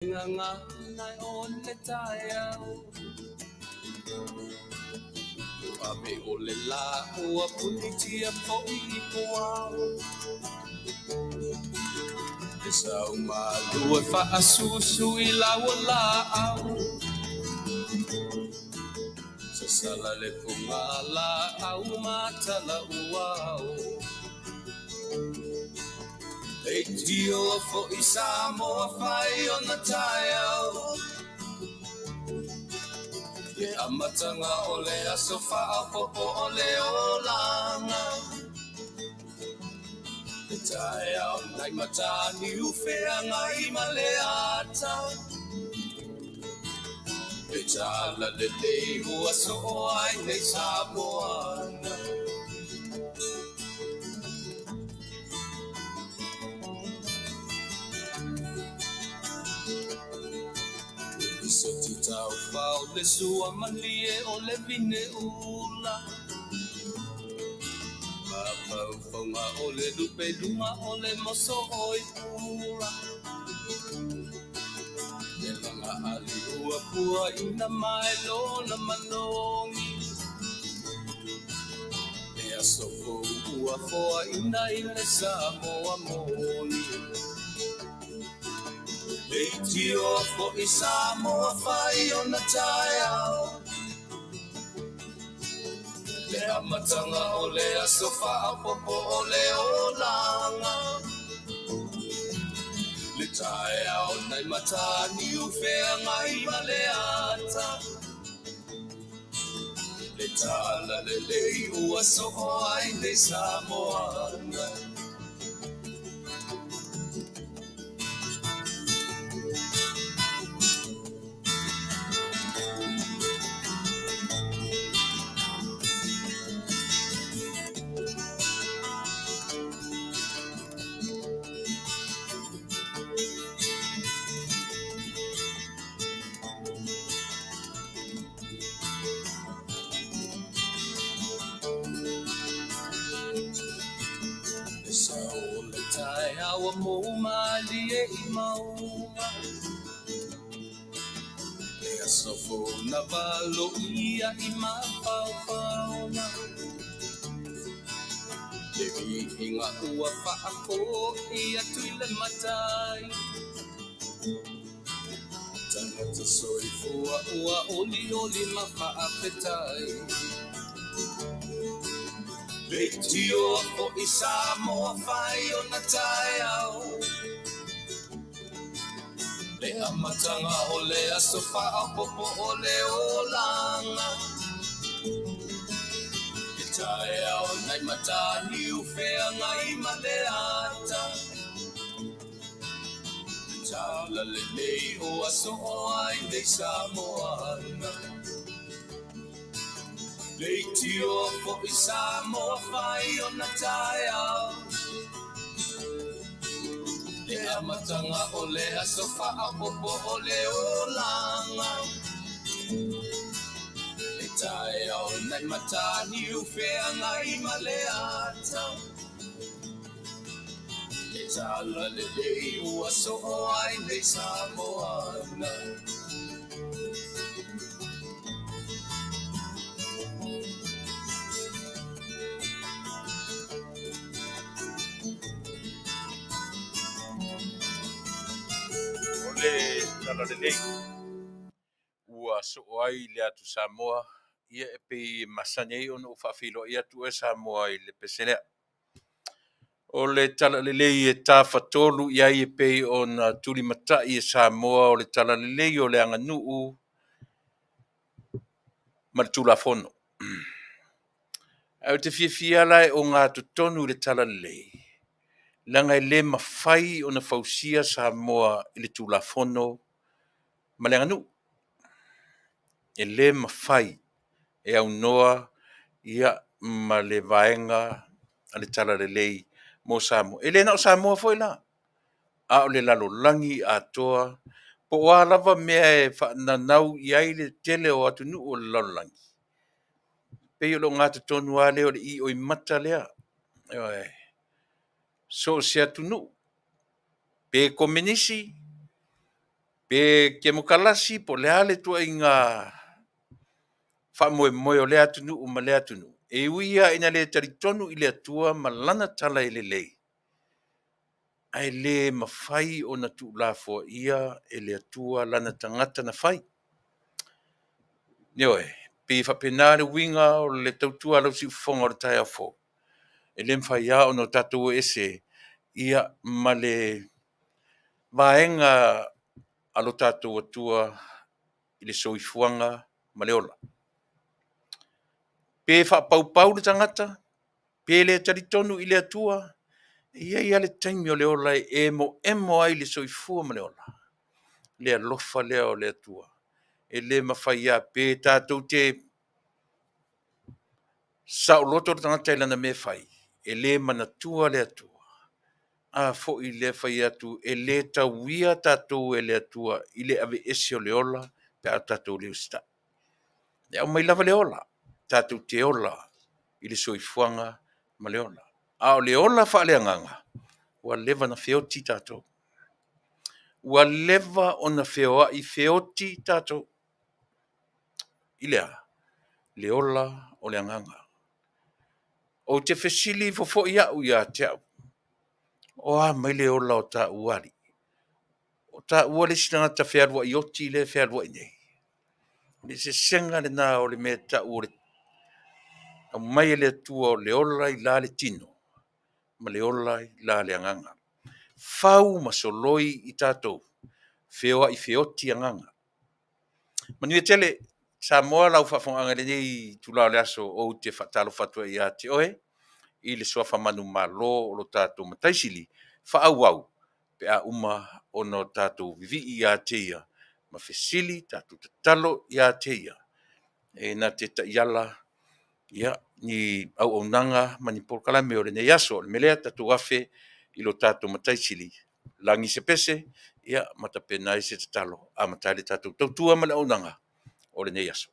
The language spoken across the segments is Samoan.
Gagana o le taeao Ave o le lā ua punitia foi i puao E sau malu e faasusu i lau laau Sasala le fugalaau ma talauao Leitio foi Samoa fai ona taeao Le amataga o le aso faaopoopo o le olaga Le taeao nai Mataniu feagai ma le ata Le talalelei ua soo ai nei Samoa Lisoti taufao le sua malie o le vine ula Mafaufauga o le lupe i luga o le moso oi pula Le laga ali ua puaina mai lona manogi Le aso fou ua foaina i le Samoa moni Leitio foi Samoa fai ona taeao Le amataga o le aso faaopoopo o le olaga Le taeao nai Mataniu feagai ma le ata Le talalelei ua soo ai nei Samoa Le sao o le taeao ua mou malie i mauga Le aso fou na valoia i mafaufauga Le viiga ua faafoi atu i le Matai Tagata soifua ua olioli ma faafetai Leitio foi Samoa fai ona taeao Le amataga o le aso faaopoopo o le olaga Le taeao nai Mataniu feagai ma le ata Le talalelei ua soo ai nei Samoa Leitio foi Samoa fai ona taeao Le amataga o le aso faaopoopo o le olaga Le taeao nai Mataniu feagai ma le ata Le talalelei ua soo ai nei Samoa O le talalelei ua soo ai le atu Samoa, ia e pei e masani ai ona ou faafeiloai atu oe Samoa i le pese lea. O le talalelei e tafatolu i ai e pei ona tulimatai e Samoa o le talalelei o le aganuu ma le Tulafono. Ae ou te fiafia la e ogatotonu i le talalelei, leaga e le mafai ona fausia Samoa i le Tulafono ma le aganuu. E le mafai e aunoa ia ma le vaega a le talalelei mo Samoa. E le na o Samoa foi la, a o le lalolagi atoa, po o a lava mea e faananau i ai le tele o atunuu o le lalolagi, pei o le ogatotonu lava lea o le ioimata lea. Ioe. So o se atunuu, pe komenisi, Pe kemokalasi po o le a le ituaiga faamoemoe o lea atunuu ma lea atunuu, e ui lava ina le talitonu i le Atua ma lana tala e lelei, ae le mafai ona tuulafoaia e le Atua lana tagata na fai. Ioe, pei e faapena le uiga o le tautua a lau siufofoga o le taeao fou. E le mafai lava ona tatou o ese ia ma le vaega a lo tatou Atua i le soifuaga ma le ola. Pe faapaupau le tagata, pe le talitonu i le Atua, e i ai lava le taimi o le ola e emoemo ai le soifua ma le ola, le alofa lea o le Atua. E le mafai lava pe tatou te saoloto le tagata i lana mea e fai, e le manatua le Atua. A foi lea e fai atu e le tauia tatou e le Atua i le aveese o le ola pe a tatou le usitai. E aumai lava le ola, tatou te ola i le soifuaga ma le ola. A o le ola faaleagaga, ua leva ona feoti tatou. Ua leva ona feoai feoti tatou i le a? Le ola o le agaga. Ou te fesili ifo foi au ia te au, o a mai le ola o taua alii? O taua le isi tagata fealuai oti lea e fealuai nei? O le eseesega lena o le mea e tau o le aumai e le Atua o le ola i la le tino ma le ola i la le agaga. Fau ma soloi i tatou, feoai feoti agaga. Manuia tele Samoa lau faafofogaaga i lenei itula o le aso, ou te faatalofa atu ai ia te oe i le suafa manumalo o lo tatou Matai Sili, faaauau pe a uma ona tatou vivii ia te Ia ma fesili, tatou tatalo ia te Ia e na te taiala ni auaunaga ma ni polokalame o lenei aso. O le mea lea, tatou afe i lo tatou Matai Sili, lagi se pese ma tapena ai se tatalo e amata ai le tatou tautua ma le auaunaga o lenei aso.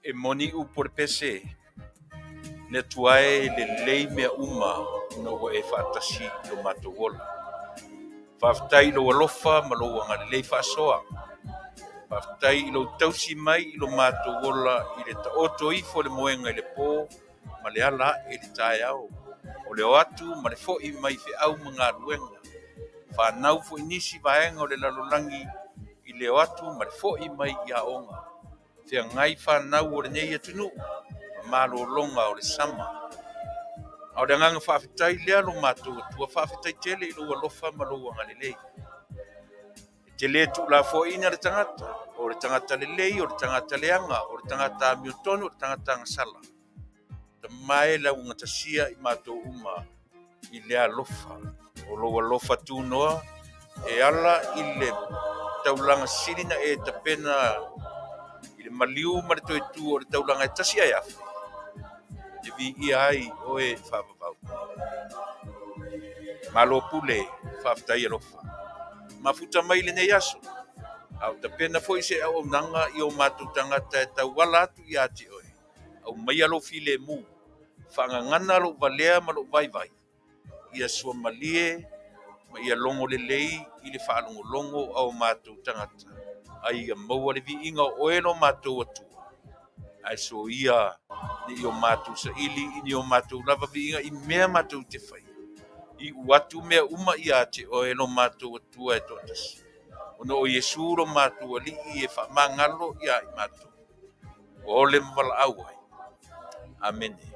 E moni upu o le pese, le Atua e, e lelei mea uma ina ua e faatasi i lo matou ola. Faafetai i lou alofa ma lou agalelei faasoa. Faafetai i lou tausi mai i lo matou ola i le taoto ifo i le moega i le po ma le ala ae i le taeao, o le o atu ma le foi mai feau ma galuega. Fanau foi nisi vaega o le lalolagi i le o atu ma le foi mai i aoga. Feagai fanau o lenei atunuu ma malologa o le sama. A o le agaga faafetai lea lo matou Atua, faafetai tele i lou alofa ma lou agalelei. E te le tuulafoaiina le tagata, o le tagata lelei, o le tagata leaga, o le tagata amiotonu, o le tagata agasala. Tama e laugatasia i matou uma i le alofa, o lou alofa tunoa e ala i le taulaga sili na e tapena i le maliu ma le toe tu o le taulaga e tasi ae afe, e viia ai oe faavavau. Malo pule, faafetai alofa. Mafuta mai i lenei aso, a o tapena foi se auaunaga i o matou tagata e tauala atu ia te oe. Aumaia lou filemu, faagagana lou valea ma lou vaivai, ia suamalie ma ia logo lelei i le faalogologo a o matou tagata, a ia maua le viiga o oe lo matou Atua. Ae soia ne i o matou saili i ni o matou lava viiga i mea matou te faia. Iu atu mea uma ia te oe lo matou Atua e toatasi, ona o Iesu lo matou Alii e faamagalo ia i matou, ua ole ma valaau ai. Amene.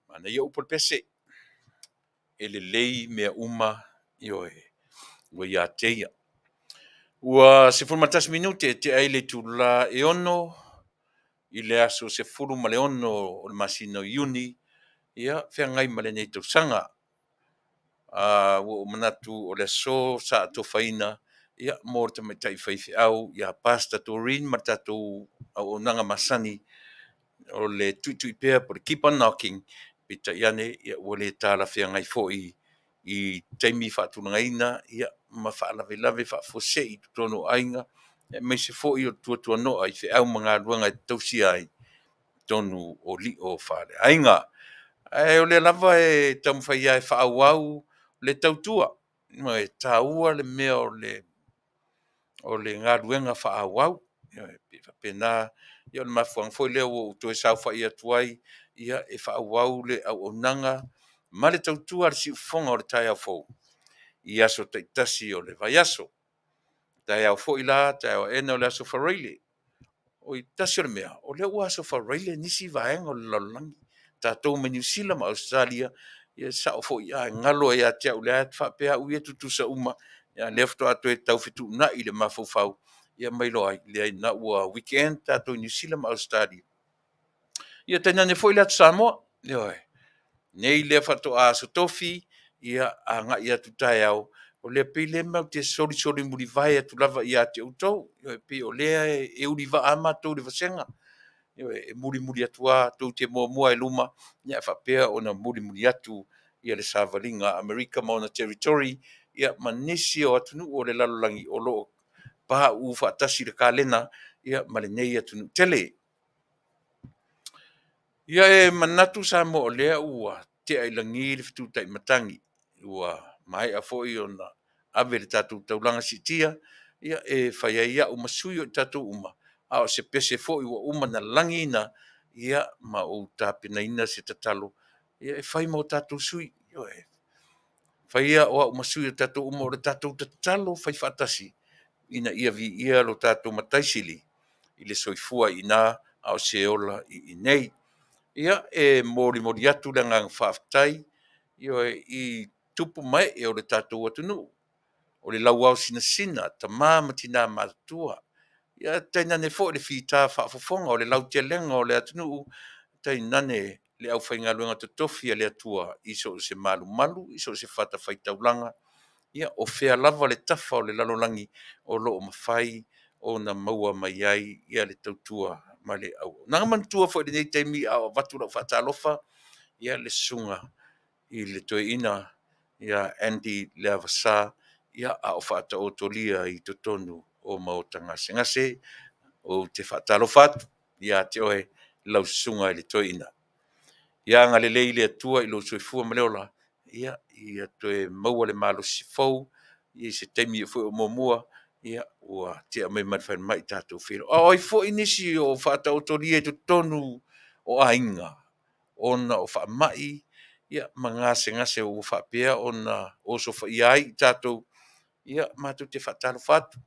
Manaia upu o le pese, e lelei mea uma, ioe, ua ia te ia. Ua 11 minute e tea ai le itula e 6 i le aso 16 o le masina o Iuni, ia, feagai ma lenei tausaga. Ua ou manatu o le aso sa atofaina ia, mo le tamaitai faifeau ia Pastor Doreen ma le tatou auaunaga masani o le tuitui pea po o le keep on knocking, peitai ane ia, ua le talafeagai foi i taimi faatulagaina ia, ma faalavelave faafuasei i totonu o aiga, aemaise foi o le tuatuano'a i feau ma galuega e tausia ai totonu o lio faaleaiga. Ae o lea lava e taumafai lava e faaauau le tautua, ma e taua le mea o le galuega faaauau. E faapena, ia o le mafuaaga foi lea ua ou toe saofai atu ai e faaauau le auaunaga ma le tautua a le siufofoga o le taeao fou i aso taitasi o le vaiaso. Taeao foi la, taeao aena o le aso Faraile. O le tasi o le mea, o lea ua aso Faraile nisi vaega o le lalolagi, tatou mai Niu Sila ma Ausetalia, ia e sao foi, a galo lava ia te au, o lea lava e faapea au ia e tutusa uma, a o lea faatoa toe tau fetuunai le mafaufau ma iloa ai, leai o lena ua weekend tatou i Niu Sila ma Ausetalia. Ia tainane foi le Atu Samoa, ioe, nei lea faatoa Aso Tofi, ia agai atu taeao, o lea pei o lea matou te solisoli mulivae atu lava ia te outou. E pei o lea e ulivaa lava matou i le vasega. Ioe, e mulimuli atu lava tou te muamua i luma, ae faapea ona mulimuli atu le savaliga a Amerika ma ona Territory ma nisi o atunuu o le lalolagi o lo o pauu faatasi le kalena ma lenei atunuu tele. Ia e manatu Samoa o lea ua tea i lagi le fetu taimatagi, ua maea foi ona ave le tatou taulaga siitia e fai ai au ma sui o i tatou uma, a o se pese foi ua uma ona lagiina ma ou tapenaina se tatalo e fai mo tatou sui. Ioe, faia o au ma sui o tatou uma, o le tatou tatalo faifaatasi ina ia viia lo tatou Matai Sili i le soifua i ina a o se ola i inei. Ia, e molimoli atu le agaga faafetai, ioe, i tupu ma ee o le tatou atunuu, o le lauaosinasina, tama ma tina matutua, ia tainane foi le fita faafofoga o le lautelega o le atunuu, tainane le aufaigaluega totofi a le Atua i so o se malumalu, i so o se fatafaitaulaga, ia o fea lava le tafa o le lalolagi o lo o mafai ona maua mai ai le tautua ma le auaunaga. Manatua foi i lenei taimi a o avatu lau faatalofa le susuga i le toeaina ia Andy Leavasa a o faataotolia i totonu o maota gasegase. Ou te faatalofa atu ia te oe lau susuga i le toeaina. Ia agalelei le Atua i lou soifua ma le ola, ia toe maua le malosi fou i se taimi foi o muamua, ua tea mai ma le falemai tatou feiloai. A o ai foi nisi o faataotolia i totonu o aiga ona o faamai ma gasegase ua faapea ona osofaia ai i tatou, ia matou te faatalofa atu.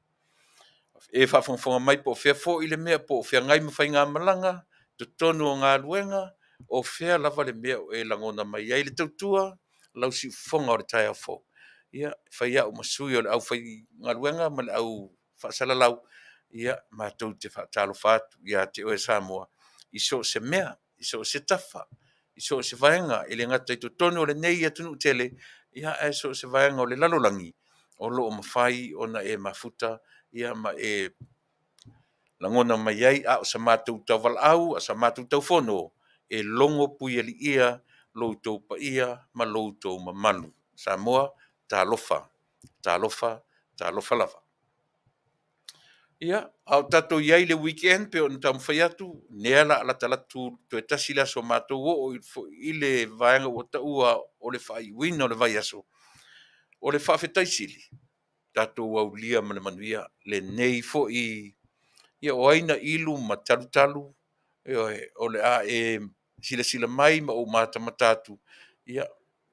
E faafogafoga mai po o fea foi le mea, po o feagai ma faigamalaga, totonu o galuega, o fea lava le mea o e lagona mai ai le tautua, lau siufofoga o le taeao fou, ia, e fai au ma sui o le aufaigaluega ma le au faasalalau, ia matou te faatalofa atu ia te oe Samoa i so o se mea, i so o se tafa, i so o se vaega, e le gata i totonu o lenei atunuu tele, ae so o se vaega o le lalolagi o lo o mafai ona e mafuta ma e lagona mai ai a o sa matou tauvalaau, a o sa matou taufono, e logo puialiia lo outou paia ma lo outou mamalu. Samoa, talofa, talofa, talofa lava. Ia, a o tatou i ai i le weekend pei ona taumafai atu, lea la a latalatu toe tasi le aso o matou oo i le vaega ua taua o le faaiuina o le vaiaso, o le faafetai sili, tatou aulia ma le manuia lenei foi. Ia o ai na ilu ma talutalu, ioe, o le a e silasila mai ma ou matamata atu, ia,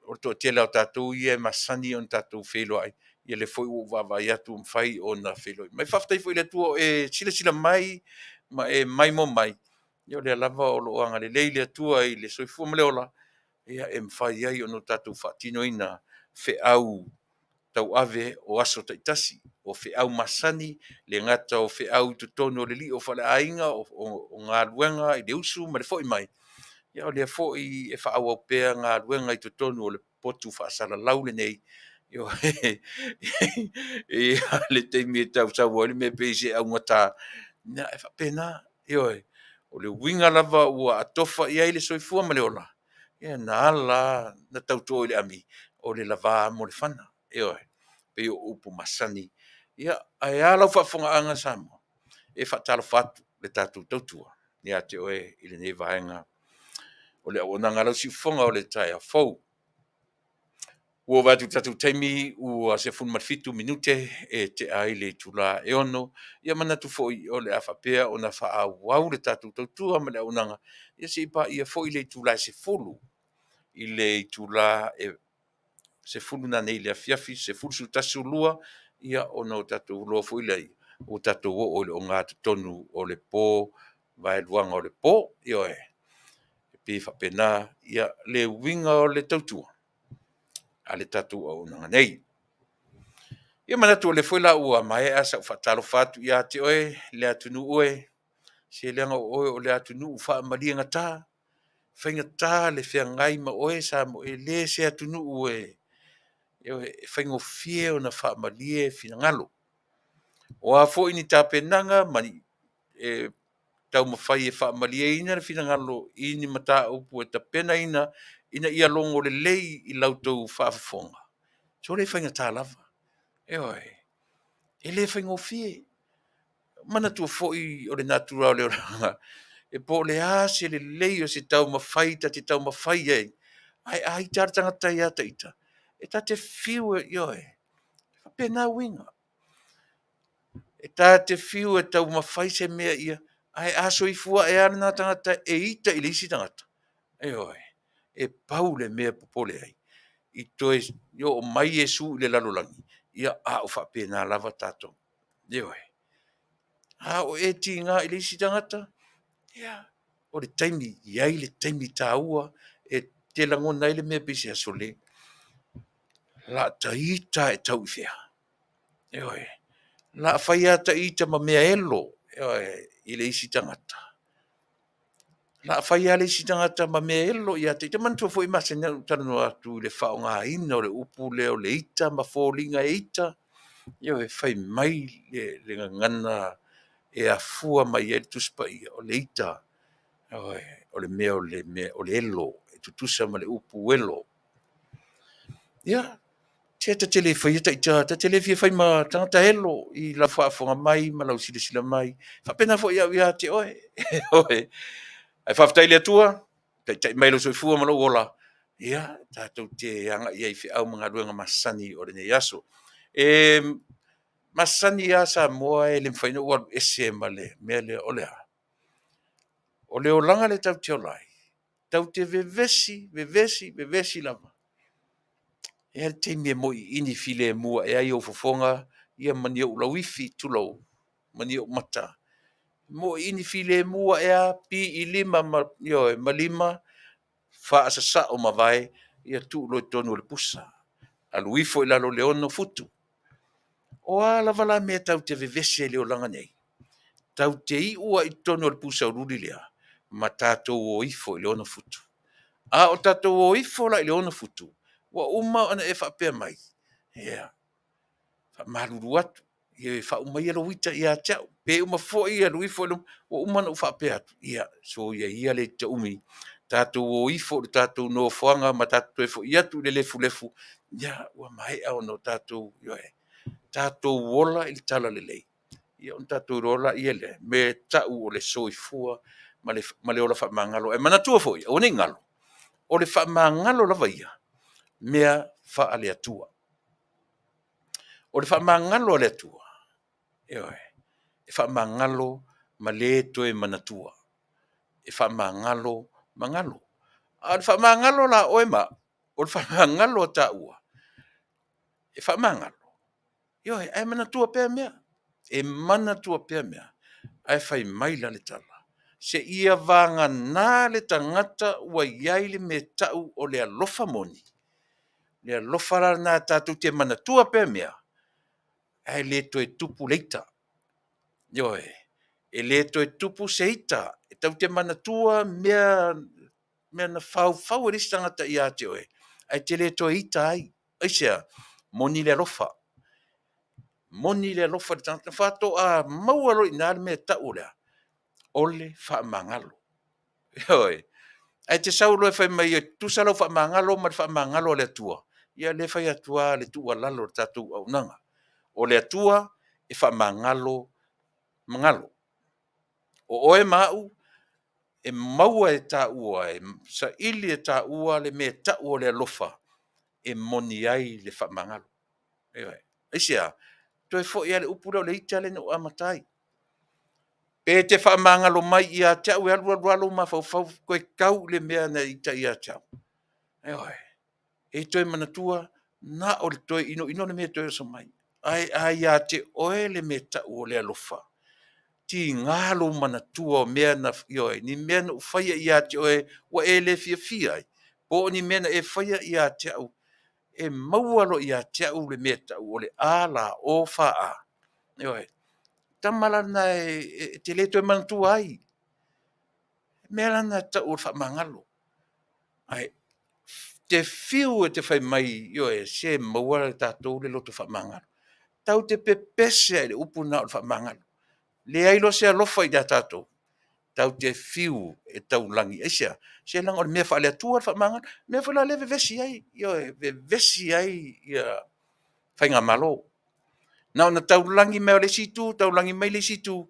o le toatele lava o tatou ia e masani ona tatou feiloai, ia lea foi ua ou vaavaai atu ua mafai ona feiloai mai. Faafetai foi i le Atua ua e silasila mai ma e maimoa mai, ia o lea lava o lo o agalelei le Atua i le soifua ma le ola e mafai ai ona tatou faatinoina feau tauave o aso taitasi, o feau masani, e le gata o feau i totonu o le lio faaleaiga, o galuega i le usu ma le foi mai, a o lea foi e faaauau pea galuega i totonu o le potu faasalalau lenei. Ioe. E i ai lava le taimi e tau sau ai le mea pei se augata, ae faapena. Ioe. O le uiga lava ua atofa i ai le soifua ma le ola, ia na ala lava ona tauto i le ami, o le lava mo le fana. Ioe. E pei o upu masani. Ia, ae a lau faafofogaaga Samoa? E faatalofa atu le tatou tautua ia te oe i lenei vaega o le auaunaga a lau siufofoga o le taeao fou. Ua ou vaai atu i le tatou taimi ua 17 minute e tea ai le itula e 6:00, ia manatu foi o le a faapea ona faaauau le tatou tautua ma le auaunaga ia seia paia foi le itula e 10:00 i le itula e 10:00 nanei i le afiafi, 10:00, 11:00, 12:00, ia ona tatou iloa foi lea ua tatou oo i le ogatotonu o le po, vaeluaga o le po. Ioe. E pei e faapena le uiga o le tautua a le tatou auaunaga nei. Ia manatu o lea foi la ua maea sau faatalofa atu ia te oe le atunuu e, se leaga o oe o le atunuu faamaliegata, faigata le feagai ma oe Samoa, e le o se atunuu e faigofie ona faamalie finagalo. O a foi ni tapenaga ma ni taumafai e faamalieina le finagalo i ni mataupu e tapenaina ina ia logo lelei i la outou faafofoga, sole e faigata lava. Ioe. E le faigofie. Manatua foi o le natura o le olaga, e po o le a se lelei o se taumafai ta te taumafai ai, ae a ita lava le tagata ia te ita, e ta te fiu e, ioe, e faapena uiga. E ta te fiu e taumafai se mea ia, ae a soifua ae lava lena tagata e ita i le isi tagata, ioe, e pau le mea e popole ai, i toe oo mai Iesu i le lalolagi, ia a o faapena lava tatou. Ioe. A o e tiga i le isi tagata, ia, o le taimi, e i ai le taimi taua e te lagona ai le mea pei se aso lelei, o le a ta ita lava e tau i fea? Ioe. O le a fai lava ta ita ma mea elo, ioe, i le isi tagata. O le a fai lava le isi tagata ma mea elo ia te ia. Manatua foi e masani lava ona ou talanoa atu i le faaaogaina o le upu lea o le ita ma foliga e ita. Ioe, fai mai le gagana e afua mai ai le Tusi Paia, o le ita, ioe, o le mea o le elo, e tutusa ma le upu elo. Ia, se ta te le faia ta ita, ta te le fia fai ma tagata elo i lau faafofoga mai ma lau silasila mai. E faapena foi au ia te oe. Ae faafetai i le Atua, taitai mai lou soifua ma lou ola, ia, tatou te agai ai i feau ma galuega masani o lenei aso. E masani lava Samoa e le mafai ona ou alu ese ma le mea lea, o le a? O le olaga lea tatou te ola ai, tatou te vevesi, vevesi, vevesi lava. E i ai le taimi e moiini filemu ae ai ou fofoga ma ni ou lauifi, tulou, ma ni ou mata. Moiini filemu ae lava, pi i lima ma, ioe, ma lima, faasasao ma vae, ia tuu loa i totonu o le pusa, alu ifo i lalo i le 6 futu. O a lava la mea tatou te vevesi ai i le olaga nei, tatou te iu lava i totonu o le pusa uliuli lea, ma tatou o ifo i le 6 futu. A o tatou o ifo la i le 6 futu, ua uma ona e faapea mai, ia, faamalulu atu, Ia e faauma ia lou ita ia te au. Pe uma foi alu ifo i luma, ua uma ona ou faapea atu, ia soia ia le ita umi, tatou o ifo i le tatou nofoaga ma tatou toe foi atu i le lefulefu, ia ua maea ona o tatou, ioe, tatou ola i le talalelei, ia ona tatou iloa lea o le mea e tau o le soifua ma le ola faamagalo. Ae manatua foi, aua ne i galo, o le faamagalo lava ia, mea faale-Atua. O le faamagalo a le Atua, ioe, e faamagalo ma le toe manatua, e faamagalo ma galo. A o le faamagalo la a oe ma au, o le faamagalo a taua, e faamagalo, ioe, ae manatua pea mea, e manatua pea mea. Ae fai mai la le tala, seia vagana le tagata ua i ai le mea e tau o le alofa moni, le alofa la lena tatou te manatua pea mea, ae le toe tupu le ita. Ioe, e le toe tupu se ita e tatou te manatua mea na faufau e le isi tagata ia te oe, ae e te le toe ita ai. Aisea? Moni le alofa, moni le alofa i le tagata faatoa maua loa i ina le mea e tau o le a? O le faamagalo. Ioe, ae te sau loa e fai mai e tutusa lou faamagalo ma le faamagalo a le Atua, ia o lea e fai atu lava le tuualalo i le tatou auaunaga. O le Atua e faamagalo ma galo. O oe ma au, e maua e taua, e saili e taua le mea e tau o le alofa e moni ai le faamagalo. Ioe. Aisea? Toe foi lava i le upu lea o le ita lea na ou amata ai. Pe te faamagalo mai ia te au e alu alu lava lou mafaufau toe tau i le mea na e ita ia te au. Ioe. E toe manatua na o le toe inoino le mea e toe oso mai. Ae a ia te oe le mea e tau o le alofa, tiga lou manatua o mea na, ioe, ni mea na ou faia ia te oe ua e le fiafia ai, po o ni mea na e faia ia te au, e maua loa ia te au le mea e tau o le a l o f a, ioe, o le tama la lena e te le toe manatua ai. O le mea la lena e tau o le faamagalo. Ae te fiu e te fai mai, ioe, se maua e tatou le loto faamagalo. Tatou te pepese lava i le upu lena o le faamagalo. Leai loa se alofa ia tatou, tatou te fiu e taulagi. Aisea? Se leaga o le mea faale-Atua le faamagalo. O le mea foi la lea e vevesi ai, ioe, vevesi ai faigamalo. Na ona taulagi mai lava o le isi itu taulagi mai le isi itu,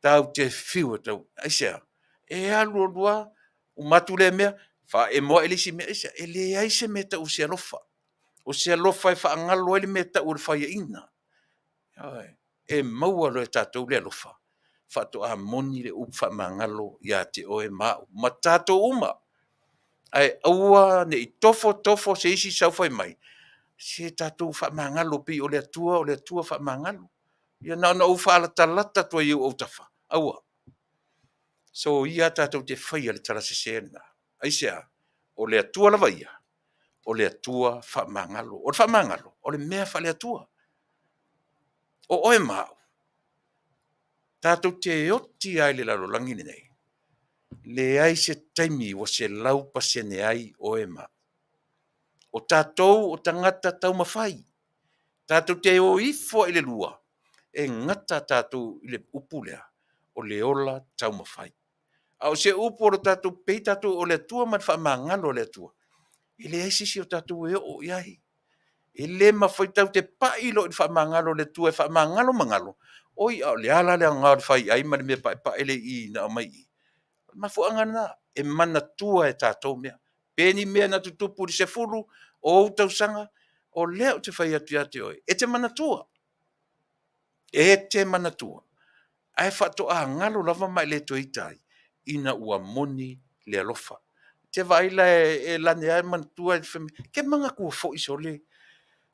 tatou te fiu e tau… Aisea? E alu alu lava uma atu lea mea, faaemo ae le isi mea. Aisea? E leai se mea e tau o se alofa. O se alofa e faagalo ai le mea e tau o le faiaina. Ioe. E maua loa e tatou le alofa, faatoa moni le upu faamagalo ia te oe ma au ma tatou uma. Ae aua ne i tofo tofo se isi sau fai mai, se tatou faamagalo pei o le Atua o le Atua faamagalo. Ia na ona ou faalatalata atu ai i ou autafa, aua. Soia tatou te faia le tala sese lena. Aisea? O le Atua lava ia, o le Atua faamagalo. O le faamagalo, o le mea faale-Atua. O oe ma au, tatou te oti lava i le lalolagi lenei, leai se taimi ua 100% ai oe ma au. O tatou o tagata taumafai, tatou te o ifo lava i le lua, e gata tatou i le upu lea, o le ola taumafai. A o se upu o le tatou, pei tatou o le Atua ma le faamagalo a le Atua, e leai se isi o tatou e oo i ai. E le mafai, tatou te pai loa i le faamagalo a le Atua e faamagalo ma galo, oi a o le a la le aoga o le fai ai ma le mea paepae lea i i na aumai i i? O le mafuaaga lena, e manatua e tatou mea. Pe ni mea na tutupu i le 10 o ou tausaga, o lea ou te fai atu ia te oe, e te manatua, e te manatua, ae faatoa galo lava ma e le toe ita ai, ina ua moni le alofa. E te vaai la e lani lava manatua, fai mai, e te manatua foi sole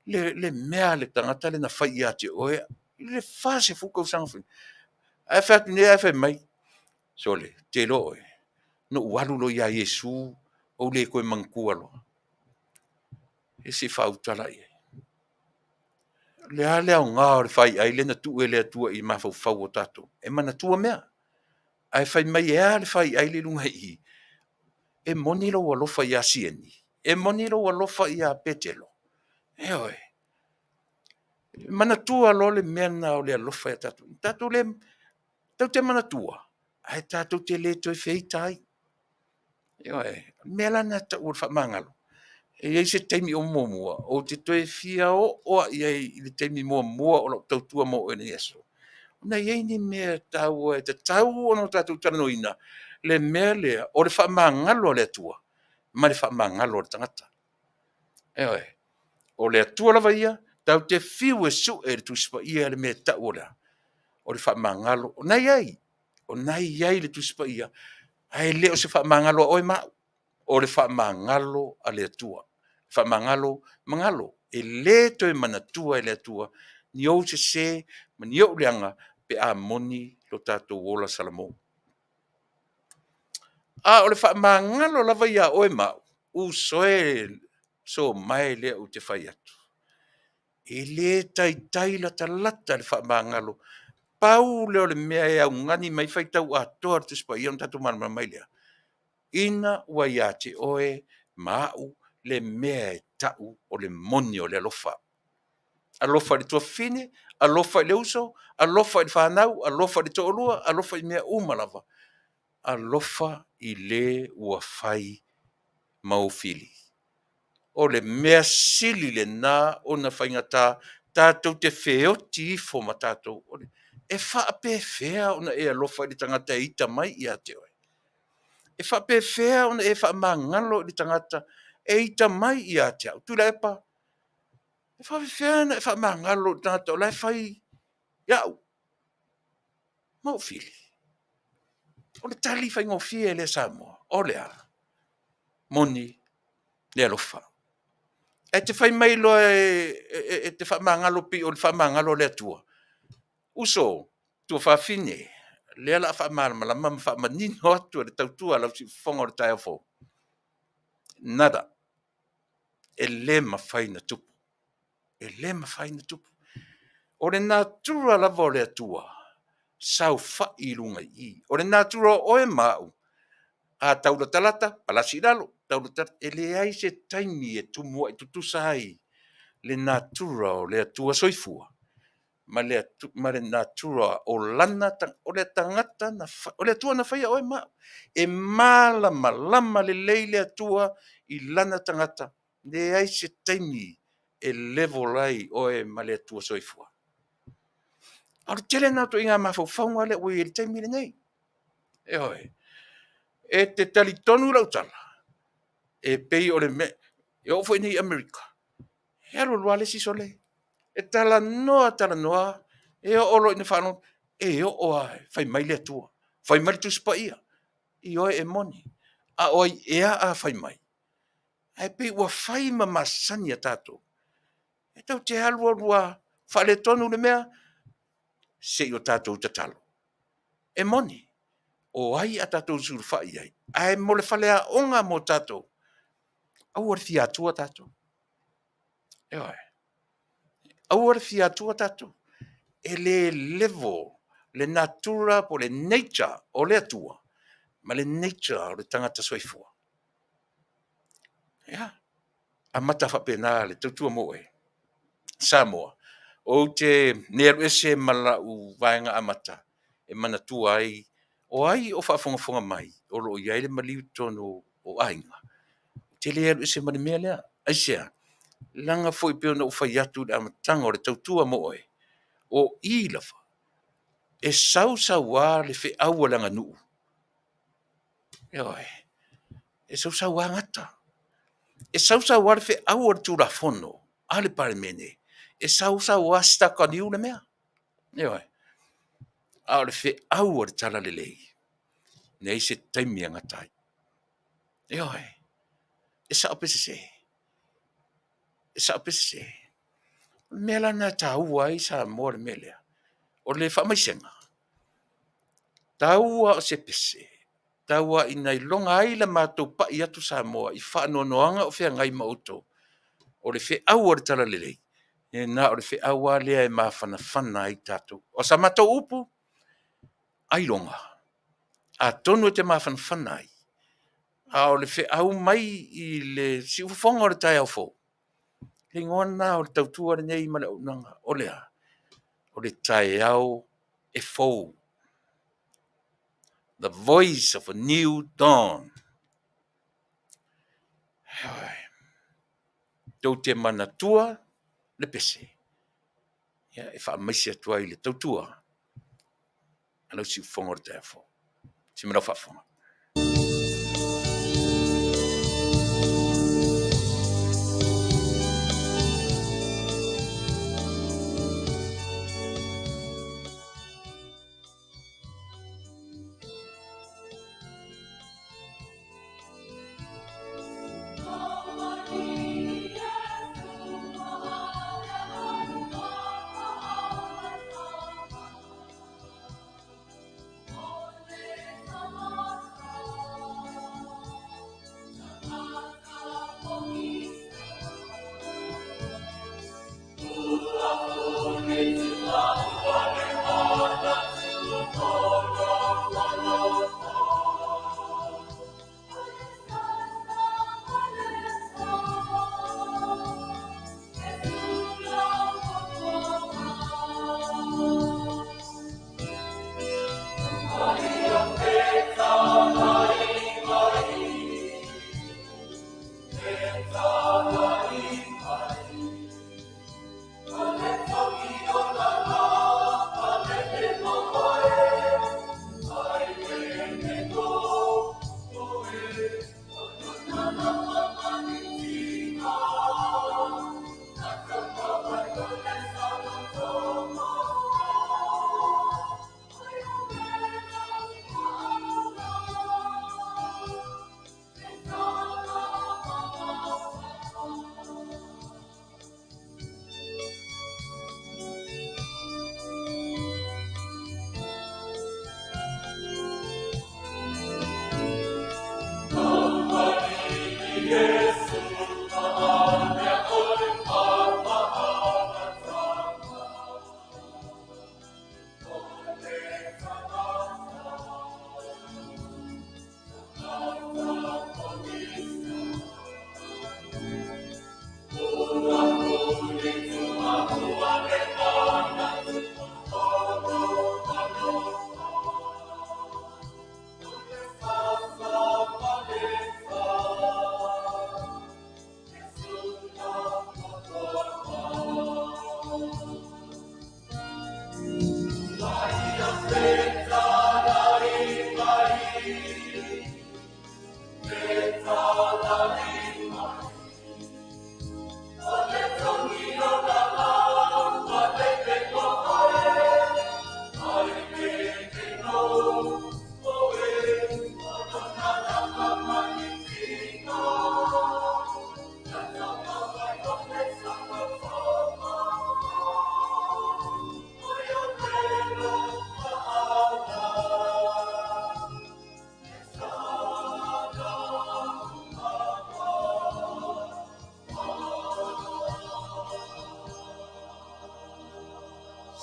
le mea a le tagata lea na fai ia te oe i le 40 tausaga fai mai? Ae fai atu nei ae fai mai, sole, ou te iloa oe, na ou alu loa ia Iesu ou le toe manatua loa. Ia se i faauta la i ai. O le a le aoga o le faiai lea na tuu e le Atua i mafaufau o tatou? E manatua mea. Ae fai mai e a le faiai lea i luga i i? E moni lou alofa ia Sieni? E moni lou alofa ia Petelo? Ioe. Manatua loa le mea lena o le alofa ia tatou. Tatou le, tatou te manatua, ae tatou te le toe feita ai. Ioe, o le mea la lena e tau o le faamagalo. E i ai se taimi o muamua, ou te toe fia oo lava i ai i le taimi muamua o lau tautua mo oe i lenei aso, ona e i ai ni mea taua e tatau ona tatou talanoaina, le mea lea o le faamagalo a le Atua ma le faamagalo a le tagata. Ioe. O le Atua lava ia, tatou te fiu e sue i le Tusi Paia le mea e tau o le a? O le faamagalo. O na e i ai, o na e i ai le Tusi Paia, ae le o se faamagalo a oe ma au, o le faamagalo a le Atua. Faamagalo magalo, e le toe manatua e le Atua ni ou sese ma ni ou leaga pe a moni lo tatou ola salamo. A o le faamagalo lava ia oe ma au, uso e, somae lea ou te fai atu, e le taitai latalata le faamagalo. Pau lea o le mea e augani mai faitau atoa le Tusi Paia ona tatou malamalama ai lea, ina ua ia te oe ma au le mea e tau o le moni o le alofa. Alofa i le tuafafine, alofa i le uso, alofa i le fanau, alofa i le toalua, alofa i mea uma lava. Alofa i le ua fai ma ou fili. O le mea sili lena ona faigata tatou te feoti ifo ma tatou, e faapefea ona e alofa i le tagata e ita mai ia te oe? E faapefea ona e faamagalo i le tagata e ita mai ia te au? Tuilaepa, e faapefea ona e faamagalo i le tagata o la e fai i au ma ou fili? O le tali faigofie lea Samoa, o le a? Moni le alofa. Ae te fai mai loa e te faamagalo pei o le faamagalo a le Atua. Uso, tuafafine, lea o le a faamalamalama ma faamanino atu e le tautua a lau siufofoga o le taeao fou. Nada. E le mafai ona tupu. E le mafai ona tupu. O le natura lava o le Atua, saofai i luga i i. O le natura o oe ma au, a taulatalata, palasi i lalo, taulatalata, e leai se taimi e tumuai tutusa ai le natura o le Atua soifua ma le natura o lana o le tagata, o le Atua na faia oe ma au. E malamalama lelei le Atua i lana tagata, leai se taimi e level ai oe ma le Atua soifua. A o le tele lena o ituaiga mafaufauga lea ua i ai i le taimi lenei. Ioe. E te talitonu lau tala, e pei o le mea, e oo foi nei i Amerika, e alu alu lava le isi sole, e talanoa talanoa, e oo loa ina faalogo, e oo lava fai mai le Atua, fai mai le Tusi Paia. Ioe, e moni. A o ai ea a fai mai? Ae pei ua fai ma masani a tatou, e tatou te alu alu lava, faaletonu le mea, se i o tatou tatalo. E moni, o ai a tatou sulufai i ai? Ae mo le faleaoga mo tatou, aua le fia atua tatou. Ioe. Aua le fia atua tatou. E le level le natura po o le nature o le Atua ma le nature o le tagata soifua. Ia, amata faapena le tautua mo oe. Samoa, ou te le alu ese ma lau vaega amata e manatua ai o ai o faafogafoga mai o lo o i ai le maliu i totonu o aiga. Ou te le alu ese ma le mea lea. Aisea? Leaga foi pei ona ou fai atu i le amataga o le tautua mo oe, o i lava e sau sau lava le feau a le aganuu. Ioe. E sau sau lava gata. E sau sau lava le feau a le Tulafono a le Palemene, e sau sau lava stuck on you le mea. Ioe. A o le feau a le Talalelei, e leai se taimi e gata ai. Ioe. E sao pe sese? E sao pe sese? O le mea la lena e taua ai Samoa le mea lea, o le faamaisega, tau lava o se pese, tau lava ina iloga ai la matou pai atu Samoa i faanoanoaga o feagai ma outou, o le feau a le Talalelei, e na o le feau lava lea e mafanafana ai tatou. O sa matou upu, ailoga, atonu e te mafanafana ai, a o le feau mai i le siufofoga o le taeao fou, Le igoa lena o le tautua lenei ma le auaunaga, o le a? O le taeao e fou. The voice of a new dawn. Tou te manatua le pese e faamaise atu ai le tautua a lau siufofoga o le taeao fou. Si ma lau faafofoga.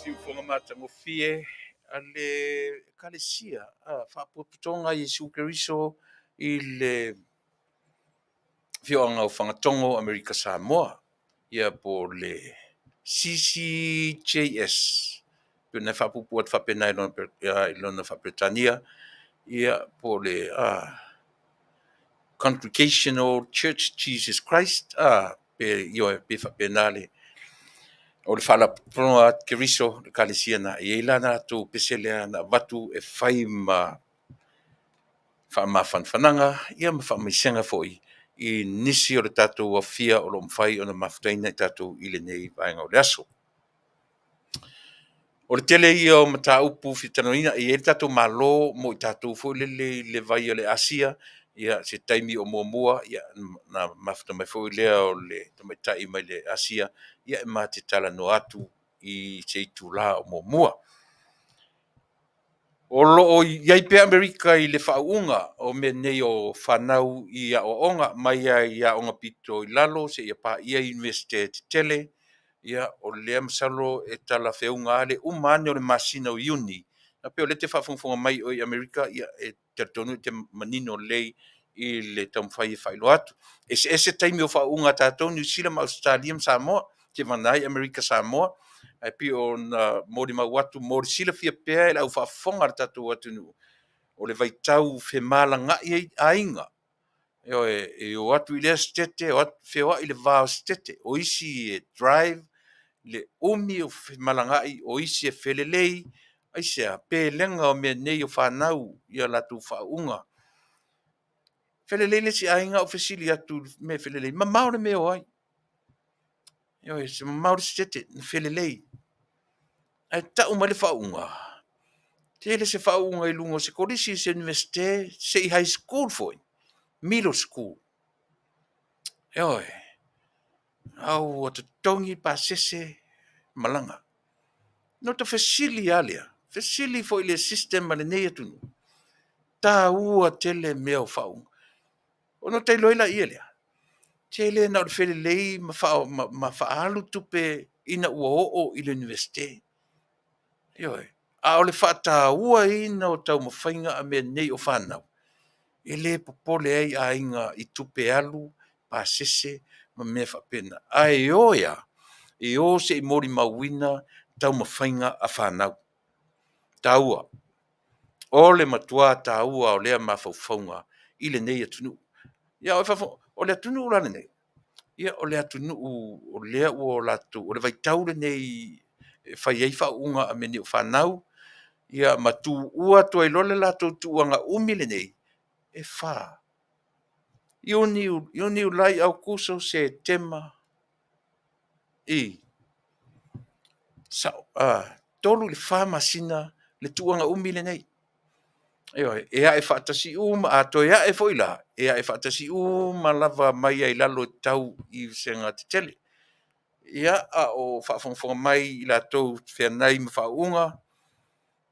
Siufofoga matagofie a le Ekalesia Faapotopotoga a Iesu Keriso i le Afioaga o Fagatogo Amerika Samoa, ia po o le CCJS, pei ona faapuupuu atu faapena i lona faa-Peretania, ia po o le Congregational Church Jesus Christ, pe ioe pe faapena le o le Faalapotopotoga a Keriso le Ekalesia lena. E i ai la latou pese lea na avatu e fai ma faamafanafanaga ia ma faamaisega foi i nisi o le tatou aofia o lo o mafai ona mafutaina i tatou i lenei vaega o le aso. O le tele ia o mataupu fia talanoaina, e i ai le tatou Malo mo i tatou foi lele i le vai o le Asia, ia se taimi o muamua, ia na mafuta mai foi lea o le tamaitai mai le Asia, ia e ma te talanoa atu i se itula o muamua. O lo o i ai pea Amerika i le faauuga o mea nei o fanau i aoaoga, mai lava i aoga pito i lalo seia paia Iunivesite tetele. Ia o lea masalo e talafeuga lava le uma ane o le masina o Iuni. E pei o lea e te faafogafoga mai oe i Amerika, ia e talitonu e te manino lelei i le taumafai e faailoa atu. Eseese taimi o faauuga a tatou Niu Sila ma Ausetalia ma Samoa, seivagana ai Amerika Samoa, ae pei ona molimau atu mo le silafia pea e le au faafofoga a le tatou atunuu, o le vaitau femalagaai ai aiga. Ioe, e o atu i lea setete, o atu, feoai i le va o setete. O isi e drive le umi o femalagaai, o isi e felelei. Aisea? Pelega o mea nei o fanau i a latou faauuga. Felelei le isi aiga, ou fesili atu i le mea e felelei, mamao le mea e o ai. Ioe, se mamao le setete na felelei. Ae tau mai le faauuga, tele se faauuga i luga o se kolisi, se Iunivesite, se i high school foi, middle school. Ioe, a ua totogi pasese malaga. Ona ota fesili lava lea, fesili foi i le system a lenei atunuu, taua tele mea o faauuga. Ona ota iloa ai laia lea, se le na o le felelei ma faaalu tupe ina ua oo i le Iunivesite. Ioe, a o le faatauaina o taumafaiga a mea nei o fanau, e le popole ai aiga i tupe alu, pasese ma mea faapena. Ae o e a? E o se i molimauina taumafaiga a fanau. Taua. O le matua taua o lea mafaufauga i lenei atunuu. Ia o le atunuu la lenei, ia o le atunuu o lea ua latou, o le vaitau lenei e fai ai faauuga a mea nei o fanau, ia ma tuua atu ai loa le latou tuuaga umi lenei, e 4, Iuni, Iulai, Aokuso, Setema, i, 3 i le 4 masina le tuuaga umi lenei. Ioe, e ae faatasi uma, a toe ae foi la, e ae faatasi uma lava mai ai i lalo e tau i vasega tetele. Ia, a o faafogafoga mai i latou o feagai ma faauuga,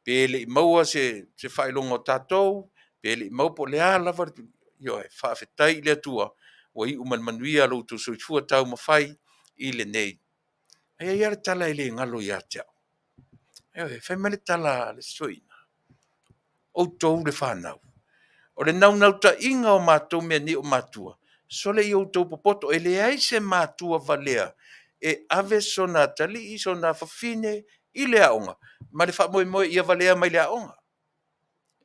pe le i maua se faailoga o tatou, pe le i maua po o le a lava le… Ioe, faafetai i le Atua ua iu ma le manuia lo outou soifua taumafai i lenei. E i ai lava le tala e le galo ia te au. Ioe, fai mai le tala a le isi toeaina, outou le fanau, o le naunautaiga o matou mea nei o matua, sole ia outou popoto. E leai se matua valea e ave sona atalii, sona afafine i le aoga ma le faamoemoe ia valea mai le aoga.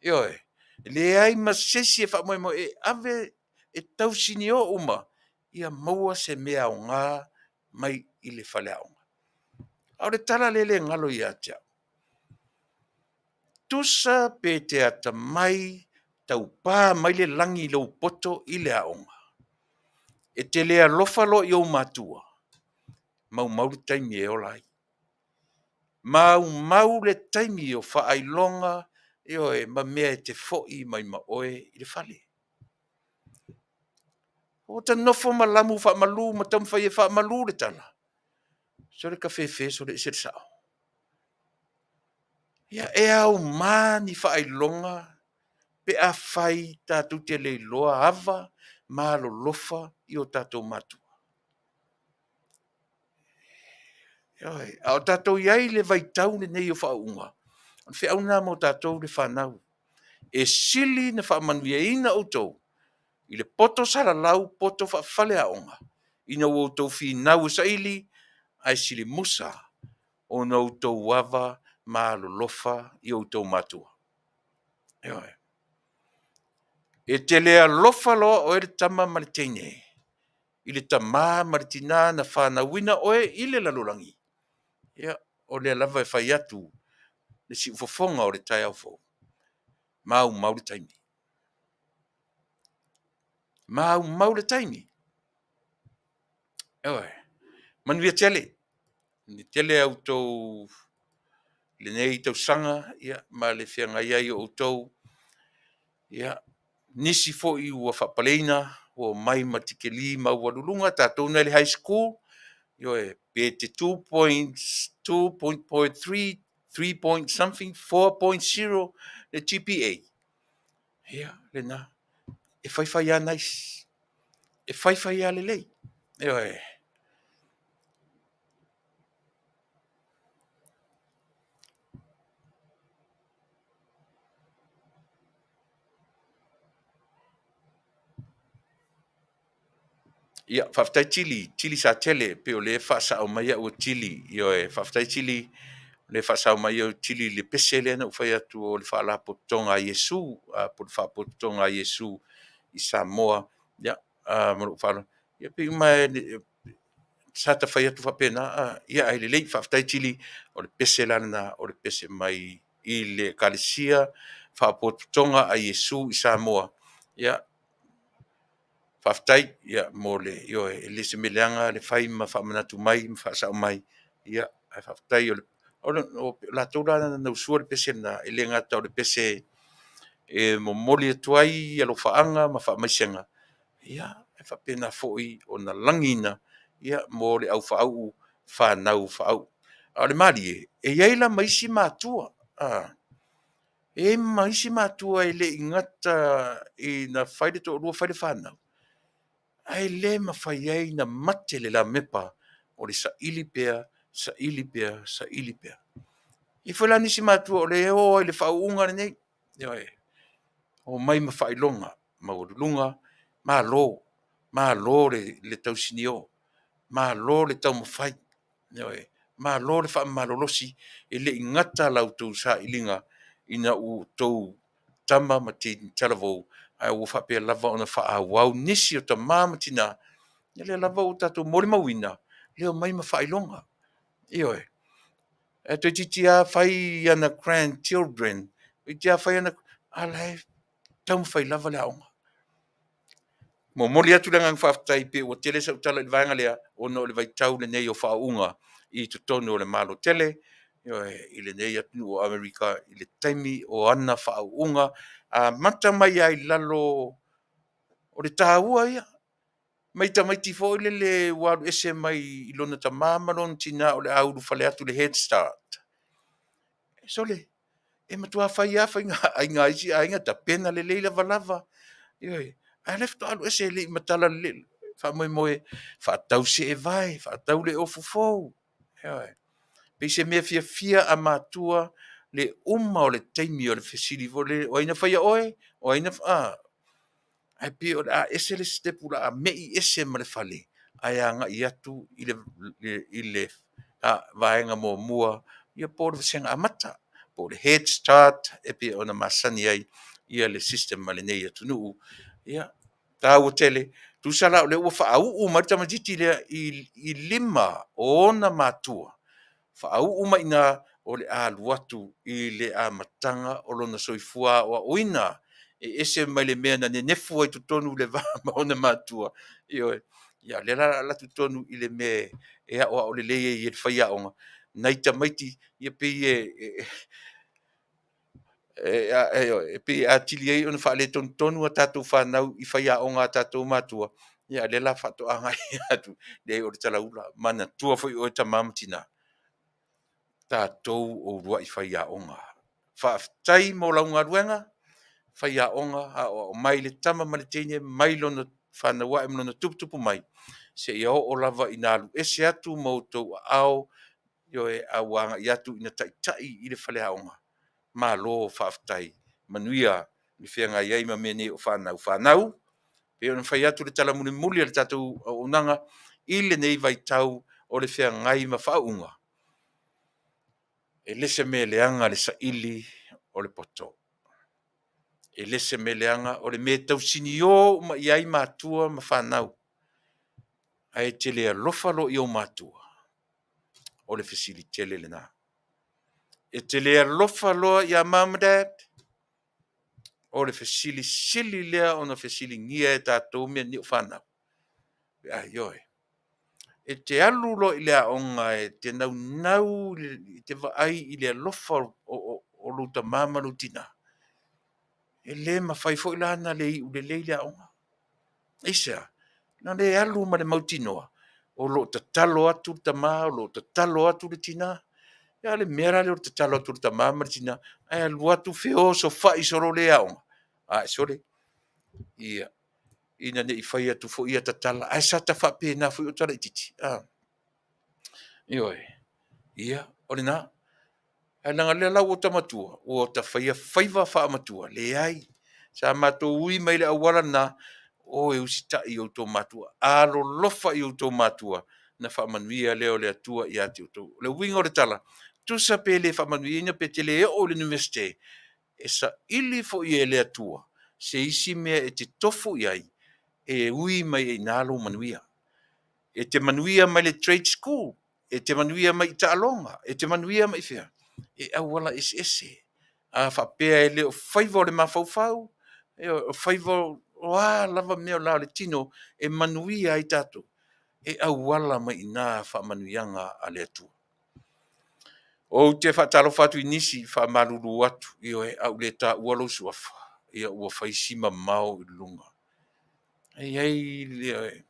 Ioe, e leai ma se isi e faamoemoe e ave e tausinio uma ia maua se mea aoga mai i le faleaoga. A o le tala lea e le galo ia te au, tusa pe te atamai, taupa mai le lagi i lou poto i le aoga, e te le alofa loa i ou matua, maumau le taimi e ola ai. Maumau le taimi o faailoga, ioe, ma mea e te foi mai ma oe i le fale. Ua ta nofo ma lamu faamalu ma taumafai e faamalu le tala, sole tafefe sole ese le sao. Ia, e auma ni faailoga pe afai tatou te le iloa ava ma alolofa i o tatou matua. Ioe, a o tatou i ai i le vaitau lenei o faauuga, o le feau lena mo tatou le fanau, e sili ona faamanuiaina outou i le poto salalau, poto faafaleaoga, ina ua outou finau e saili, ae sili musa ona outou ava ma alolofa i outou matua. Ioe. E te le alofa loa oe le tama ma le teine i le tama ma le tina na fanauina oe i le lalolagi, ia, o lea lava e fai atu le siufofoga o le taeao fou, maumau le taimi. Maumau le taimi. Ioe. Manuia tele, manuia tele a outou lenei tausaga ma le feagai ai o outou. Ia, nisi foi ua faapaleina, ua omai ma tikeri maualuluga, tatou na i le high school, ioe, pe te 2.3, 3 point something, 4.0 le GPA, ia, lena. E fai fai lava nice. E fai fai lava lelei. Ioe. Ia, faafetai Tili, Tili Satele, pei o lea e faasao mai au e Tili. Ioe, faafetai Tili, o lea e faasao mai au e Tili i le pese lea na ou fai atu o le Faalapotopotoga a Iesu, po o le Faapotopotoga a Iesu i Samoa. Ia, ma lou faaaloalo. Ia pei uma lava sa ta fai atu faapena, ia ae lelei, faafetai Tili, o le pese la lena, o le pese mai i le Ekalesia Faapotopotoga a Iesu i Samoa. Ia, faafetai ia, mo le, ioe, e le o se mea leaga le fai ma faamanatu mai ma faasao mai, ia, ae faafetai. O latou la na usuina le pese lena, e le gata o le pese e momoli atu ai alofaaga ma faamaisega, ia, e faapena foi ona lagiina ia mo le au faauu, fanau faauu. A o le malie, e i ai la ma isi matua, e i ai ma isi matua e le i gata ina fai le toalua fai le fanau, ae le mafai ai ona mate le lamepa o le saili pea, saili pea, saili pea. E i ai foi la nisi matua o lea e oo lava i le faauuga lenei, ioe, omai ma faailoga maualuluga, malo, malo le tausinio, malo le taumafai, ioe, malo le faamalolosi. E le i gata la outou sailiga ina ua outou tama ma teine talavou, ae ua faapea lava ona faaauau nisi o tama ma tina, ia lea lava ua tatou molimauina le omai ma faailoga. Ioe. Ae toeitiiti lava fai ana grandchildren, toeitiiti lava fai ana, a o la e taumafai lava le aoga. Momoli atu le agaga faafetai pei ua tele sau tala i le vaega lea, ona o le vaitau lenei o faauuga i totonu o le Malo tele, ioe, i lenei atunuu o Amerika i le taimi o ana faauuga, amata mai lava i lalo o le taua ia, mai tamaiti foi lele ua alu ese mai lona tama ma lona tina o le a ulufale atu i le Head Start. Sole, e matua fai lava faiga a aiga a isi aiga, tapena lelei lavalava, ioe, a o lea faatoa alu ese e le i matala lelei, faamoemoe, faatau seevae, faatau le ofu fou. Ioe. Pei se mea fiafia a matua le uma o le taimi o le fesili foi lele, o ai na faia oe? O ai na… a? Ae pei o le a ese le isi sitepu o le a mei ese ma le fale ae agai atu i le vaega muamua ia po o le vasega amata po o le Head Start e pei ona masani ai le system a lenei atunuu. Ia, taua tele. Tusa la o lea ua faauu mai le tamaitiiti lea i lima o ona matua, faauu mai i ina o le a alu atu i le amataga o lona soifua aoaoina e ese mai le mea na nenefu ai i totonu i le va ma ona matua, ioe, ia o lea la o le a alu atu tonu i le mea e aoao lelei ai e le faiaoga nai tamaiti, ia pei e pei e atili ai ona faaletonutonu a tatou fanau i faiaoga a tatou matua, a o lea la faatoa agai atu. Leai o le talaula, manatua foi oe tama ma tina, tatou o uluai faiaoga. Faafetai mo lau galuega, faiaoga, aoao mai le tama ma le teine mai lona fanau ae ma lona tuputupu mai seia oo lava ina alu ese atu ma outou aao, ioe, a ua agai atu ina taitai i le faleaoga. Malo faafetai, manuia le feagai ai ma mea nei o fanau. Fanau, pei ona fai atu le tala mulimuli a le tatou auaunaga i lenei vaitau o le feagai ma faauuga, e le se mea leaga le saili o le poto. E le se mea leaga, o le mea e tausinio uma i ai matua ma fanau. Ae e te le alofa loa i ou matua? O le fesili tele lena. E te le alofa loa ia mom ma dad? O le fesili sili lea ona fesiligia e tatou mea nei o fanau. Ioe. E te alu loa i le aoga e te naunau e te vaai i le alofa o lou tama ma lou tina, e le mafai foi la ona le iu lelei le aoga. Aisea? Na o le alu ma le mautinoa o lo o tatalo atu le tama, o lo o tatalo atu le tina. A o le mea la lea o le tatalo atu o le tama ma le tina ae alu atu feosofai solo le aoga? Ae sole, ia, ina ne i fai atu foi ata tala, ae sa ta faapena foi o ta laitiiti. Ioe. Ia, o lena. Ae leaga o lea la ua ta matua, ua ta faia faiva faamatua. Leai, sa matou ui mai le auala lena, O e usitai i outou matua, alolofa i outou matua, na faamanuia lea o le Atua ia te outou. O le uiga o le tala, tusa pe le faamanuiaina pe te le oo i le Iunivesite, e saili foi e le Atua se isi mea e te tofu i ai e ui mai ai i ina lou manuia. E te manuia mai le trade school, e te manuia mai i taaloga, e te manuia mai i fea, e auala eseese. A faapea e le o faiva o le mafaufau, o faiva o a lava mea o la o le tino e manuia ai tatou, e auala mai i ina faamanuiaga a le Atua. Ou te faatalofa atu i nisi, faamalulu atu, ioe, a ua le taua lou suafa, ia ua fai si mamao i luga. E i ai le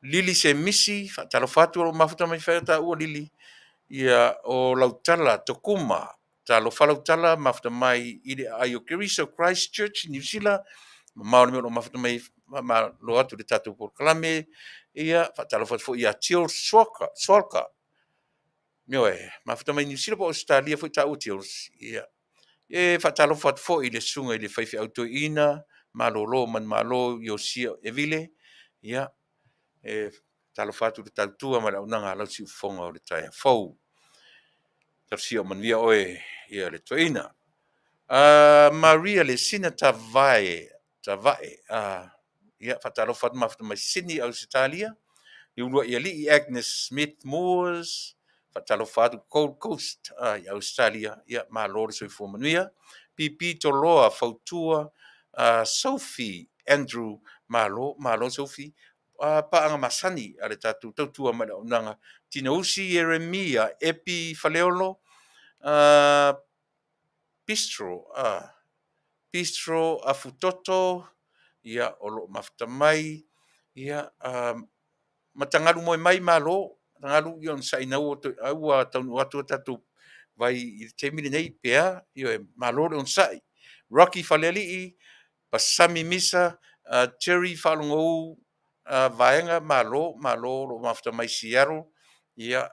Lili Semisi, faatalofa atu o lo o mafuta mai fea taua Lili. Ia, o Lautala Tokuma, talofa Lautala, mafuta mai i le aai o Keriso Christchurch, Niu Sila, mamao le mea o lo o mafuta mai ai, faamalo atu i le tatou polokalame. Ia, faatalofa atu foi ia Jill Swalka, Swalka, ioe, mafuta mai Niu Sila po o Ausetalia foi taua Jills. Ia, e faatalofa atu foi i le susuga i le faifeau toeaina malolo manumalo Iosia Evile. Ia, e talofa atu i le tautua ma le auaunaga a lau siufofoga o le taeao fou. Talosia o manuia oe ia le toeaina. Maria Lesina Tavae, Tavae, ia, faatalofa atu mafuta mai Sydney, Ausetalia. Le uluai alii Agnes Smith Moores, faatalofa atu Gold Coast i Ausetalia, ia malo le soifua manuia. PP Toloa Fautua, Sophie Andrew, malo, malo Sophie. Paaga masani a le tatou tautua ma le auaunaga. Tinousi Ieremia Epi Faleolo, Bistro, Bistro Afutoto, ia, o lo o mafuta mai. Ia, Matagalu Moe mai, malo. Matagalu, ia onosai ina ua, ua taunuu atu a tatou vai i le taimi lenei, pe a, ioe, malo le onosai. Rocky Falealii, Pasami Misa, Jerry Faalogou Vaega, malo, malo o lo o mafuta mai Seattle. Ia,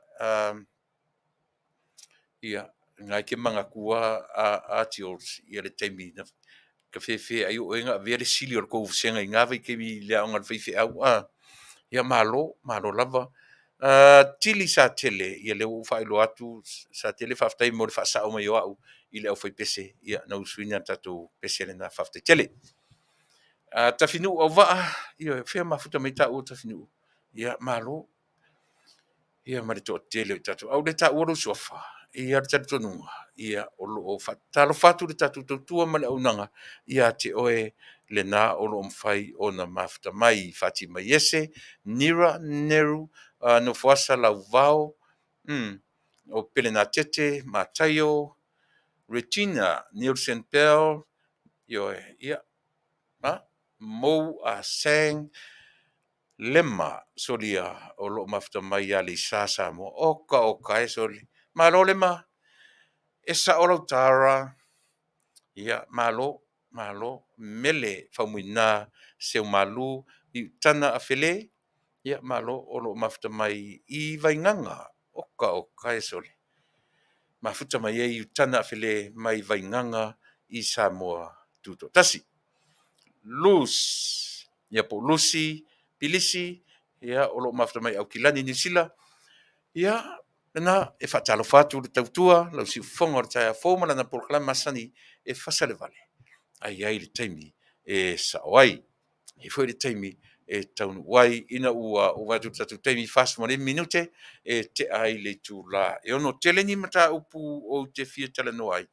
ia, na e te manatua a Jules ia le taimi na tafefe ai o oe na avea le sili o le tou vasega i na vaitaimi i le aoga a le faifeau. Ia malo, malo lava. Tili Satele, ia lea ua ou faailoa atu Satele, faafetai mo le faasao mai o au i le aufaipese, ia na usuina le tatou pese lena, faafetai tele. Tafinuu Auvaa, ioe, o fea e mafuta mai ai taua Tafinuu? Ia malo. Ia ma le toatele o i tatou. A ua le taua lou suafa, e i ai lava le talitonuga, ia o lo o faatalofa atu le tatou tautua ma le auaunaga ia te oe lena o lo o mafai ona mafuta mai. Fatima Iese, Nira Neru, Nofoasa Lauvao, o Pelenatete, Mataio, Regina Nielsen Bell, ioe, ia, Mou A Sang, Lema Solia o lo o mafuta mai ia Aleisa Samoa. Oka oka e Soli. Malo Lema, e sao lau tara. Ia, malo, malo. Mele Faumuina Seumalu i Utana Afele. Ia, malo o lo o mafuta mai i Vaigaga. Oka oka e Soli. Mafuta mai ai Utana Afele mai Vaigaga i Samoa Tutoatasi. Luz, ia po o Lucy Pilisi, ia o lo o mafuta mai Aukilani, Niu Sila. Ia, lena e faatalofa atu le tautua, lau siufofoga o le taeao fou ma lana polokalame masani e fasa le vale, ae i ai le taimi e sao ai. E i ai foi le taimi e taunuu ai ina ua ou vaai atu i le tatou taimi 45 minute e tea ai le itula e 6. Tele ni mataupu ou te fia talanoa ai.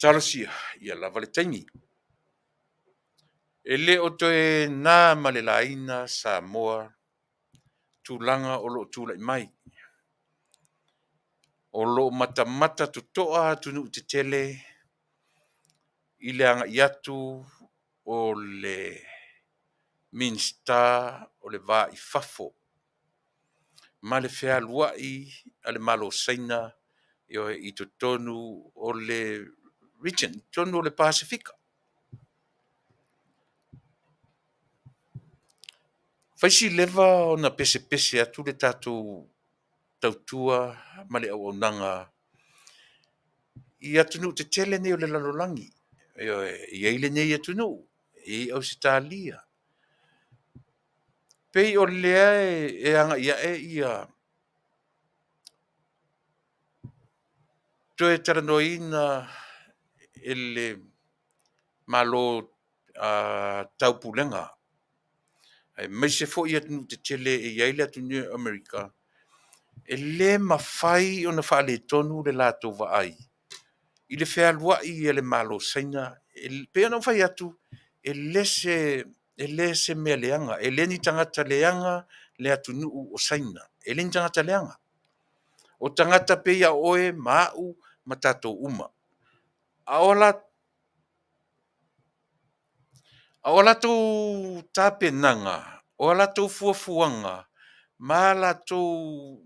Talosia ia lava le taimi. E le o toe na ma le laina Samoa tulaga o lo o tulai mai. O lo o matamata totoa atunuu tetele i le agai atu o le Minisita o le Va i Fafo ma le fealuai a le Malo o Saina i totonu o le region, i totonu o le Pasefika. Fai si leva ona pesepese atu le tatou tautua ma le auaunaga i atunuu tetele nei o le lalolagi. Ioe, e i ai lenei atunuu, e i ai Ausetalia. Pei o lea e agai ae ia toe talanoaina e le Malo Taupulega, aemaise foi atunuu tetele e i ai le atunuu o Amerika, e le mafai ona faaletonu le latou vaai i le fealuai a le Malo o Saina. E pei ona ou fai atu, e le se mea leaga, e le ni tagata leaga le atunuu o Saina, e le ni tagata leaga. O tagata pei lava o oe ma au ma tatou uma. A o a latou tapenaga, o a latou fuafuaga ma a latou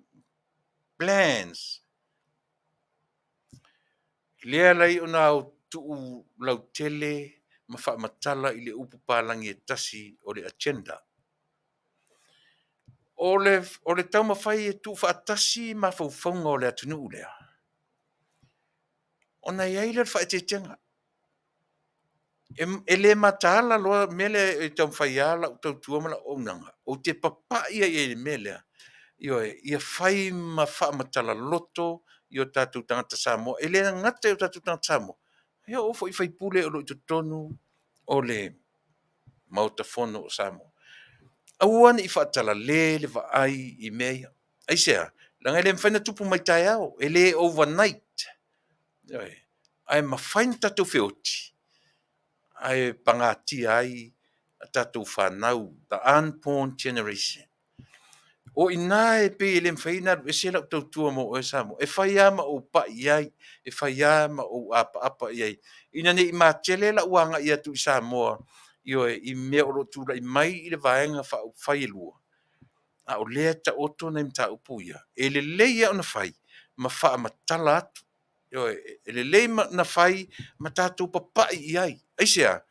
plans, lea e ala ai ona tuu lautele ma faamatala i le upu palagi e tasi o le agenda. O le taumafai e tuufaatasi mafaufauga o le atunuu lea, ona i ai lea o le faaeteetega. E le mataala loa le mea lea e taumafai lava lau tautua ma lau auaunaga, ou te papai lava i ai i le mea lea, ioe, ia fai ma faamatala loto i o tatou tagata Samoa. E le gata i o tatou tagata Samoa, e oo foi i sui usufono o lo o i totonu o le Maota Fono o Samoa. Aua ne i faatalale le vaai i mea ia. Aisea? Leaga e le mafai ona tupu mai taeao, e le overnight. Ioe. Ae mafai ona tatou feoti ae pagatia ai a tatou fanau, the unborn generation. O i ina e pei e le mafai ona alu ese lau tautua mo oe Samoa. E fai lava ma ou pai i ai, e fai lava ma ou apaapa i ai, ina ne i matele lau agai atu i Samoa, ioe, i mea o lo o tulai mai i le Vaega Faaupufai e 2, a o lea e taoto nai mataupu ia, e lelei lava ona fai ma faamatala atu. Ioe, e lelei ona fai ma tatou papai i ai. Aisea?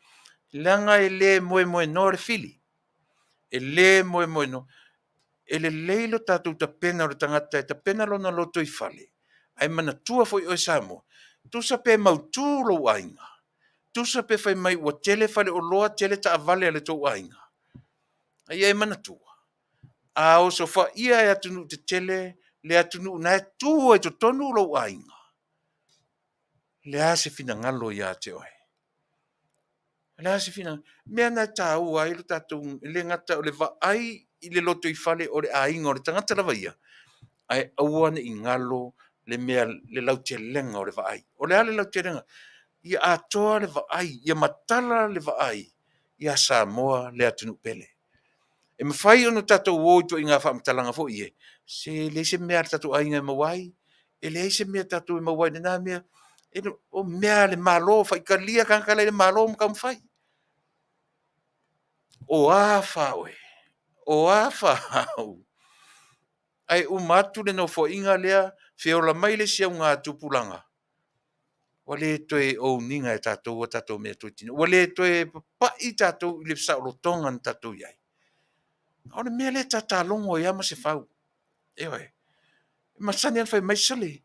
Leaga e le moemoenoa le fili. E le moemoenoa. E lelei lo tatou tapena o le tagata e tapena lona lotoifale, ae manatua foi oe Samoa, tusa pe mautu lou aiga, tusa pe fai mai ua tele faleoloa tele taavale a le tou aiga, a ia e manatua, a osofaia e atunuu tetele le atunuu na e tu ai i totonu lou aiga, o le a se finagalo ia te oe? O le a se finagalo? O le mea lena e taua ai lo tatou, e le gata o le vaai i le lotoifale o le aiga o le tagata lava ia, ae aua ne i galo le mea, le lautelega o le vaai. O le a le lautelega? Ia atoa le vaai, ia matala le vaai ia Samoa le atunuu pele. E mafai ona tatou o i ituaiga faamatalaga foi ia, se e leai se mea a le tatou aiga e maua ai, e leai se mea tatou e maua ai i lena mea. O mea a le Malo, faitalia tagata la e i le Malo ma taumafai. O a fa oe, o a fa au, ae uma atu le nofoaiga lea, feola mai le isi augatupulaga, ua le toe own ina e tatou a tatou meatotino, ua le toe papai tatou i le saolotoga na tatou i ai. O le mea lea e tatalogo ai lava Masefau. Ioe. E masani lava ona fai mai, sole,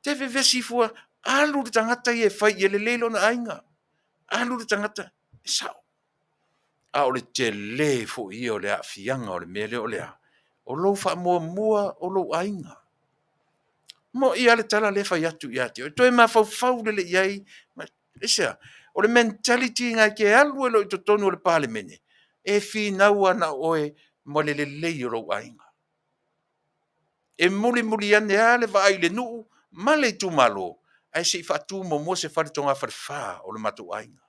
te vevesi fua, alu le tagata ia e fai ia lelei lona aiga. Alu le tagata, e sao. A o le tele foi ia o le aafiaga o le mea lea o le a? O lou faamuamua o lou aiga. Mo'i lava le tala lea e fai atu ia te oe, toe mafaufau lelei i ai. Aisea? O le mentality lena e te alu ai loa i totonu o le Palemene, e finau lava na o oe ma le lelei o lou aiga. E mulimuli ane lava le vaai i le nuu ma le itumalo, ae se i faatu muamua se fale togafalefa o le matou aiga.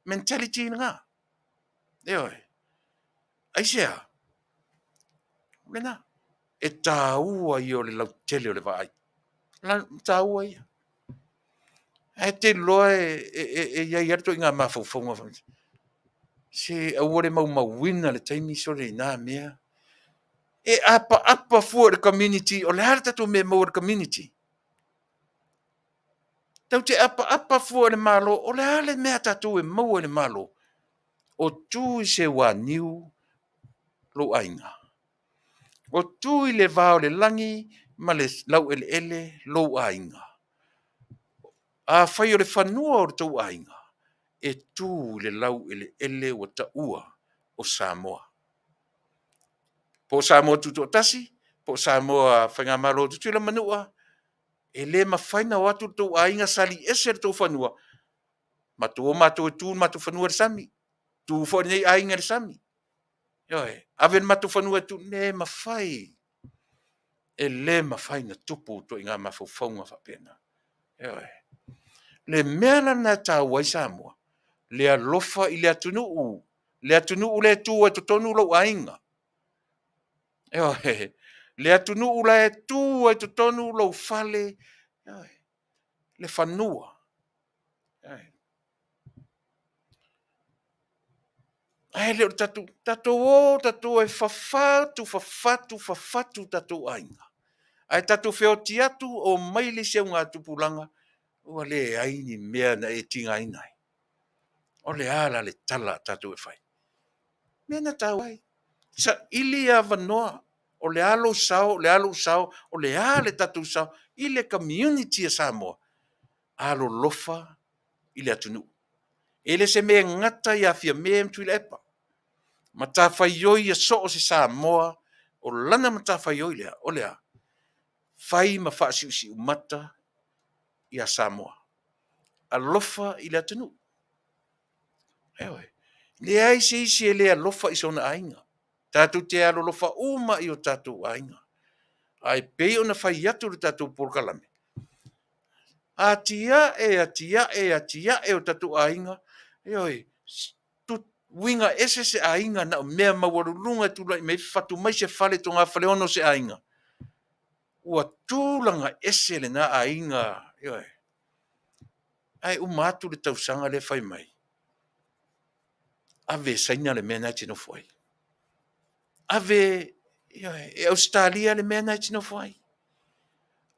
Mentality lena. Ioe. Aisea? O lena. E taua ia o le lautele o le vaai. E taua ia. Ae te iloa e i ai lava le ituaiga mafaufauga foi. Se aua le maumauina le taimi sole i na mea. E apaapa fua i le community, o le a le tatou mea e maua i le community? Tatou te apaapa fua i le Malo, o le a le mea a tatou e maua i le Malo? O tu i seuaniu lou aiga. O tu i le va o le lagi ma le laueleele lou aiga. Afai o le fanua o le tou aiga, E tu i le laueleele ua taua o Samoa. Po o Samoa Tutoatasi, po o Samoa Faigamalo Tutuila ma Manua, e le mafai ona o atu le tou aiga sali ese le tou fanua, matou o matou e tu le matou fanua i le sami, tu foi lenei aiga i le sami. Ioe, ave le matou fanua e tu, le mafai. E le mafai ona tupu ituaiga mafaufauga faapena. Ioe. Le mea la lena e taua ai Samoa, le alofa i le atunuu, le atunuu lea e tu ai i totonu lou aiga. Ioe. Le atunuu la e tu ai i totonu lou fale, ioe, le fanua. Ioe. Ae le o le tatou, tatou o tatou e fafatu, fafatu, fafatu tatou aiga, ae tatou feoti atu, omai le isi augatupulaga, ua leai ni mea na e tigaina ai. O le a la le tala a tatou e fai? O le mea lena e taua ai, saili avanoa, o le a lou sao, o le a lou sao, o le a le tatou sao i le community a Samoa, alolofa i le atunuu. E le o se mea e gata ia Fiame ma Tuilaepa. Matafaioi ia so o se Samoa, o lana matafaioi lea, o le a? Fai ma faasiusiumata ia Samoa. Alofa i le atunuu. Ioe. Leai se isi e le alofa i sona aiga. Tatou te alolofa uma i o tatou aiga. Ae pei ona fai atu le tatou polokalame, atiae, atiae, atiae o tatou aiga, ioe, uiga ese se aiga na o mea maualuluga e tulai mai ai, fatu mai se fale togafaleono o se aiga, ua tulaga ese lena aiga, ioe. Ae uma atu le tausaga lea fai mai, ave e Saina le mea lena e te nofo ai. Ave e Ausetalia le mea lena e te nofo ai.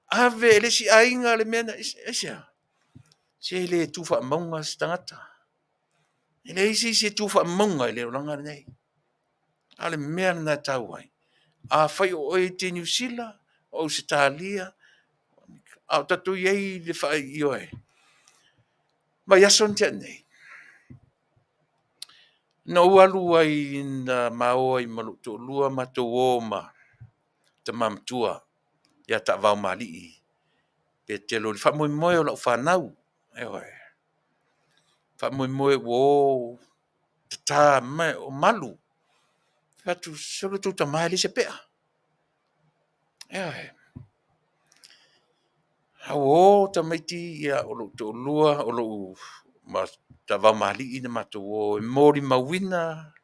Ave e le isi aiga le mea lena. Aisea? Se e le tu faamauga se tagata. E leai se isi e tu faamauga i le olaga lenei. A o le mea lena e taua ai. Afai o oe e te i Niu Sila, o Ausetalia, a o tatou i ai i le ioe, vaiaso na tea nei, na ou alu ai na ma o ai ma lou toalua matou o ma tama matua ia Taavaomalii Petelo i le faamoemoe o lau fanau. Ioe. Faamoemoe ua o tata mai o malu. Fai atu, sole tou tama e leai se pea. Ioe. A ua o tamaiti, ia, o lou toalua, o lou ma Taavaomalii na matou o e molimauina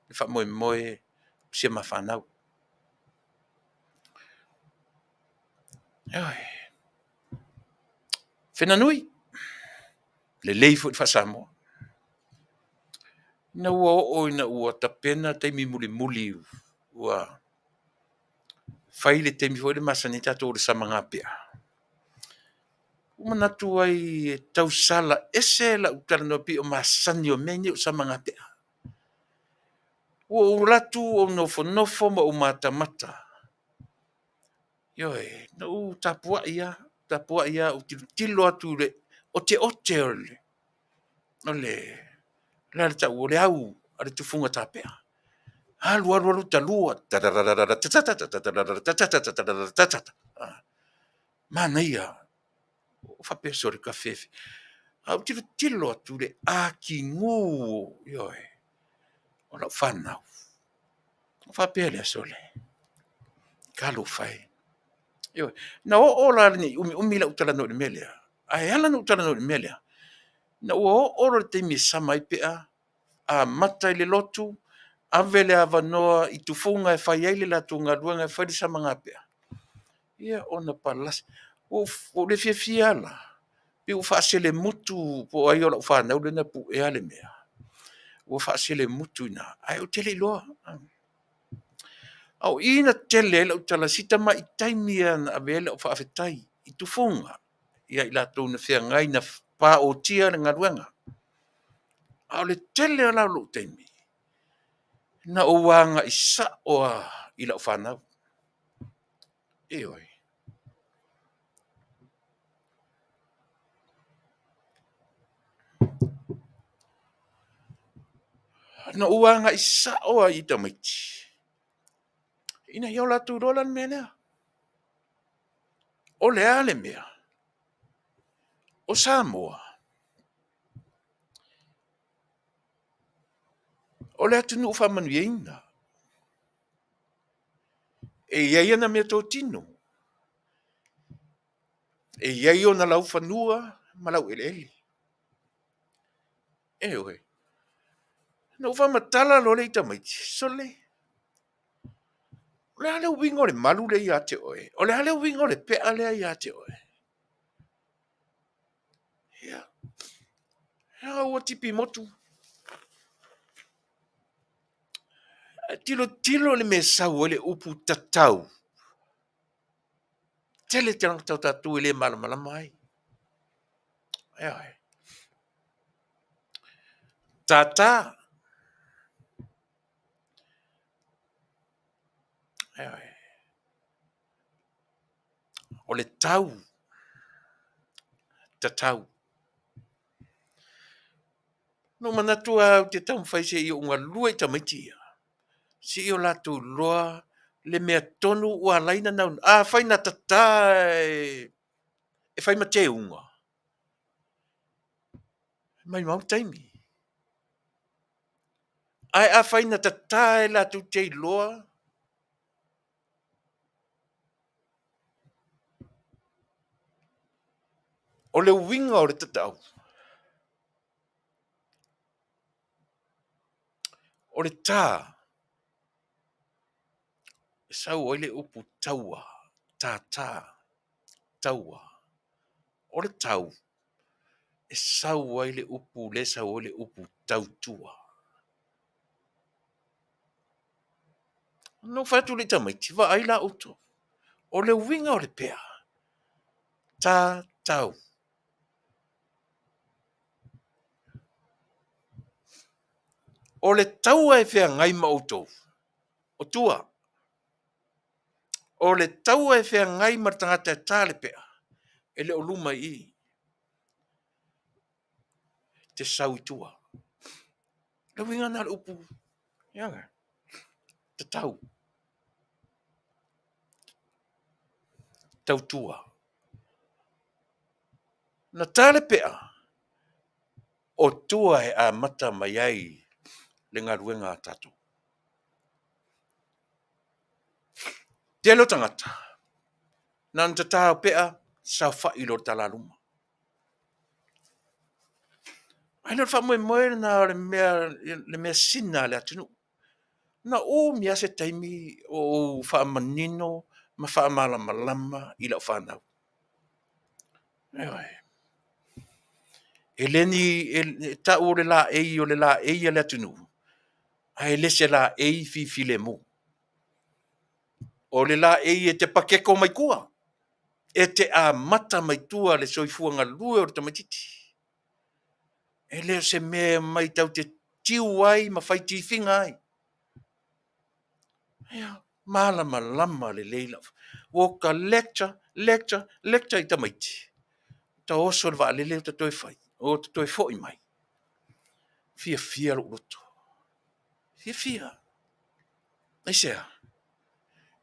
le faamoemoe o si a ma fanau. Ioe. Fena nui, lelei foi le faa-Samoa. Ina ua oo ina ua tapena taimi mulimuli ua fai le taimi foi lea e masani ai tatou o le samagapea, ua manatu ai e tausala ese lau talanoa pei o masani o mea nei o samagapea. Ua ou alu atu ou nofonofo ma ou matamata, ioe, na ou tapuai lava, tapuai lava ou tilotilo atu i le oteote o le, o le a le tau, o le au a le tufuga tapea. Alu alu alu talua, manaia. Ou faapea, sole cafefe. Ae ou tilotilo atu i le akigu, ioe, o lau fanau. Ona faapea lea, sole, talofa e. Ioe. Na oo la ne i umiumi lau talanoa i le mea lea, ae ala ona ou talanoa i le mea lea, ina ua oo loa i le taimi e sama ai pea, amata i le lotu, ave le avanoa i tufuga e fai ai le latou galuega e fai le samagapea, ia ona palasi. Ua ou le fiafia lava la, pei ua faaselemutu po o ai o lau fanau lea na puea le mea, ua faaselemutu i ina, ae ou te le iloa. A o i na tele ai lau tala, si tamai taimi lava na ave ai lau faafetai i tufuga ia i latou na feagai na paotia le galuega. A o le tele la o lou taimi, na ou agai sao lava i lau fanau. Ioe. Na ou agai sao ai i tamaiti, ina ia o latou iloa la le mea lea. O le a le mea? O Samoa, o le atunuu faamanuiaina. E i ai ana meatotino, e i ai ona laufanua ma laueleele. Ioe. Na ou faamatala loa lea i tamaiti, sole, o le a le uiga o le malu lea ia te oe? O le a le uiga o le pea lea ia te oe? Ia, ua tipi motu. Ae tilotilo i le mea e sau ai le upu tatau. Tele tagata o tatou e le malamalama ai. Ioe. Tata. Ioe. O le tau. Tatau. Na ou manatu lava ou te taumafai se i ou galue i tamaiti ia, se i o latou iloa le mea tonu ua ala ai ona naunau. Afai na tata e fai ma teuga, e maumau le taimi. Ae afai na tata e latou te iloa o le uiga o le tatau, o le ta e sau ai le upu taua, tata, taua. O le tau e sau ai le upu lea e sau ai le upu tautua. Na ou fai atu lea i tamaiti, vaai la outou, o le uiga o le pea, ta tau. O le taua e feagai ma outou, o tua. O le taua e feagai ma le tagata e ta le pea, e le o luma i i, e te sau i tua. O le uiga lena o le upu, ioe, tatau, tautua. Na ta le pea, o tua e amata mai ai le galuega a tatou. Tele o tagata, na ona tata o pea, saofai loa i le talaluma. Ae le o le faamoemoe lena o le measina a le atunuu. Na umi lava se taimi o ou faamanino ma faamalamalama i lau fanau. Ioe. E le ni e tau o le laei o le laei a le atunuu, ae le se laei fifilemu. O le laei e te pakeko mai tua, e te amata mai tua le soifua galue o le tamaitiiti. E le o se mea e omai tatou te tiu ai ma fai tifiga ai. Ia, malamalama lelei lau. Ua ta lecture, lecture, lecture i tamaiti. Ta oso i le vaalele ta toe fai, o ta toe foi mai. Fiafia lou loto. Fiafia. Aisea?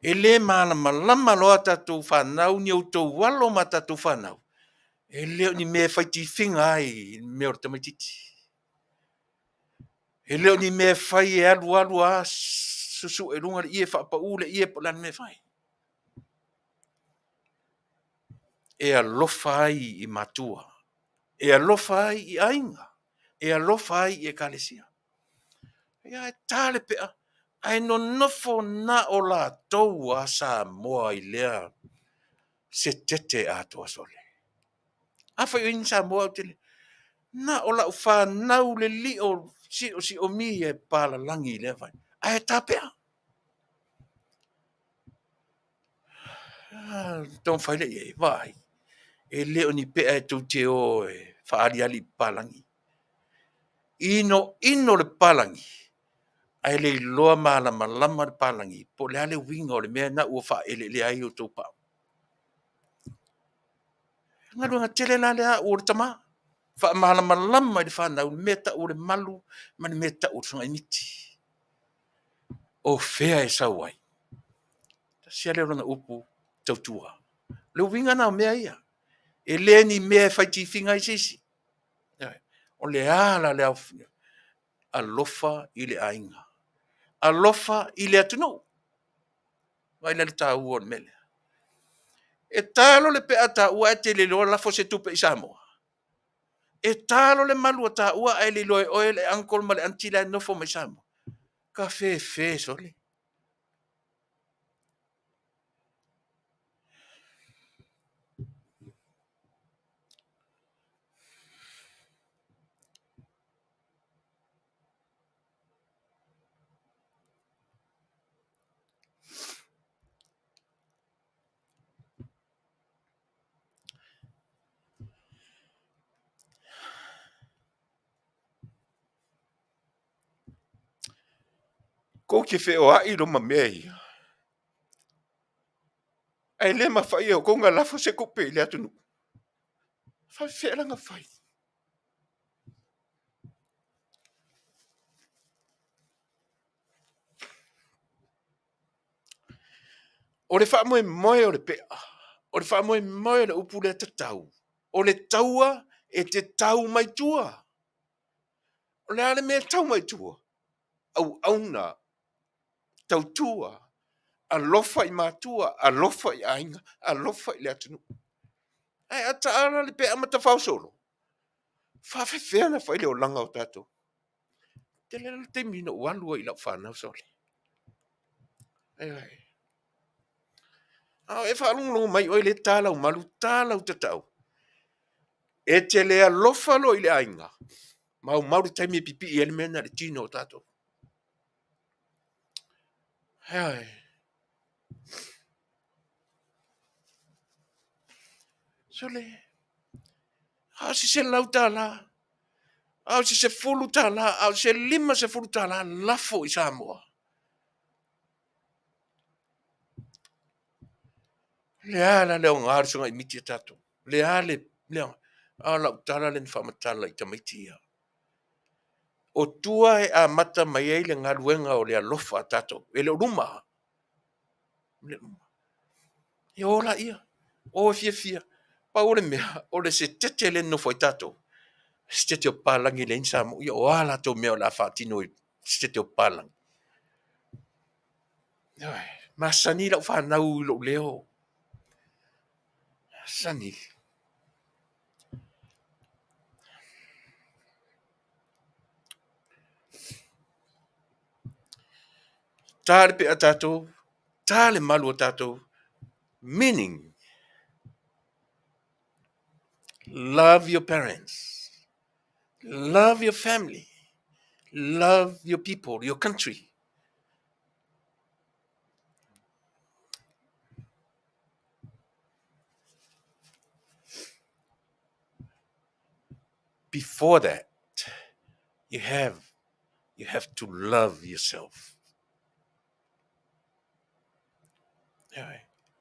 E le malamalama loa a tatou fanau, ni outou alo ma tatou fanau, e le o ni mea e fai tifiga ai i le mea o le tamaitiiti. E le o ni mea e fai e alu alu lava susue i luga le ie, faapau le ie po o le a le mea e fai. E alofa ai i matua, e alofa ai i aiga, e alofa ai i ekalesia. Ia, e ta le pea, ae nonofo na o latou a Samoa i lea setete atoa sole. Afai o i ai ni Samoa, ou te le... Na o lau fanau le lio siosiomia e palalagi i lea vai. Ae ta pea. Taumafai lea i ai, vaai, e le o ni pea e tou te o e faaaliali i papalagi. Inoino le papalagi, ae le iloa malamalama le papalagi po o le a le uiga o le mea lena ua faaeleelea ai outou pau. Galuega tele la lea a au o le tama. Faamalamalama i le fanau le mea tau o le malu ma le mea tau o le sagaimiti. O fea e sau ai? Tasi lava lea o lana upu, tautua. O le uiga lena o mea ia. E le ni mea e fai tifiga ai se isi. O le a la le aofia? Alofa i le aiga. Alofa i le atunuu. Vaai la i le taua o le mea lea. E ta loa le pea a taua ae te le iloa lafo se tupe i Samoa. E ta loa le malu a taua ae le iloa e oe le uncle ma le aunty la e nofo mai Samoa. Ka fefe sole. Kou te feoai loa ma mea ia, ae le mafai e outou ona lafo se tupe i le atunuu. E faapefea la ona fai? O le faamoemoe o le pea, o le faamoemoe o le upu lea tatau, o le taua e te tau mai tua. O le a le mea e tau mai tua? Auauna, tautua, alofa i matua, alofa i aiga, alofa i le atunuu. Ae a taala le pea ma tafao solo, faafefea ona fai le olaga o tatou? Tele le taimi na ou alu ai i lau fanau sole. Ioe. A o e faalogologo mai oe lea e ta lau malu, ta lau tatau, e te le alofa loa i le aiga, maumau le taimi e pipii ai le mea lena i le tino o tatou. Ioe. Sole, a o se $100, a o se $10, a o se $50 lafo i Samoa. O le a la le aoga o le sagaimiti a tatou? O le a le aoga? A o lau tala lea na faamatala i tamaiti ia. O tua e amata mai ai le galuega o le alofa a tatou, e le o luma. Ia o laia, o e fiafia. Pau o le mea, o le setete lea e nonofo ai tatou, setete o papalagi e leai ni Samoa. Ia o a latou mea o le a faatino i setete o papalagi? Ioe, masani lau fanau i lou leo. Masani. Ta le pea a tatou, ta le malu a tatou, meaning, love your parents, love your family, love your people, your country. Before that, you have you have to love yourself.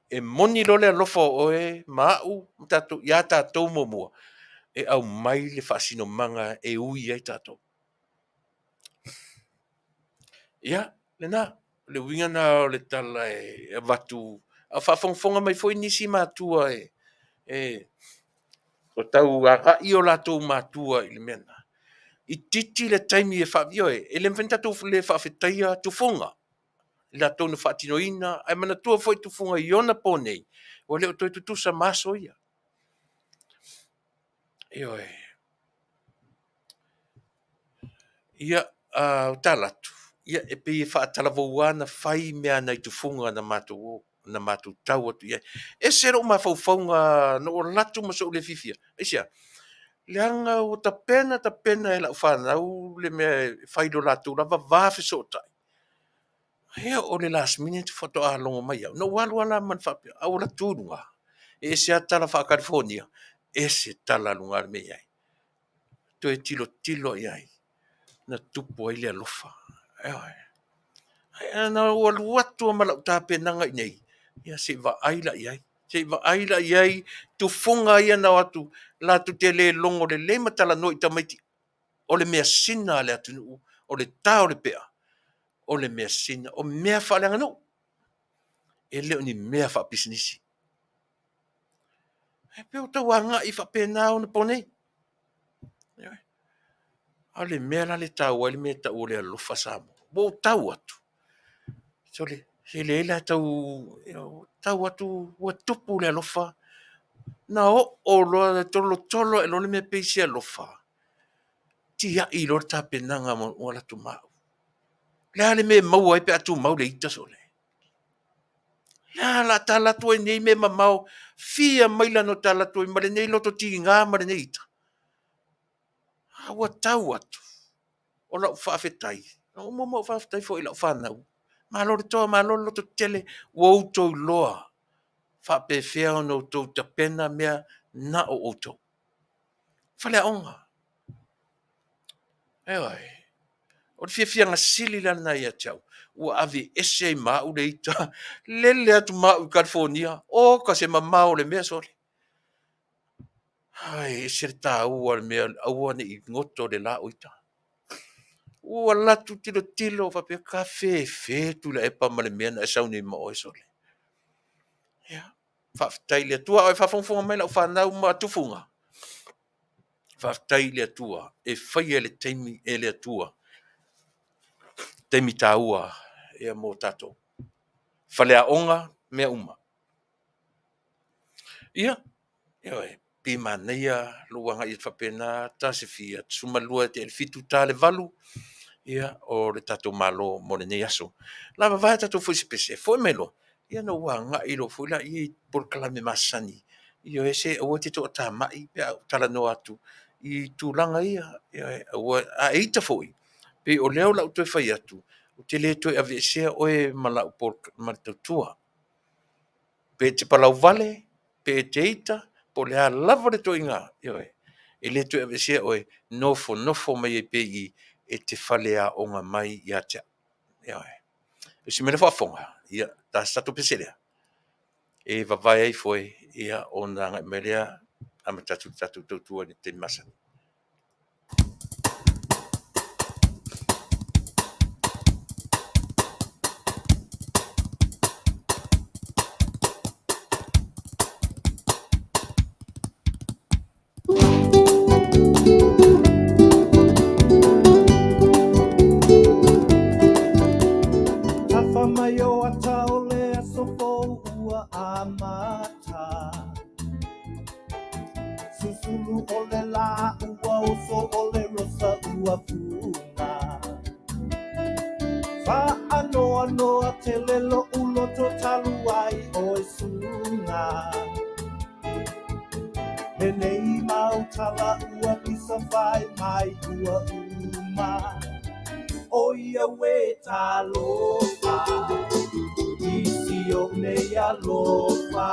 E moni loa le alofa o oe ma au ma tatou iā tatou muamua, e aumai le faasinomaga e ui ai tatou. Ia, lena, o le uiga lena o le tala e avatu, a o faafogafoga mai foi nisi matua e e o tau agai o latou matua i le mea lena. Itiiti le taimi e ioe, e le mafai ona tatou le faafetaia tufuga, i latou na faatinoina, ae manatua foi tufuga i ona po nei, ua le o toe tutusa ma aso ia. Ioe. Ia, o tala atu, ia e pei e faatalavou na fai mea a nai tufuga na matou o, na matou tau atu i ai. Ese lou mafaufauga na ou alu atu ma sou le fiafia. Aisea? Leaga ua tapena tapena e lau fanau le mea e fai i lo latou lava va fesootai. Ia o le last minute faatoa logo mai au. Na ou alu lava la ma le faapea, a ou alu atu tu i luga, e ese lava tala faa-California, ese tala a luga le mea e i ai. Toe tilotilo i ai, na tupu ai le alofa. Ioe. Ae na ou alu atu lava ma lau tapenaga i inei, ia se i vaai la i ai. Se i vaai la i ai tufuga ia na o atu latou te le logo lelei ma talanoa i tamaiti o le measina a le atunuu, o le ta o le pea, o le measina, o mea faaleaganuu, e le o ni mea faapisinisi. E pei ua tau agai faapena ona po nei. A o le mea la le taua ai le mea e tau o le alofa Samoa, ua ou tau atu, sole, se leai la tau, tau atu ua tupu le alofa, na oo loa, tolotolo ae loa le mea pei se alofa, tiai loa le tapenaga ua alu atu ma au. O le a le mea e maua ai pe a tumau le ita, sole? O le a o le a ta alu atu ai i nei mea mamao, fia maila na ta alu atu ai ma lenei loto tiga ma lenei ita? A ua tau atu, o lau faafetai, na ou muamua ou faafetai foi i lau fanau, malo le toa, malo le lototetele, ua outou iloa faapefea ona outou tapena mea na o outou. Faleaoga. Ioe. O le fiafiaga sili la lena ia te au, ua aveese ai ma au le ita, lele atu ma au i Kalifonia, oka se mamao o le mea, sole. Ai, e ese le taua o le mea, aua ne i goto le la o ita. Ua alu atu tilotilo faapea, tafefe Tuilaepa ma le mea na e sau nei ma oe, sole. Ia, faafetai i le Atua. A o e faafogafoga mai lau fanau ma tufuga, faafetai i le Atua e faia le taimi e le Atua, taimi taua ia mo tatou. Faleaoga, mea uma. Ia, ioe, pei e manaia lou agai atu faapena, ta se fia 12 tea i le 7, ta le 8, ia, o le tatou Malo mo lenei aso. La vavae tatou fuaisepese, foi mai loa, ia ona ou agai loa foi lea i polokalame masani. Ioe, se aua e te toatamai pe a ou talanoa atu i tulaga ia. Ioe, aua, a e ita foi, pei o lea o le a ou toe fai atu, ou te le toe aveesea oe ma lau ma le tautua. Pe e te palauvale, pe e te ita, po o le a lava le ituaiga, ioe, e le toe aveesea oe, nofonofo mai ai pea i i e te faleaoga mai ia te au. Ioe. O si mea lea faafofoga, ia, ta se tatou pese lea, e vavae ai foe, ia, ona agai mai lea amata atu le tatou tautua i le taimi masani. Tafa mai o ata o le aso fou ua amata. Susulu o le lā ua oso o le rosa ua funa. Whaanoanoa tele lo'u loto talu ai oe suga. Lenei mau tala ua pisa fai mai ua uma. O ia we talofa i si o nei alofa.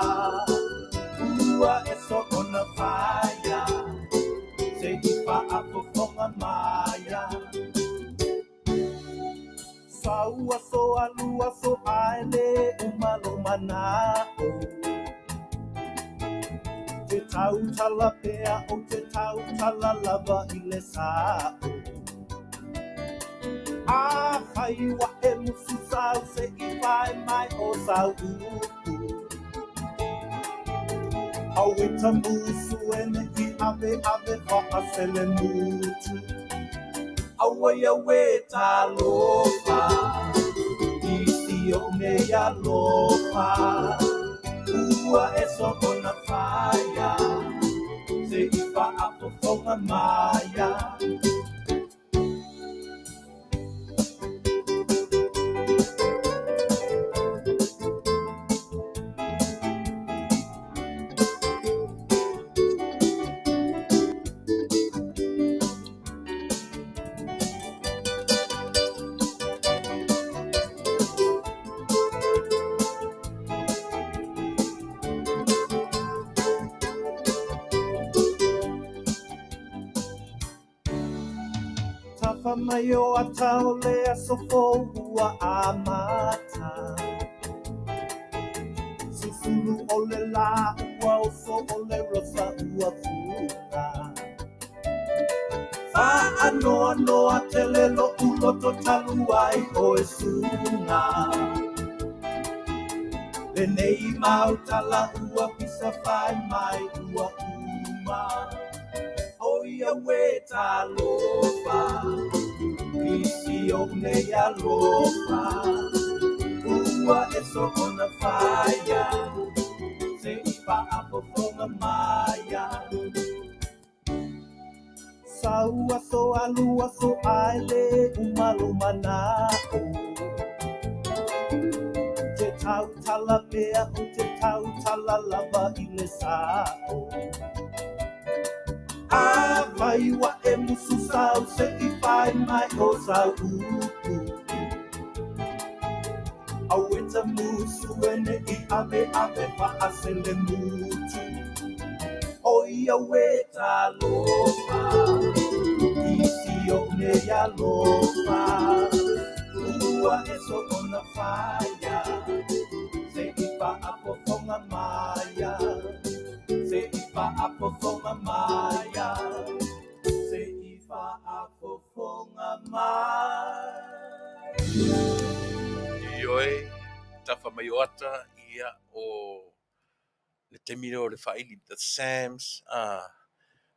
Ua e soona faia se i faafofoga maia. Sau aso alu aso ae le uma lou mana'o. Te tautala pea ou te tautala lava i le sa'o. Afai ua e musu sau se i fai mai o sau upu. Aue ta musu e ne i aveave faaselemutu. Auai aue talofa i si ou nei alofa. Ua e soona faia se i faafofoga maia. Tafa mai o ata o le aso fou ua amata. sulu o le lā ua oso o le rosa ua fuga. Faanoanoa tele loʻu loto talu ai ʻoe suga. Lenei mau tala ua pisa fai mai ua uma. Oi auē talofa I si oʻu nei alofa Ua e soona faia Se i faafofoga maia Sau aso alu aso ae le uma lou manao Te tautala pea ou te tautala lava i le sao Afai ua e musu sau se i fai mai o sau upu Aue ta musu e ne i aveave faaselemutu Oi auē talofa I si oʻu nei alofa Ua e soona faia Se i faafofoga maia Se i faafofoga maia Se i faafofoga mai. Ioe, tafa mai o ata, ia, o le taimi lea o le faaili, the Sams, a,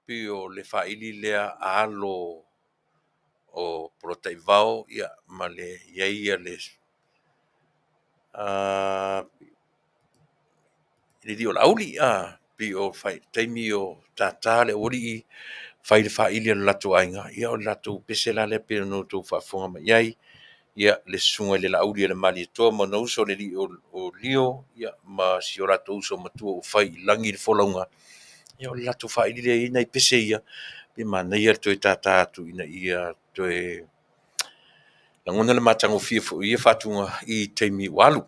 pei o le faaili lea a alo o Polataivao, ia, ma le i ai ia le, a, le alii o Laauli, a, pei o taimi o tātā le aualii, fai le faaili a le latou aiga, ia o le latou pese la lea pei ona outou faafofoga mai i ai, ia le susuga i le Laauli a le Malietoa ma ona uso le alii o Lio, ia ma si o latou uso matua ua fai i lagi le folauga, ia o le latou faaili lea e i ai nai pese ia, pe manaia le toe tātā atu ina ia toe lagona le matagofie foi o ia faatuga i taimi ua alu.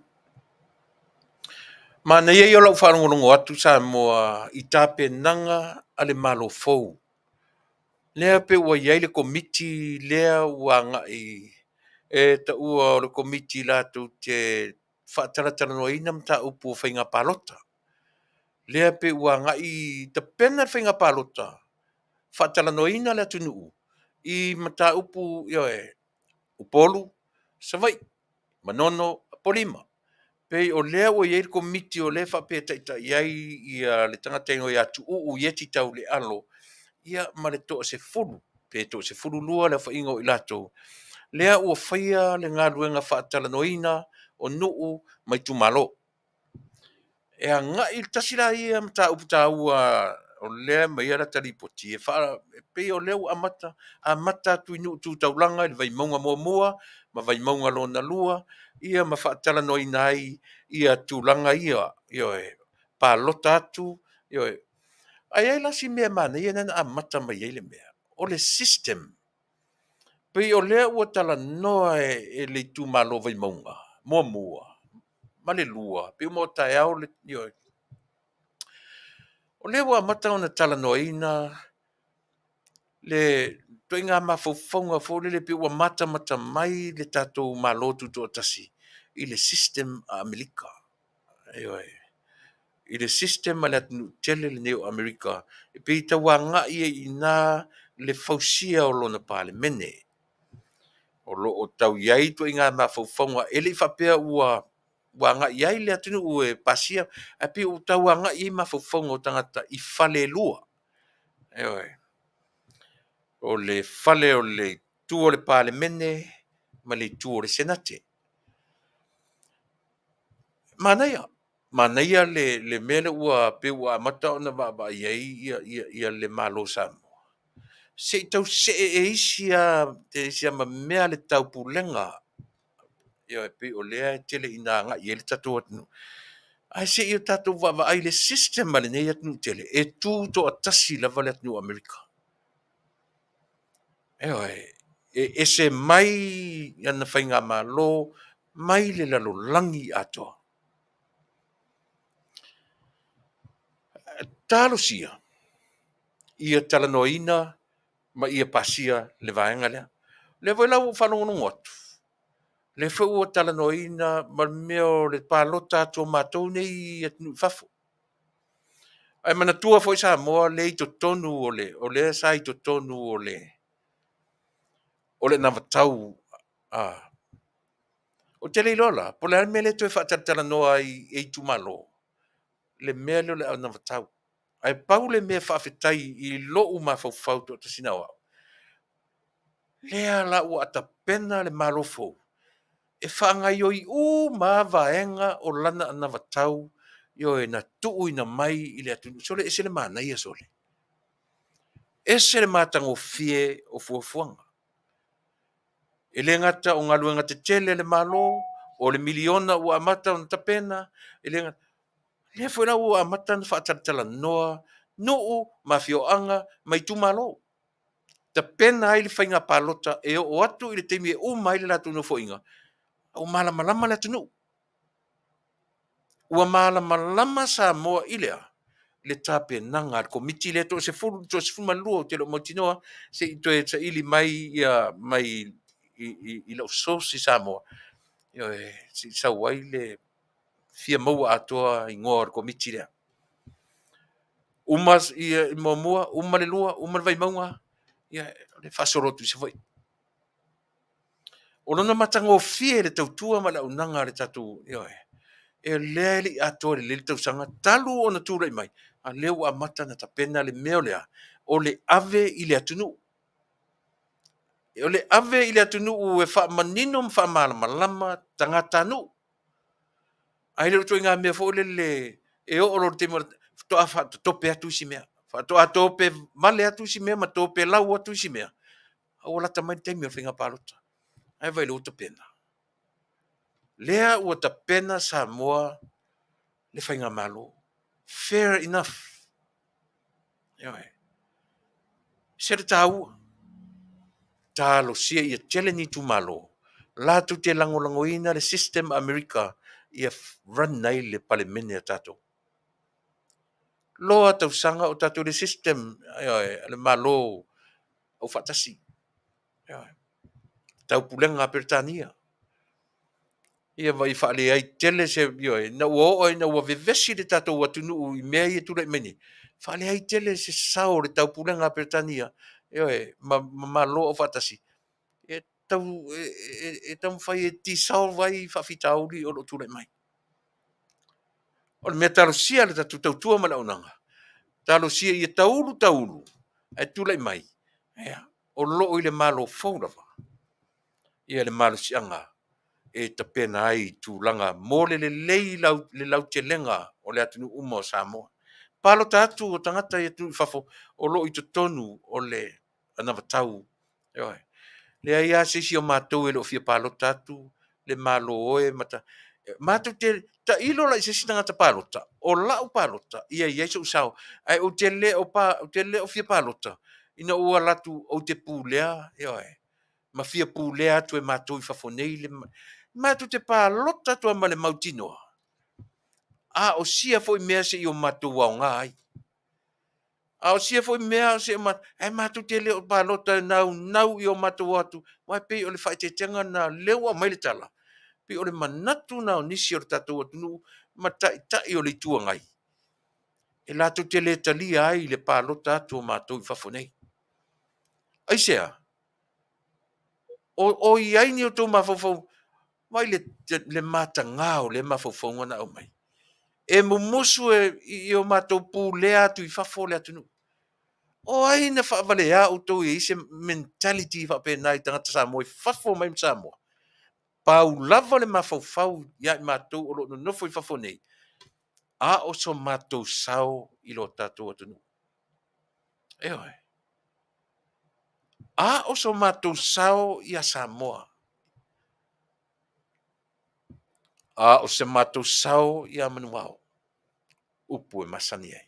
Manaia ia o lau faalogologo atu Samoa i tapenaga a le Malo fou. Lea pei ua i ai le komiti lea ua agai e taua o le komiti latou te faatalatalanoaina mataupu o faiga palota. Lea pei ua agai tapena le faiga palota, faatalanoaina le atunuu i mataupu, ioe, Upolu, Savaii, Manono, Apolima. Pei o lea ua i ai le komiti o lea e faapea e taitai ai ia le tagata e igoa ia Tuuu Ieti Taulealo, ia ma le toasefulu pe toasefululua le aofaiga o i latou, lea ua faia le galuega faatalanoaina o nuu ma itumalo. E agai le tasi la ia mataupu taua o lea e aumai ai lata lipoti, e pei o lea ua amata, amata atu i nuu tu taulaga i le Vaimauga muamua ma Vaimauga lona lua, ia ma faatalanoaina ai ia tulaga ia, ioe, palota atu, ioe. Ae i ai la si mea manaia lea na amata mai ai le mea, o le system. Pei o lea ua talanoa e le itumalo Vaimauga muamua ma le lua, pei uma o taeao le, ioe. O lea ua amata ona talanoaina le ituaiga mafaufauga foi lele pei ua matamata mai le tatou Malo Tutoatasi i le system a Amerika. Ioe. I le system a le atunuu tele lenei o Amerika, e pei e tau agai ai i ina le fausia o lona Palemene. O lo o tau i ai ituaiga mafaufauga, e le i faapea ua agai i ai le atunuu e pasia, ae pei ua tau agai i ai mafaufauga o tagata i fale e lua. Ioe. O le fale o le itu o le Palemene ma le itu o le Senate. Manaia, manaia le mea lea ua pei ua amata ona vaavaai i ai ia le Malo o Samoa. Se i tau see e isi a ma mea le taupulega. Ioe, pei o lea e tele ina agai i ai le tatou atunuu. Ae se i o tatou vaavaai i le system a lenei atunuu tele, e tu toatasi lava le atunuu o Amerika. Ioe, e ese mai ana faigamalo mai le lalolagi atoa. Talosia ia talanoaina ma ia pasia le vaega lea. O lea foi la ua ou faalogologo atu, Lea foi ua talanoaina ma le mea o le palota atu o matou nei i atunuu i fafo. Ae manatua foi Samoa lea i totonu o le, o lea sa i totonu o le, o le anavatau a. Ou te le iloa la, po o le a le mea lea e toe faatalatalanoa ai e itumalo le mea lea o le anavatau. Ae pau le mea faafetai i lou mafaufau toatasi na o au, lea la ua tapena le Malo fou e faagaioi uma lava vaega o lana anavatau, ioe, na tuuina mai i le atunuu. Sole, ese le manaia sole. Ese le matagofie o fuafuaga. E le gata o galuega tetele a le Malo, o le miliona ua amata ona tapena, e le gata, lea foi la ua amata ona faatalatalanoa nuu ma afioaga ma itumalo. Tapena ai le faiga palota e oo atu i le taimi e uma ai le latou nofoaiga, ua malamalama le atunuu. Ua malamalama Samoa i le a? Le tapenaga a le Komiti lea toa 12 ou te le o mautinoa, se i toe saili mai ia mai i lau source i Samoa, ioe, se i sau ai le fia maua atoa igoa o le Komiti lea. Uma ia muamua, uma le lua, uma le Vaimauga, ia le faasolo atu i Savaii. O lona matagofie le tautua ma le auaunaga a le tatou, ioe, e lea e le i atoa lelei le tausaga talu ona tulai mai, a lea ua amata ona tapena le mea o le a? O le ave i le atunuu. O le ave i le atunuu e faamanino ma faamalamalama tagatanuu. Ae le o ituaiga mea foi lele e oo loa i le taimi faatoa faatotope atu isi mea, faatoa tope vale atu isi mea ma tope lau atu isi mea, a ua lata mai le taimi o le faiga palota. Ae vaai o lea ua tapena. Lea ua tapena Samoa le faigamalo. Fair enough. Ioe. Se le taua. Talosia ia tele ni itumalo latou te lagolagoina le system a Amerika ia run ai le Palemene a tatou. Loa tausaga o tatou i le system, ioe, a le Malo Aufaatasi. Ioe. Taupulega a Peretania. Ia ma ia faaleai tele se, ioe, ina ua oo ina ua vevesi le tatou atunuu i mea ia e tulai mai nei, faaleai tele se sao o le taupulega a Peretania, ioe, ma Malo Aufaatasi, e tau e taumafai e dissolve ai faafitauli o lo o tulai mai. O le mea talosia le tatou tautua ma le auaunaga, talosia ia taulu taulu ae tulai mai, ia, o lo o i le Malo fou lava ia le malosiaga e tapena ai tulaga mo le lelei le lautelega o le atunuu uma o Samoa. Palota atu o tagata i atunuu i fafo o lo o i totonu o le anavatau. Ioe. Leai lava se isi o matou e le o fia palota atu le Malo e, matou te tailo la i se isi tagata palota, o lau palota ia i ai sou sao, ae ou te le o fia palota ina ua alu atu ou te pulea, ioe, ma fia pulea atu e matou i fafo nei le matou te palota atu lava ma le mautinoa, a o sia foi mea se i o matou aoga ai. A o sia foi mea se i o ae matou te le o palota e naunau i o matou o atu, aua e pei o le faaeteetega lena, lea ua aumai le tala, pei o le manatu lena o nisi o le tatou atunuu ma Taitai o le Itu Agai, e latou te le talia ai le palota atu o matou i fafo nei. Aisea? O i ai ni outou mafaufau, vaai le mataga o lea mafaufauga na aumai. E mumusu i o matou pulea atu i fafo le atunuu. O ai na faavalea outou e i ai se mentality faapena i tagata Samoa i fafo mai ma Samoa? Pau lava le mafaufau ia i matou o lo o nonofo i fafo nei, a o so matou sao i lo tatou atunuu. Ioe. A o so matou sao ia Samoa. A o se matou sao ia Manuvao. Upu e masani ai.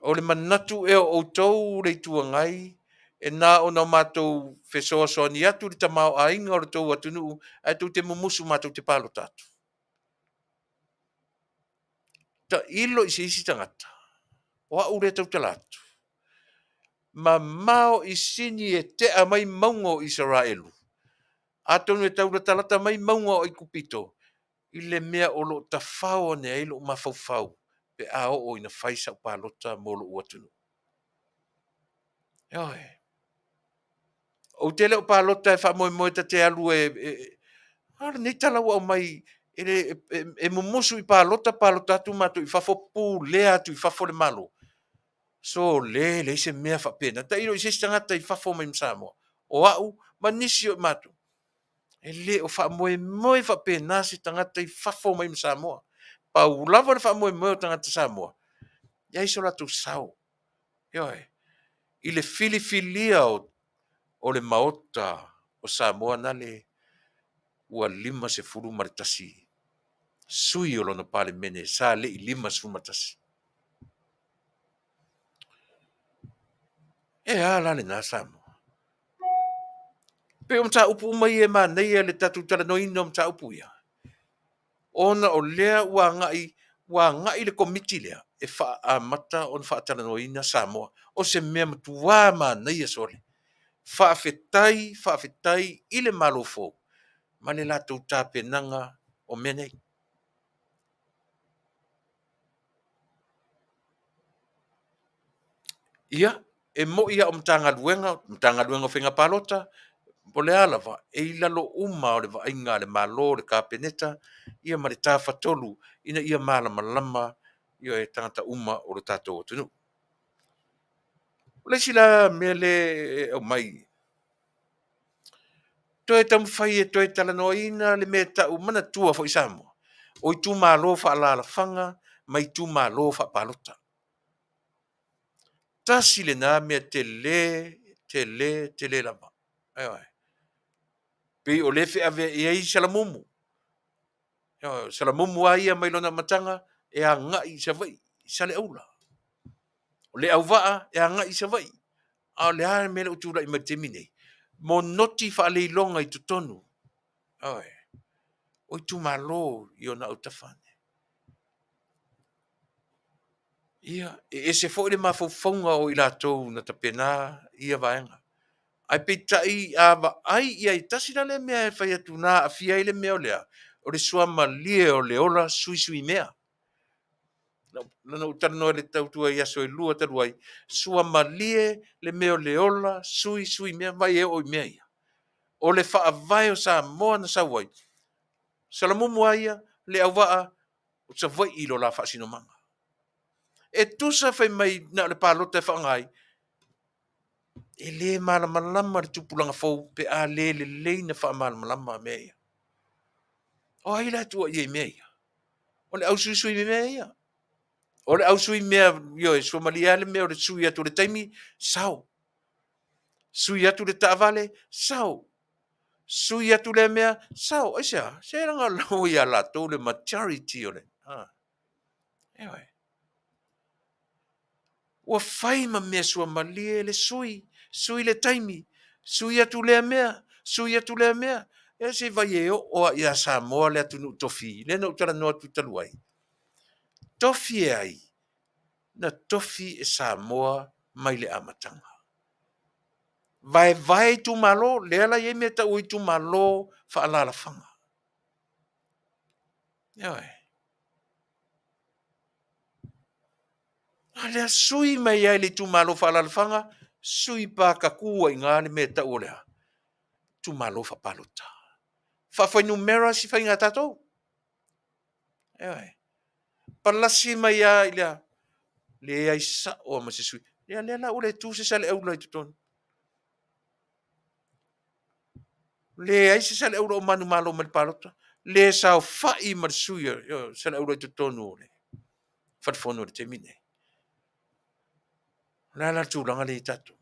O le manatu ea o outou le Itu Agai, e na ona matou fesoasoani atu i le tamaoaiga o le tou atunuu, ae tou te mumusu matou te palota atu. Tailo i se isi tagata, o au lea e tautala atu. Mamao i Sini e tea mai mauga o Isaraelu, atonu e taulatalata mai mauga o Aikupito, i le mea o lo o tafao ane ai lou mafaufau pe a oo ina fai sau palota mo lou atunuu. Ioe. Ou te le o palota e faamoemoe ta te alu e, e, a lenei tala ua aumai e, e, e mumusu i palota, palota atu matou i fafo, pulea atu i fafo le Malo. Sole, leai se mea faapena. Tailo i se isi tagata i fafo mai ma Samoa. O au ma nisi o i matou. E le o faamoemoe faapena se tagata i fafo mai ma Samoa. Pau lava le faamoemoe o tagata Samoa, e i ai so latou sao. Ioe. I le filifilia o, o le Maota o Samoa nale ua 51 sui o lona Palemene sa le i 51. E a la lena Samoa? Pei o mataupu uma ia e manaia le tatou talanoaina o mataupu ia, ona o lea ua agai, ua agai le Komiti lea e faaamata ona faatalanoaina Samoa. O se mea matuā manaia sole. Faafetai, faafetai i le Malo fou ma le latou tapenaga o mea nei. Ia, e moi lava o Matagaluega, Matagaluega o Faiga Palota, po o le a lava, e i lalo uma o le vaaiga a le Malo, le Kapeneta, ia ma le Tafatolu ina ia malamalama ia tagata uma o lo tatou atunuu. O le isi la mea lea e aumai, toe taumafai e toe talanoaina le mea e tau, manatua foi Samoa, o itumalo faaalaalafaga ma itumalo faapalota. Tasi lena mea tele, tele, tele lava. Ioe. Pei o lea e feaveai ai Salamumu. Ioe, Salamumu lava ia mai lona amataga e agai i Savaii, i Saleaula. O Leauvaa e agai i Savaii. A o le a le mea lea ua tulai mai i le taimi nei? Monoti faaleiloga i totonu. Ioe. O itumalo i ona autafa ane. Ia, e ese foi le mafaufauga o i latou na tapena ia vaega. Ae peitai a vaai i ai, tasi la lea mea e fai atu na aafia ai le mea o lea, o le suamalie o le ola suisui mea. Na ou talanoa i le tautua i aso e lua talu ai, suamalie le mea o le ola suisui mea, vaai e oo i mea ia. O le faavae o Samoa na sau ai, Salamumu lava ia, Leauvaa, o Savaii i lo la faasinomaga. E tusa fai mai na o le palota e faaaoga ai, e le malamalama le tupulaga fou pe a le lelei na faamalamalama mea ia. O ai la e tuuaia i mea ia? O le ausuisui mea ia. O le ausui mea, ioe, suamalie lava le mea o le sui atu o le taimi, sao. Sui atu le taavale, sao. Sui atu lea mea, sao. Aisea? Se leaga o la ua ia latou le majority o le... Ah. Ioe. Ua fai ma mea suamalie le sui, sui le taimi, sui atu lea mea, sui atu lea mea. E se vai e oo lava ia Samoa le atunuu tofi, lea na ou talanoa atu talu ai. Tofi e ai? Na tofi e Samoa mai le amataga. Vaevae itumalo, lea la e i ai mea e tau o itumalo faaalaalafaga. Ioe. A lea sui mai ai le itumalo faaalaalafaga, sui pakaku ai i ina le mea e tau o le a? Itumalo faapalota. Faafuainumera si faiga a tatou. Ioe. Palasi mai lava i le a? Leai sao lava ma se sui. Ia lea la ua le tu se Saleaula i totonu. Leai se Saleaula o manumalo mai le palota. Le saofai ma le sui o Saleaula i totonu o le falefono i le taimi nei. O le a la le tulaga lea i ai tatou?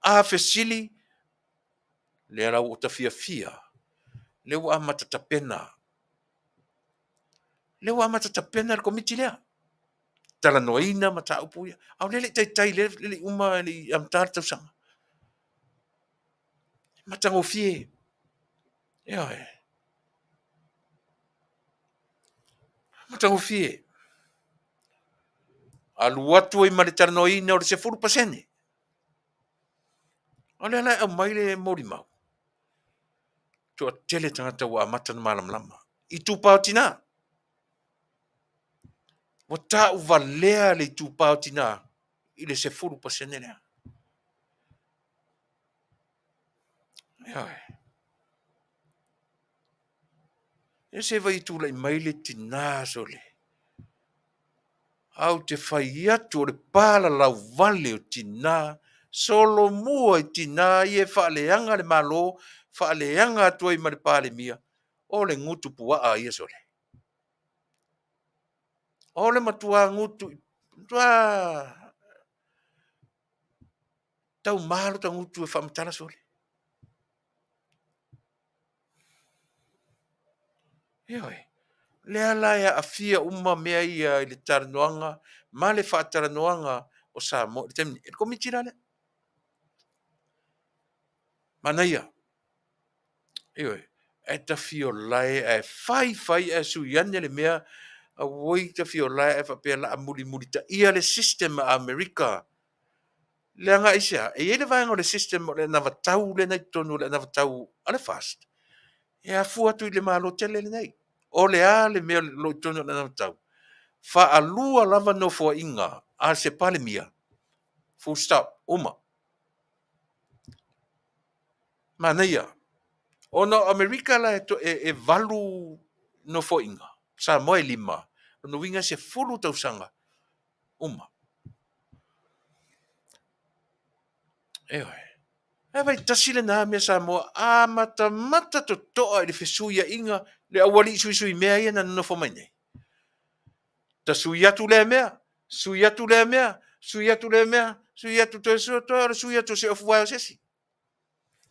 A fesili, lea la ua ou tafiafia, lea ua amata tapena, lea ua amata tapena le komiti lea, talanoaina mataupu ia. A o lea e le i taitai, lea e le i uma, e le i amata le tausaga. E matagofie. Ioe. Matagofie. Alu atu ai ma le talanoaina o le 10%. O lea la e aumai le molimau. Toatele tagata ua amata ona malamalama. Itupa o tina. Ua tauvalea le itupa o tina i le 10% lea. Ioe. E se vai tulai mai le tina sole. Ae ou te fai atu o le palalauvale o tina, solomua i tina ia e faaleaga le Malo, faaleaga atu ai ma le Palemia, o le gutu puaa ia sole. O le matua gutu, matua tauma lo ta gutu e faamatala sole. Ioe. Lea la e aafia uma mea ia i le talanoaga ma le faatalanoaga o Samoa i le taimi nei. E le Komiti la lea. Manaia. Ioe. Ae tafiolae ae fai fai ae sui ane le mea, auoi tafiolae ae faapea la a mulimulitaia le system a Amerika. Leaga aisea? E i ai le vaega o le system o le anavatau lea na i totonu o le anavatau a le FAST, e afua atu i le Malo tele lenei. O le a le mea o lo o i totonu o le anavatau? Faalua lava nofoaiga a se Palemia, full stop, uma. Manaia. Ona o Amerika la e 8 nofoaiga, Samoa e 5, lona uiga e 10 tausaga uma. Ioe. Ae vaai tasi lena mea Samoa, a matamata totoa i le fesuiaiga, le aualii suisui mea ia na nonofo mai nei. Ta sui atu lea mea, sui atu lea mea, sui atu lea mea, sui atu toe sui toe o le sui atu o se ofuvae o se isi.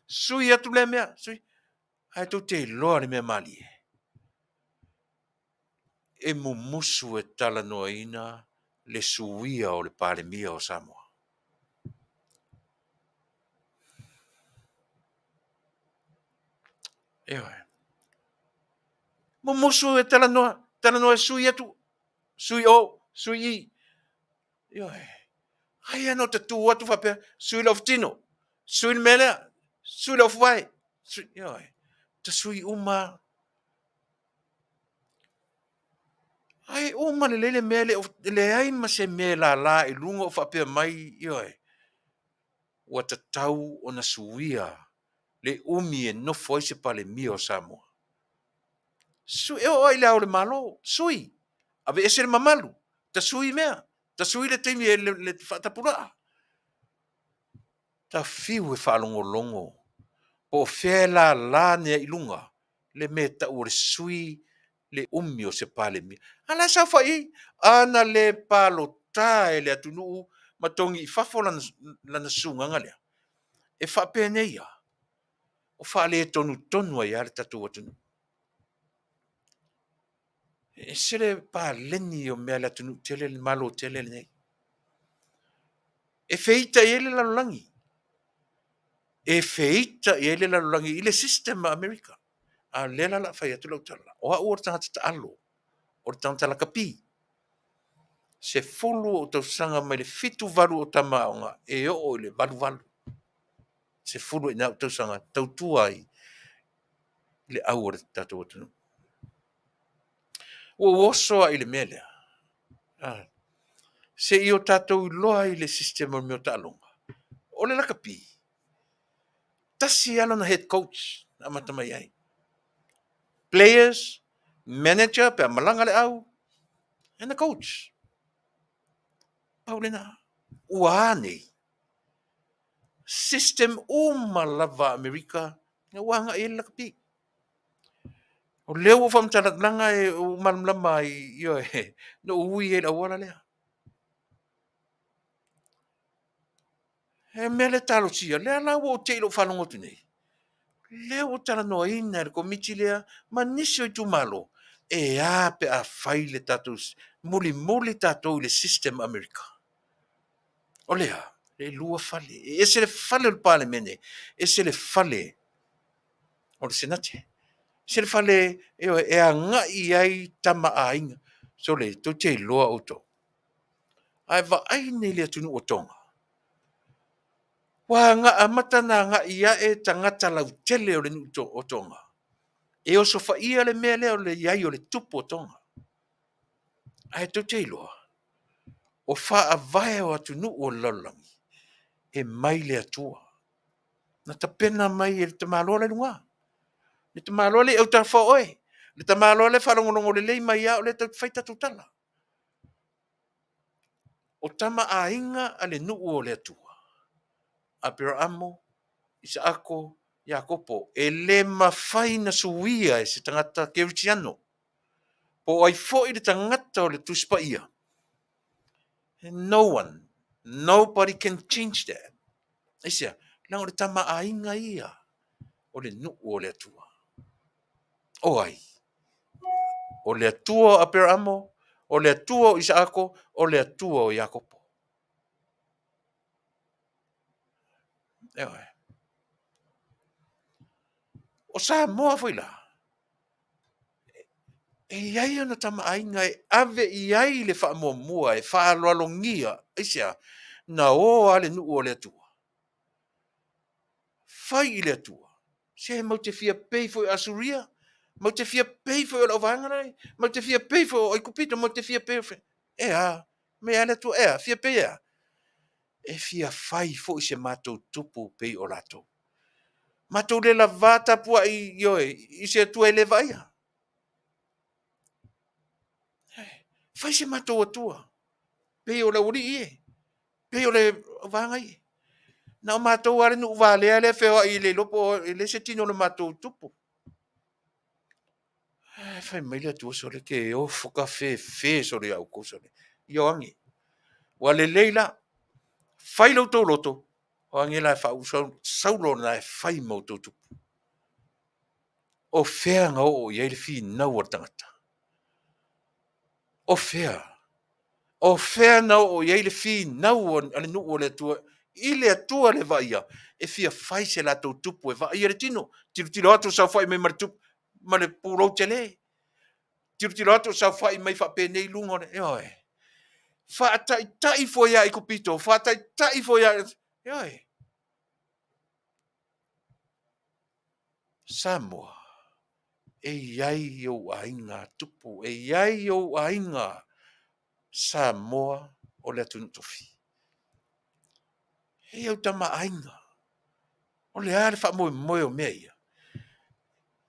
Sui atu lea mea, sui. Ae tou te iloa le mea malie. E mumusu e talanoaina le suia o le Palemia o Samoa. Ioe. Mumusu e talanoa, talanoa e sui atu, sui o, sui i. Ioe. Ai ana ta tu atu faapea, sui le ofutino, sui le mea lea, sui le ofuvae. Sui, ioe. Ta sui uma. Ai uma lelei le mea le leai ma se mea e lala i luga o faapea mai, ioe. Ua tatau ona suia le umi e nofo ai se Palemia o Samoa. Sui, e oo lava i le Ao o le Malo, sui, aveese le mamalu, ta sui mea, ta sui le taimi e le faatapulaa. Ta fiu e faalogologo po o fea e lala ane ai i luga le mea e tau o le sui le umi o se Palemia. A la e saofai ai, ana le palota e le atunuu ma togi i fafo lana, lana susugaga lea, e faapenei lava, o faaletonutonu ai lava le tatou atunuu. E ese le paleni o mea a le atunuu tele, le Malo tele lenei. E feita i ai le lalolagi. E feita i ai le lalolagi i le system a Amerika. A o lea la o le a fai atu lau tala, o au o le tagata taalo, o le tagata lakapi. 10 ou tausaga mai le 78 o tama aoga e oo i le 88. 10 ai i ina ou tausaga tautua ai i le au o le tatou atunuu. Ua ou oso lava i le mea lea. Ah. Se i o tatou iloa ai le system o le mea o taaloga. O le lakapi, tasi lava lona head coach na amata mai ai. Players, manager pe a malaga le au, and the coach. Pau lena. Ua a nei? System uma lava a Amerika ua agai i ai le lakapi. O lea ua ou faamatalaga e ou malamalama ai, ioe, na ou ui ai i le auala lea. He mea lea talosia, lea la ua ou te i lou faalogo atu nei, lea ua talanoaina e le Komiti lea ma nisi o itumalo, e a pe a fai le tatou, mulimuli tatou i le system Amerika. O le a? E lua fale. E ese le fale o le Palemene, ese le fale o le Senate. Ese le fale ioe, e agai i ai tama a aiga. Sole, tou te iloa outou. Ae vaai nei le atunuu o Tonga. Ua amata ona agai ae tagata lautele o le nuu o Toga e osofaia le mea lea o le i ai o le tupu o Toga. Ae tou te iloa, o faavae o atunuu o le lalolagi, e mai le Atua. Na tapena mai e le tamaloa la i luga. Le tamaloa lea e i autafa o oe. Le tamaloa lea e faalogologo lelei mai lava o lea tatou te fai tatou tala. O tama a aiga a le nuu o le Atua, Aperaamo, Isaako, Iakopo, e le mafai ona suia e se tagata kerisiano, po o ai foi le tagata o le Tusi Paia. No one, nobody can change that. Aisea? Leaga o le tama a aiga ia o le nuu o le Atua. O ai? O le Atua o Aperaamo, o le Atua o Isaako, o le Atua o Iakopo. Ioe. O Samoa foi la, e i ai ona tama aiga e ave i ai le faamuamua e faaaloalogia. Aisea? Na o lava le nuu o le Atua. Fai i le Atua. Se matou te fia pei foi o Asuria, matou te fia pei foi o le auvaega la, matou te fia pei foi o Aikupito, matou te fia pei o... E a? Mea a le Atua, e a? Fia pei e a? E fia fai foi se matou tupu pei o latou. Matou le lavā tapuai, ioe, i se Atua e le vaaia. Fai se matou Atua, pei o le aualii e, pei o le vaega ia. Na o matou lava le nuu valea lea e feoai e le iloa po o e leai se tino o le matou tupu. Ae fai mai le Atua, sole, ke ofo kafefe sole ia outou sole. Ioane, ua lelei la, fai lo outou loto, o age la e faauu Saulo lena e fai ma outou tupu. O fea na oo i ai le finau a le tagata? O fea? O fea na oo i ai le finau a le nuu o le Atua i le Atua le vaaia e fia fai se latou tupu e vaaia le tino, tilotilo atu o saofai mai ma le tupu ma le pulou tele, tilotilo atu o saofai mai faapenei luga o le, ioe, faataitai foi ia Aikupito, faataitai foi ia, ioe. Samoa, e i ai ou aiga tupu, e i ai ou aiga Samoa o le atunuu tofi. E i ai ou tama aiga. O le a le faamoemoe o mea ia?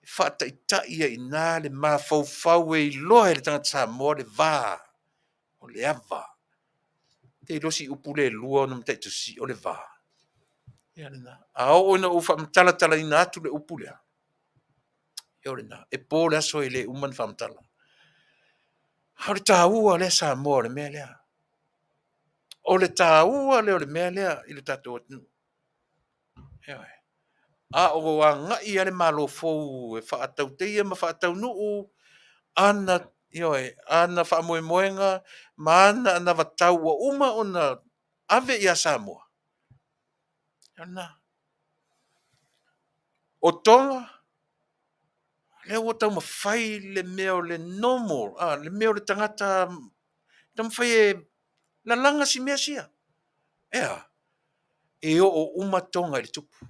E faataitai ai i ina le mafaufau e iloa e le tagata Samoa le va o le ava. Te iloa si upu lea e lua ona mataitusi, o le va. Ia lena. A oo ina ou faamatalatalaina atu le upu lea, ia o lena. E po le aso e le uma ona faamatala. A o le taua lea Samoa o le mea lea. O le taua lea o le mea lea i le tatou atunuu. Ioe. A o agai lava le Malo fou e faatauteia ma faataunuu ana, ioe, ana faamoemoega ma ana anavatau ua uma ona ave ia Samoa. Ia lena. O Toga, lea ua taumafai le mea o le normal, le mea o le tagata taumafai e lalaga si mea sia. E a? E oo uma Toga i le tupu.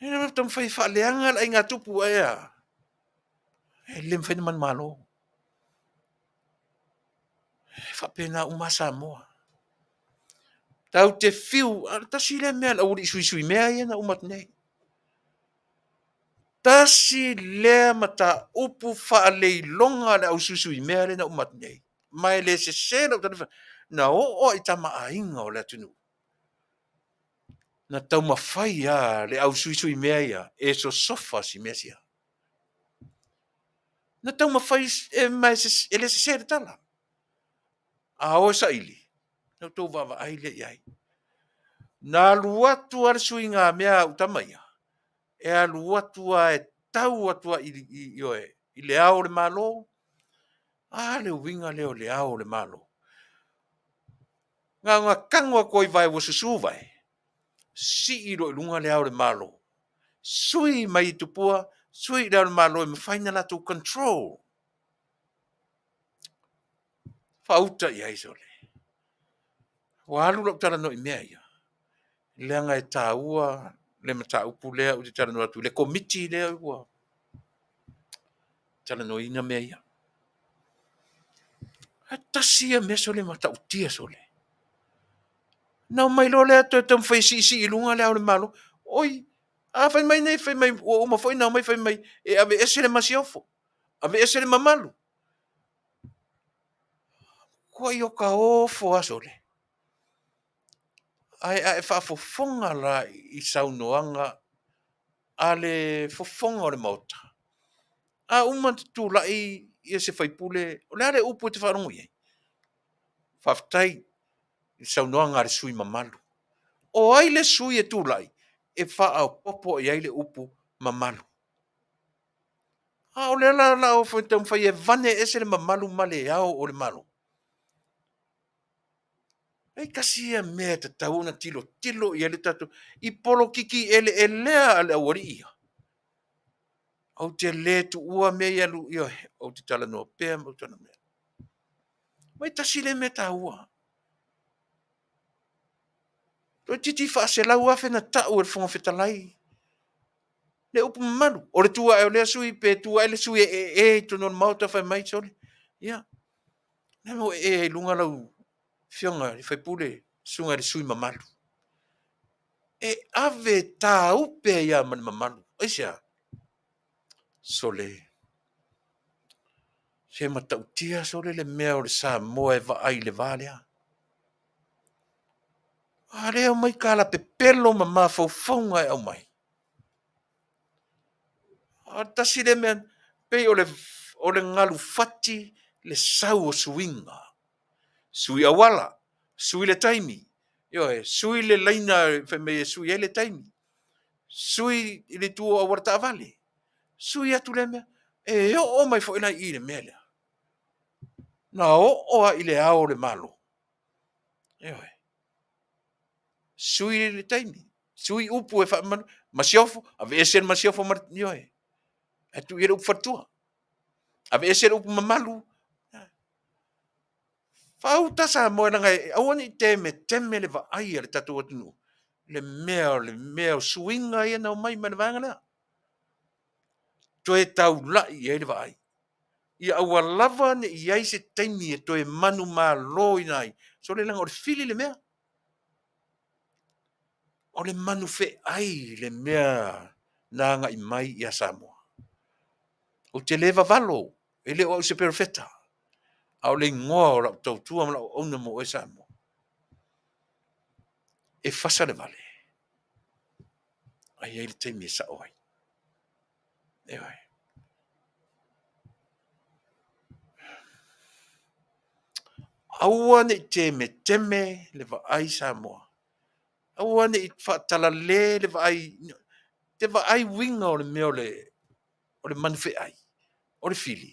E le taumafai e faaleaga le aiga tupu, ae a? E le mafai ona manumalo. E faapena uma Samoa. Tatou te fiu, a o le tasi lea mea a le aualii suisui mea ia na uma atu nei. Tasi lea mataupu faaleiloga a le au suisui mea lea na uma atu nei. Ma e le sese lau tala, na oo lava i tama aiga o le atunuu, na taumafai lava le au suisui mea ia e sosofa si mea sia. Na taumafai e, ma e le sese le tala. A o e saili, na outou vaavaai lea i ai. Na alu atu lava le suiga mea a au tama ia, e alu atu lava e tau atu lava i, ioe, i le Ao o le Malo. A le uiga lea o le Ao o le Malo. Na ona tago atu i vae ua susu vae, sii loa i luga le Ao o le Malo, sui mai i Tupua, sui i le Ao o le Malo e mafai ona latou control. Faauta i ai sole. Ua alu lau talanoa i mea ia, leaga e taua le mataupu lea ou te talanoa atu i le komiti lea ua talanoaina mea ia. Ae tasi ia mea sole matautia sole. Na omai loa lea toe taumafai e siisii i luga le Ao o le Malo. Oi, a fai mai nei, fai mai ua uma foi ona omai fai mai e aveese le masiofo, aveese le mamalu. Matuai o ta ofo lava sole. Ae a e faafofoga la i saunoaga a le fofoga o le Maota, a uma ona tutulai ia se faipule, o le a le upu e te faalogo i ai? Faafetai i le saunoaga a le sui usufono mamalu. O ai le sui usufono e tulai e faaopoopo i ai le upu mamalu? A o lea la o le a taumafai e vane ese le mamalu ma le Ao o le Malo. E tasi ia mea e tatau ona tilotilo i ai le tatou i polokiki eleelea a le aualii ia. Ou te le tuua mea ia, ioe, ou te talanoa pea ma ou talanoa pea. Ma e tasi lea mea taua. Toeitiiti faa-100,000 na tau e le Fofoga Fetalai le upu mamalu. O le tu ae o lea sui usufono pe tu ae le sui usufono e ee i totonu o le Maota fai mai, sole, ia, o le a le mea ua e ee ai i luga lau Afioga i le sui usufono, le susuga i le sui usufono mamalu? E ave tāupe ai lava ma le mamalu. Aisea? Sole, se matautia sole le mea o le Samoa e vaai i le va lea. A lea e omai talapepelo ma mafaufauga e aumai. A tasi lea mea, pei o le galu fati le sau o suiga. Sui auala, sui le taimi, ioe, sui le laina fai mai e sui ai le taimi, sui i le itu o auala taavale, sui atu lea mea. E oo mai foi la i i le mea lea. Na oo lava i le Ao o le Malo, ioe, sui le taimi, sui upu e faamamalu, masiofo, aveese le masiofo ma le, ioe, ae tuu i ai le upu faletua. Aveese le upu mamalu. Faauta Samoa leaga e aua ne i temeteme le vaai a le tatou atunuu le mea o le mea o suiga ia na omai ma le vaega lea. Toe taulai i ai le vaai. Ia aua lava ne i i ai se taimi e toe manumaloina ai. Sole leaga o le fili le mea. O le manufeai le mea na agai mai ia Samoa. Ou te le vavalo, e le o au se perofeta, a o le igoa o lau tautua ma lau auauna mo oe Samoa. E fasa le vale, ae i ai le taimi e sao ai. Ioe. Aua ne i temeteme le vaai Samoa. Aua ne i faatalale le vaai, te vaai uiga o le mea o le, o le manufeai, o le fili,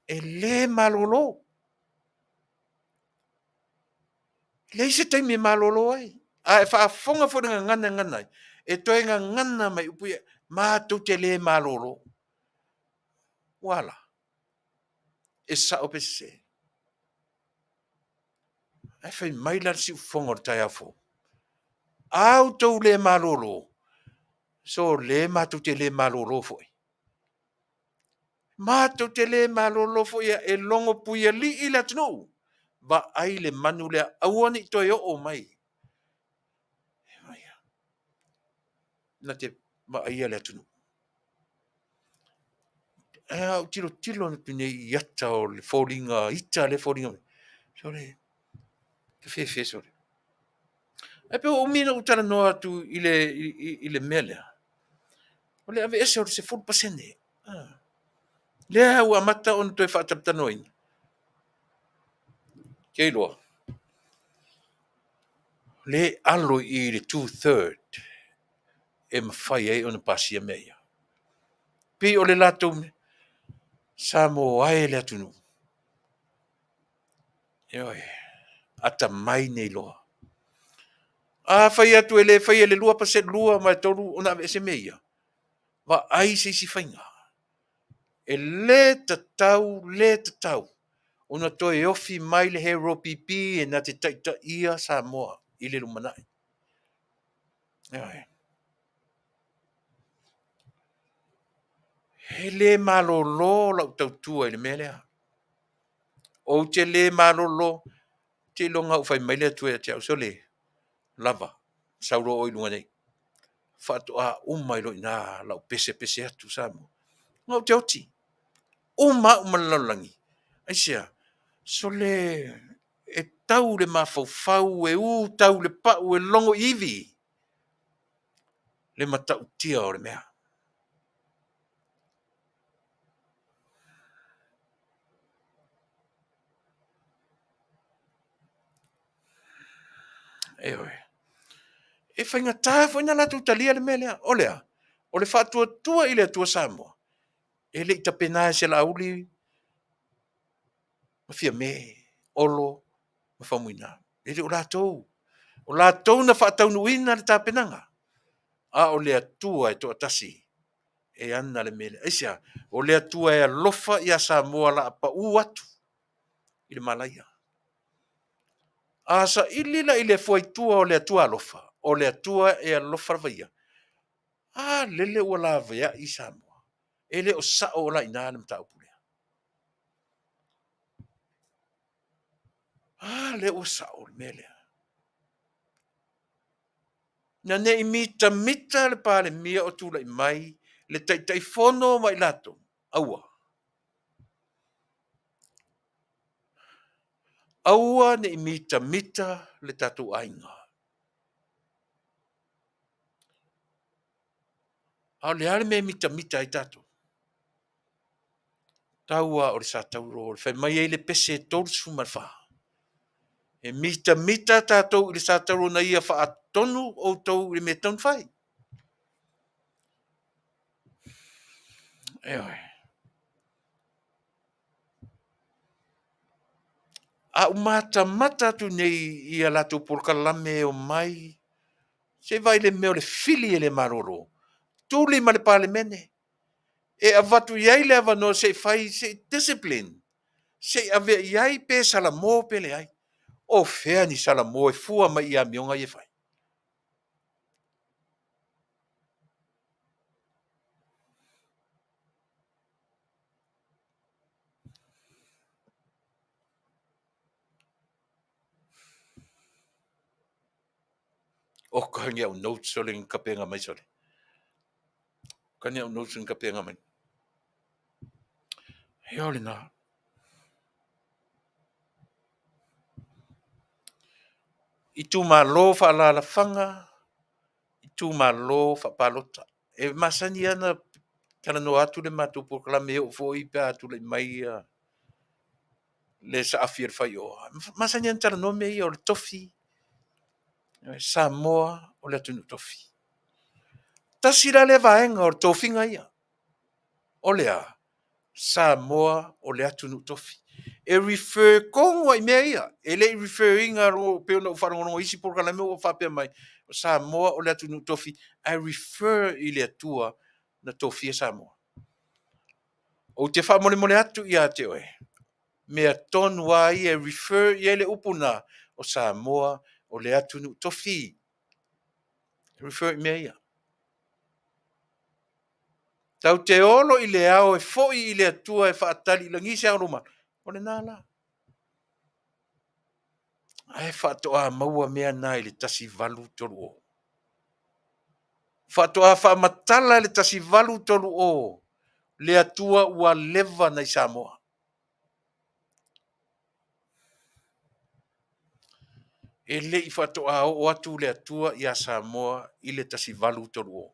e le malolo. E leai se taimi e malolo ai. A e faafofoga foi i le gagana e gagana ai, e toe gagana mai upu ia, matou te le malolo. Ua a la? E sao pe sese? Ae fai mai la le siufofoga o le taeao fou, a outou le malolo, sole matou te le malolo foi. Matou te le malolo foi e logo puialii le atunuu. Vaai le manu lea, aua ne i toe oo mai. Na te vaaia le atunuu. Ae a ou tilotilo atu nei i ata o le foliga ita lea e foliga mai, sole, e fefe sole. Ae pei ua umi ona ou talanoa atu i le, i, i le mea lea. O le aveese o le 10%. Ah. Lea ua amata ona toe faatalatalanoaina. Ke iloa, le alo i le two-third e mafai ai ona pasia mea ia. Pei o le latou mea, Samoa e le atunuu, ioe, atamai nei loa. A fai atu e le faia le 2%, 2 ma le 3 ona aveese mea ia, vaai se isi faiga. E le tatau, le tatau. Ona toe ofi mai le HRPP e na te taitaia Samoa i le lumanai. Ioe. E le malolo lau tautua i le mea lea. Ou te le malolo, te iloga ou fai mai le Atua ia te au, sole, lava, sau loa oe i luga nei. Faatoa uma ai loa i ina lau pesepese atu Samoa. Na ou te oti, uma au ma le lalolagi. Aisea? Sole, e tau le mafaufau, e u tau le pau, e logo i ivi le matautia o le mea. Ioe. E faigata foi ona latou talia le mea lea. O le a? O le faatuatua i le Atua Samoa, e le i tapena e Selauli ma Fiame, Olo ma Faumuina. E le o latou. O latou na faataunuuina le tapenaga, a o le Atua e toatasi e ana le mea lea. Aisea? O le Atua e alofa ia Samoa la a pau atu i le malaia. A saili la i le fuaitua o le Atua alofa, o le Atua e alofa lava ia, a lele ua laveai Samoa. E le o sao la i ina le mataupu lea. A lea ua sao le mea lea. Na ne i mitamita le Palemia o tulai mai, le Taitaifono ma i latou, aua. Aua ne i mitamita le tatou aiga. A o le a le mea e mitamita ai tatou? Tau lava o le satauro, fai mai ai le pese 34. E mitamita tatou i le satauro na ia faatonu outou i le mea e tatau ona fai. Ioe. A ou matamata atu nei i a latou polokalame e omai, se i vaai i le mea o le fili e le malolo, tuli ma le Palemene, e avatu i ai le avanoa se i fai, se i discipline, se i ave i ai pe salamo pe leai. O fea ni salamo e fua mai i amioga ia e fai? Oka ni au notes sole ni kapenga mai sole. Oka ni au notes ni kapenga mai. He ole nā. Itumalo faaalaalafaga, itumalo faapalota. E masani lava ona talanoa atu le matou polokalame e oo foi pe a tulai mai le saafi o le faioa. E masani lava ona talanoa mea ia o le tofi. Samoa o le atunuu tofi. Tasi la lea vaega o le tofiga ia. O le a? Samoa o le atunuu tofi. E refer tonu lava i mea ia. E le i refer ina pei ona ou faalogologo i isi polokalame ua faapea mai, o Samoa o le atunuu tofi, ae refer i le Atua na tofia Samoa. Ou te faamolemole atu ia te oe, mea tonu lava ia e refer i ai le upu lena, o Samoa o le atunuu tofi. E refer i mea ia. Tatou te olo i le ao e foi i le Atua e faatali i lagi se ao loma, o lena la. Ae faatoa maua mea na i le 1830. Faatoa faamatala i le 1830 le Atua ua leva na i Samoa. E le i faatoa oo atu le Atua ia Samoa i le 1830.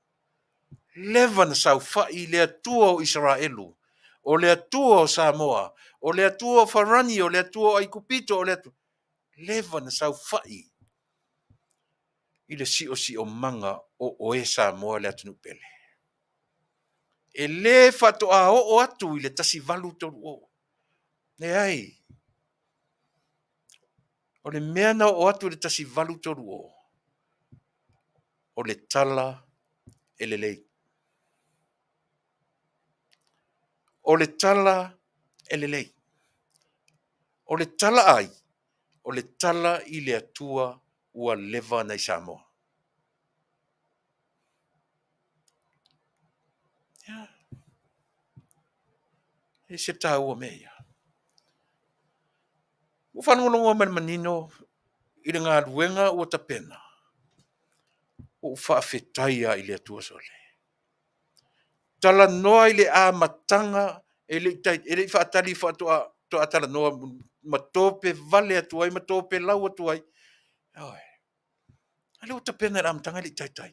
Leva na saofai le Atua o Isaraelu, o le Atua o Samoa, o le Atua o Farani, o le Atua o Aikupito, o le Atua. Leva na saofai i le siosiomaga o oe Samoa le atunuu pele. E le faatoa oo atu i le 1830. Leai. O le mea na oo atu i le 1830, o le tala e lelei. O le tala e lelei. O le tala ai, o le tala i le Atua ua leva na i Samoa. Ia. E se taua mea ia. Ua faalogologo mai le manino i le galuega ua tapena. Ua ou faafetai lava i le Atua sole. Talanoa i le amataga e le i faatali faatoa talanoa ma tope vale atu ai ma tope lau atu ai. Ioe. A lea ua tapena i le amataga e le i taitai.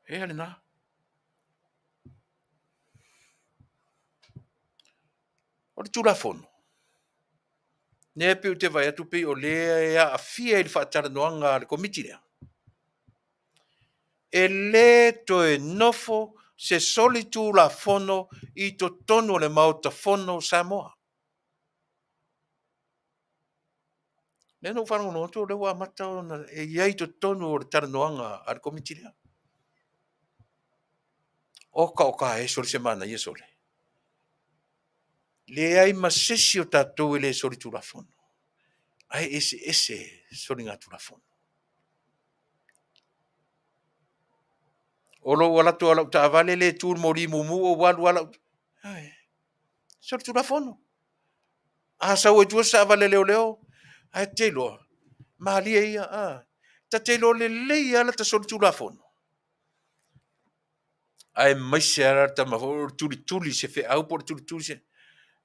Ea lena. O le Tulafono, lea pei ou te vaai atu pei o lea e aafia i le faatalanoaga a le Komiti lea, e le toe nofo se solitulafono i totonu o le Maota Fono o Samoa. Lea na ou faalogologo atu o lea ua amata ona e i ai i totonu o le talanoaga a le Komiti lea. Oka oka e sole se manaia sole. Leai ma se isi o tatou e le solitulafono, ae eseese soligatulafono. O lou alu atu o lau taavale le tu i le moli mumu ou alu lava lau... Solitulafono. A sau ai i tua se taavale a leoleo, ae te iloa, malie ia. Ta te iloa lelei lava lata solitulafono, aemaise lava le tama foi lea o le tulituli i se feau po o le tulituli i se...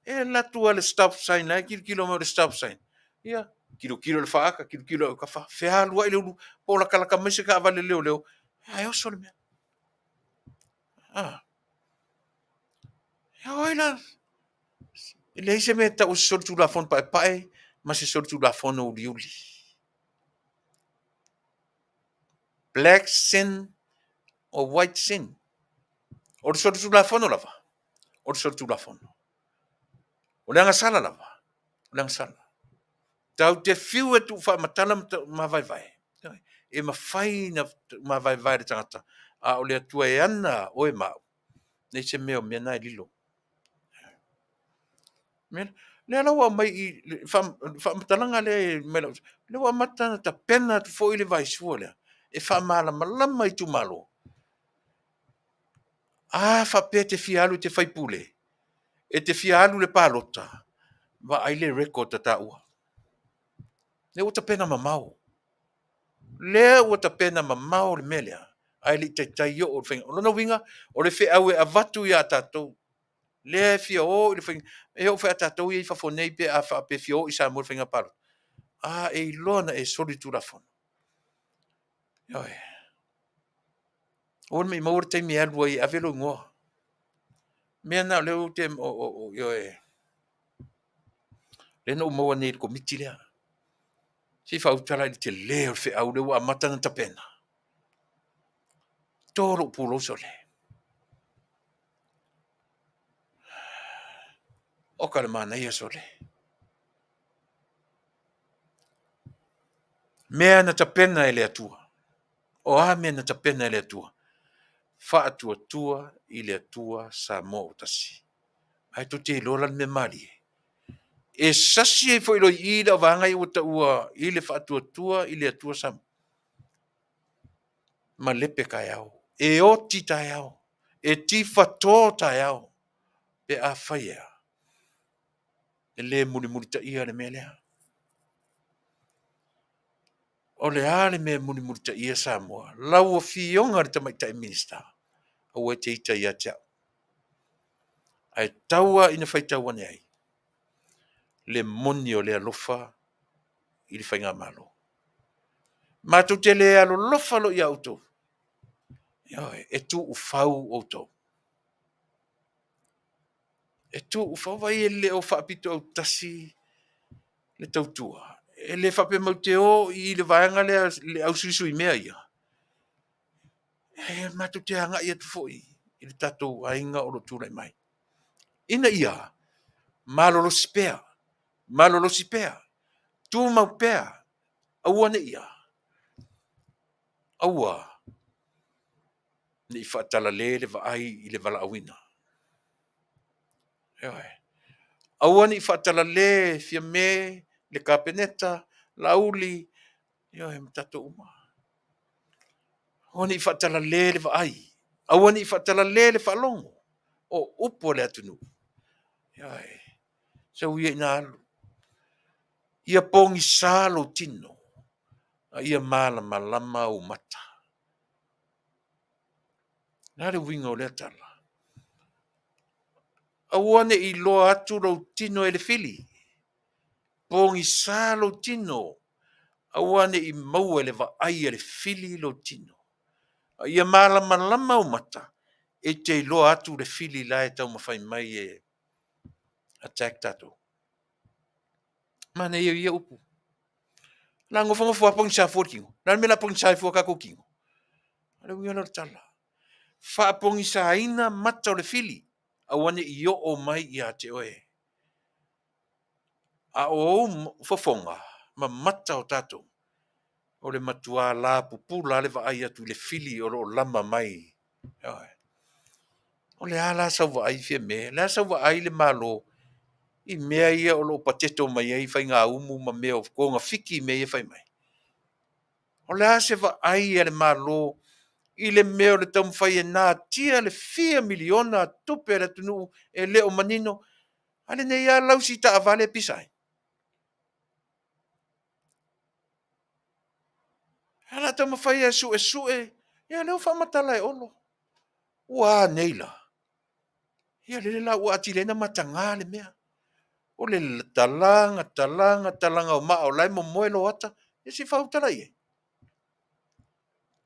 E alu atu lava i le stop sign o la e tilotilo mai o le stop sign, ia, tilotilo i le faata, tilotilo i autafa, fealuai le ulu, po o latalata mai se taavale a leoleo, ae oso le mea. A, o ai la? E leai se mea e tau o se solitulafono paepae ma se solitulafono uliuli. Black sin or white sin. O le solitulafono lava, o le solitulafono. O le agasala lava, o le agasala. Tatou te fiu e tuufaamatala ma mavaevae, e mafai ona mavaevae e le tagata, a o le Atua e ana oe ma au, leai se mea o mea na e lilo. Lea la ua aumai i i le faamatalaga lea mai lau... lea ua amata ona tapena atu foi le vaisua lea e faamalamalama itumalo. A faapea e te fia alu e te faipule, e te fia alu i le palota, vaai le record a taua. Lea ua tapena mamao. Lea ua tapena mamao le mea lea, ae le i taitai oo i le faiga. O lona uiga, o le feau e avatu ia tatou, lea e fia o i le faiga, e oo foi ia tatou ia i fafo nei pe a faapea e fia o i Samoa i le faiga palota, a e iloa na e soli le Tulafono. Ioe. Aua ne i maua le taimi e alu ai e ave lou igoa. Mea na o lea ou te, ioe, lea na ou maua nei i le Komiti lea. Se i faauta la i le tele o le feau lea ua amata ona tapena. To lou pulou sole. Oka le manaia sole. Mea na tapena e le Atua. O a mea na tapena e le Atua? Faatuatua i le Atua Samoa ua tasi. Ae tou te iloa la le mea malie? E sasi ai foi loa i i le vaega ia ua taua i le faatuatua i le Atua Samoa. Malepe taeao, e oti taeao, e tifato taeao, pe afai e a? E le mulimulitaia le mea lea. O le a le mea e mulimulitaia Samoa? Lau Afioga i le Tamaitai Minisita, aua e te ita ia te au. Ae tau lava ina faitau ane ai le moni o le alofa i le faigamalo. Matou te le alolofa loa ia outou. Ioe, e tuufau outou. E tuufau, vaai e le o faapitoautasi le tautua. E le faapea matou te o i le vaega lea le ausuisui mea ia. E matou te agai atu foi i le tatou aiga o lo o tulai mai, ina ia malolosi pea, malolosi pea, tumau pea, aua ne i a, aua Ne i faatalale le vaai i le valaauina. Ioe. Aua ne i faatalale Fiame, le Kapeneta, Laauli, ioe, ma tatou uma. Aua ne i faatalale le vaai, aua ne i faatalale le faalogo o upu a le atunuu. Ioe. Sau ia ina alu. Ia pogisa lou tino, a ia malamalama ou mata. O le a le uiga o lea tala? Aua ne i iloa atu lou tino e le fili. Pogisa lou tino, aua ne i maua e le vaai a le fili lou tino. A ia malamalama ou mata, e te iloa atu le fili la e taumafai mai e attack tatou. Manaia ia upu. La nofonofo lava pogisa fua le tino. O le a le mea o le a pogisa ai fua tatou tino? O le uiga lea o le tala. Faapogisaina mata o le fili, aua ne i oo mai ia te oe. A o ou fofoga ma mata o tatou, o le matua la pupula lava le vaai atu i le fili o lo o lama mai. Ioe. O le a la sau vaai Fiame? O le a sau vaai le Malo i mea ia o lo o pateto mai ai faigaumu ma mea o togafiti i mea ia e fai mai? O le a se vaai a le Malo i le mea o le taumafai e natia le fia miliona tupe a le atunuu e le o manino, a lenei lava lausi taavale e pisa ai? Ae o le a taumafai e suesue, ia lea ua faamatala e Olo. Ua a nei la? Ia lele la ua atili ai ona mataga le mea. O le talaga, talaga, talaga o maa o la e momoe lou ata, ia se i faautala i ai.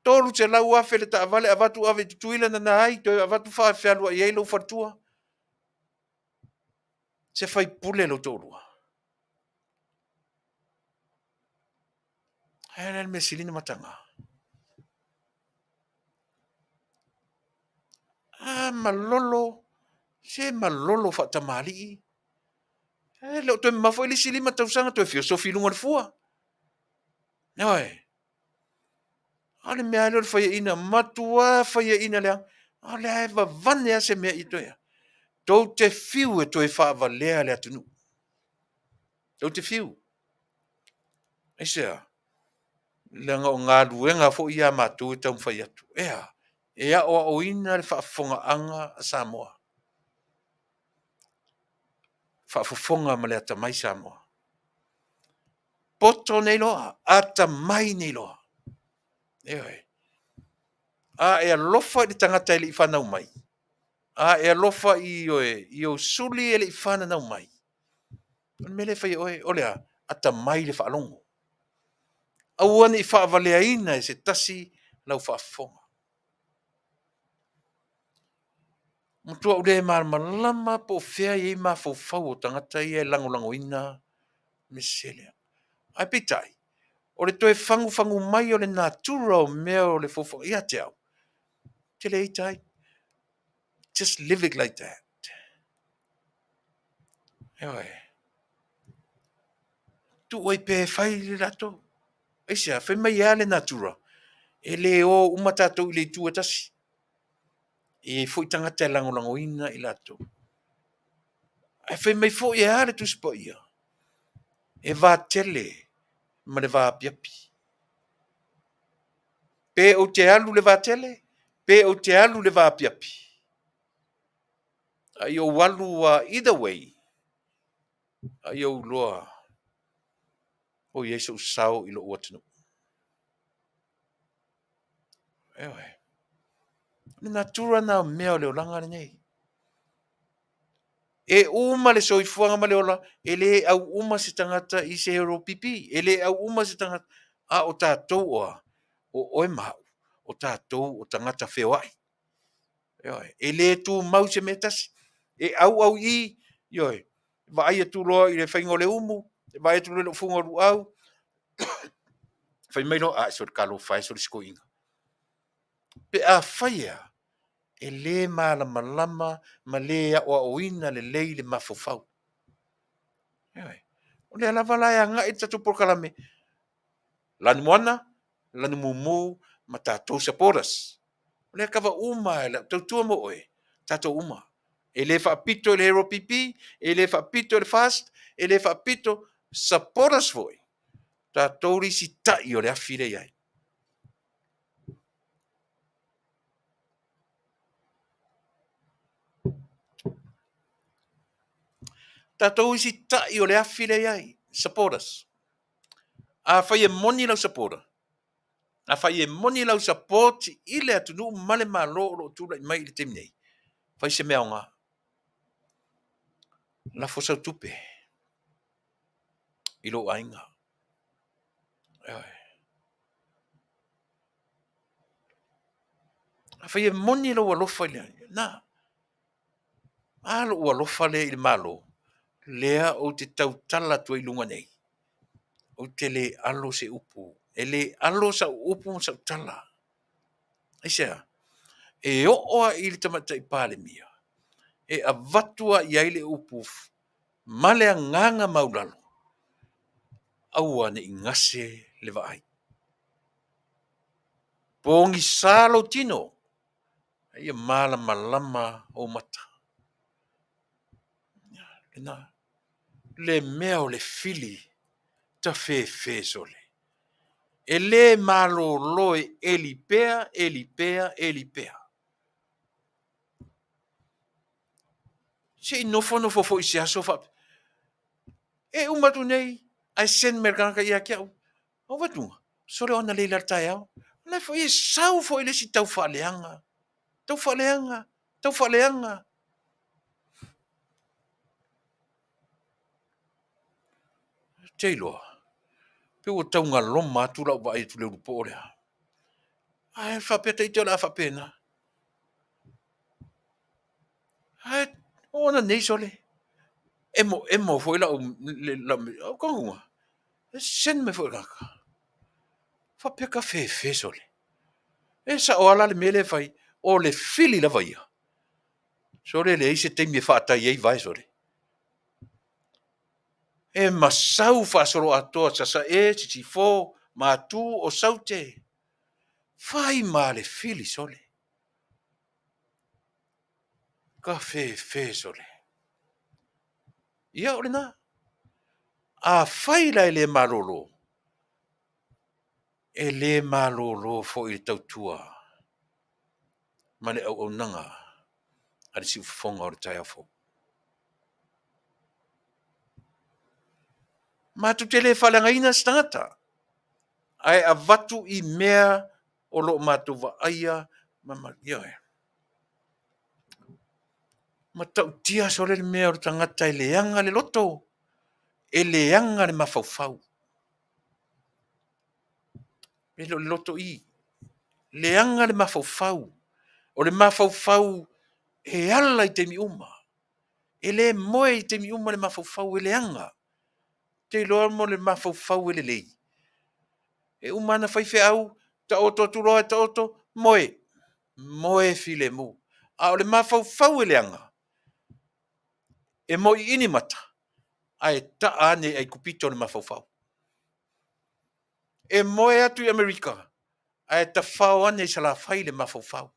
300,000 le taavale avatu ave i Tutuila nana ai, toe avatu faafealuai ai lou faletua. Se faipule lou toalua. Ae o le a le mea sili ona mataga? A malolo, se malolo faatamalii. E le o toe mamao foi le isi 5 tausaga toe fiosofi i luga o le fua. Ioe. A o le mea lava lea o le faiaina, matua faiaina leaga, a o lea e vavane lava se mea i toe a. Tou te fiu e toe faavalea le atunuu. Tou te fiu. Aisea? Leaga o galuega foi ia a matou e taumafai atu. E a? E aoaoina le faafofogaaga a Samoa. Faafofoga ma le atamai Samoa. Poto nei loa, atamai nei loa. Ioe. A e alofa i le tagata e le i fanau mai, a e alofa i oe, i ou suli e le i fananau mai, o le mea lea e fai e oe, o le a? Atamai le faalogo. Aua ne i faavaleaina e se tasi lau faafofoga. Matua ou le malamalama po o fea e i ai mafaufau o tagata ia e lagolagoina mea sese lea. Ae peitai, o le toe fagufagu mai o le natura o mea o le fofoga ia te au, ou te le ita ai. Just live it like that. Ioe. Tuu ai pea e fai le latou. Aisea? Fai mai e a le natura? E le o uma tatou i le itu e tasi. E i ai foi tagata e lagolagoina i latou. Ae fai mai foi e a le Tusi Paia? E vatele ma le vaapiapi. Pe ou te alu i le vatele, pe ou te alu i le vaapiapi. A ia ou alu lava either way, a ia ou iloa o i ai sou sao i lou atunuu. Ioe. O le natura lena o mea o le olaga lenei. E uma le soifuaga ma le ola, e le au uma se tagata i se LPP, e le au uma se tagata, a o tatou o a? O oe ma au, o tatou o tagata feoai. Ioe. E le tumau i se mea e tasi. E auau i i, ioe, vaai atu loa i le faiga o le umu, vaai atu loa i le ofuga o luau, fai mai loa, a, sole talofa e, sole si toeaina. Pe afai e a, e le malamalama ma le aoaoina lelei le mafaufau. Ioe. O lea lava la e agai le tatou polokalame, lanumoana, lanumumu ma tatou supporters. O lea kava uma e lau tautua mo oe, tatou uma. E le faapito i le Hero PP, e le faapito i le FAST, e le faapito, supporters foi, tatou le isi tai o le afi lea i ai. Tatou isi tai o le afi lea i ai, supporters. Afai e moni lau supporter, afai e moni lau support i le atunuu ma le Malo o lo o tulai mai i le taimi nei, fai se mea aoga. Lafo sau tupe i lou aiga. Ioe. Afai e moni lou alofa i le na, a lou alofa lea i le Malo, lea ou te tautala atu ai i luga nei, ou te le alo se upu, e le alo sau upu ma sau tala. Aisea? E oo lava i le Tamaitai Palemia, e avatu lava i ai le upu ma le agaga maulalo, aua ne i gase le vaai. Pogisa lou tino, a ia malamalama ou mata. Lena, le mea o le fili tafefe sole. E le malolo e eli pea, eli pea, eli pea. Se i nofonofo foi i se aso faapea. E uma atu nei, ae send mai le tagata ia te au. Ou vaai atu, sole o analeila i le taeao. O la e foi e sau foi le isi tau faaleaga, tau faaleaga, tau faaleaga. Ou te iloa, pei ua tau galoma atu lau vaai atu i le ulupoo lea. Ae faapea ita o le a faapena. Ae o ananei sole, emoemo foi lau, lau, kauga, e send mai foi le tagata. Faapea ka fefe sole. E sao lava la le mea lea e fai, o le fili lava ia. Sole e leai se taimi e faatai ai vae sole. E masau faasoloatoa Sasae, Sisifo, Matu o Saute. Fai ma le fili sole. Ka fefe sole. Ia o lena. Afai la e le malolo, e le malolo foi le tautua ma le auaunaga a le siufofoga o le taeao fou. Matou te le faaleagaina se tagata, ae avatu i mea o lo o matou vaaia ma ioe. Matautia sole le mea o le tagata e leaga le loto, e leaga le mafaufau. E le o le loto i. Leaga le mafaufau. O le mafaufau e ala i taimi uma. E le moe i taimi uma le mafaufau, e leaga. Ou te iloa mo le mafaufau e lelei, e uma lava ona fai feau, taoto atu loa e taoto, moe, moe filemu. A o le mafaufau e leaga, e moiini mata, ae taa ane i Aikupito le mafaufau. E moe atu i Amerika, ae tafao ane i Salafai le mafaufau.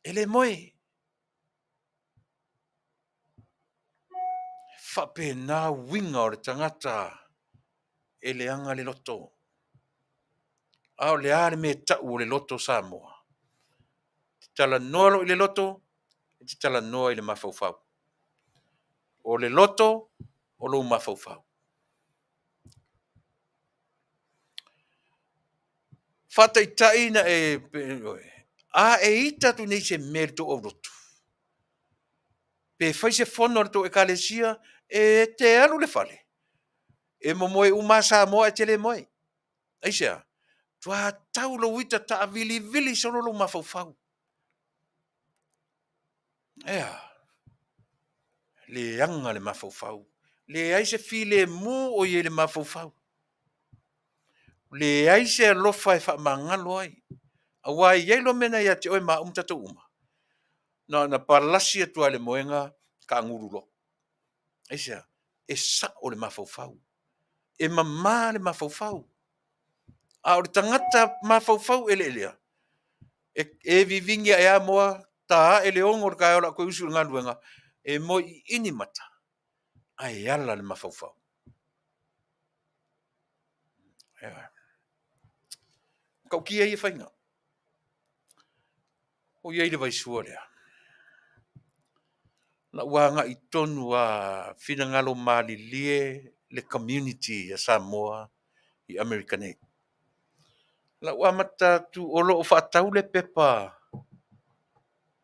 E le moe. E faapena uiga o le tagata e leaga le loto. A o le a le mea e tau o le loto Samoa? E te talanoa loa i le loto, e te talanoa i le mafaufau. O le loto, o lou mafaufau. Faataitai na e, a e ita atu nei i se mea i le tou aulotu, pe fai se fono a le tou Ekalesia, e te alu i le fale, e momoe uma lava Samoa ae e te le moe. Aisea? Matua tau lou ita taavilivili solo lou mafaufau. E a? Leaga le mafaufau. Leai se filemu o i ai i le mafaufau. Leai se alofa e faamagalo ai. Aua e i ai loa mea na ia te oe ma au ma tatou uma, na ona palasi atu lava i le moega, taagulu loa. Aisea? E sao le mafaufau. E mama le mafaufau. A o le tagata mafaufau eleelea, E, e vivingi ae a moa, ta ae le 6 o le taeao o le a toe usu i le galuega, e moe iini mata, ae ala le mafaufau. Ioe. Matautia ia faiga. O i ai le vaisua lea. Lau agai tonu a finagalo malilie le community a Samoa i Amerika nei. Lau amata atu o lo o faatau le pepa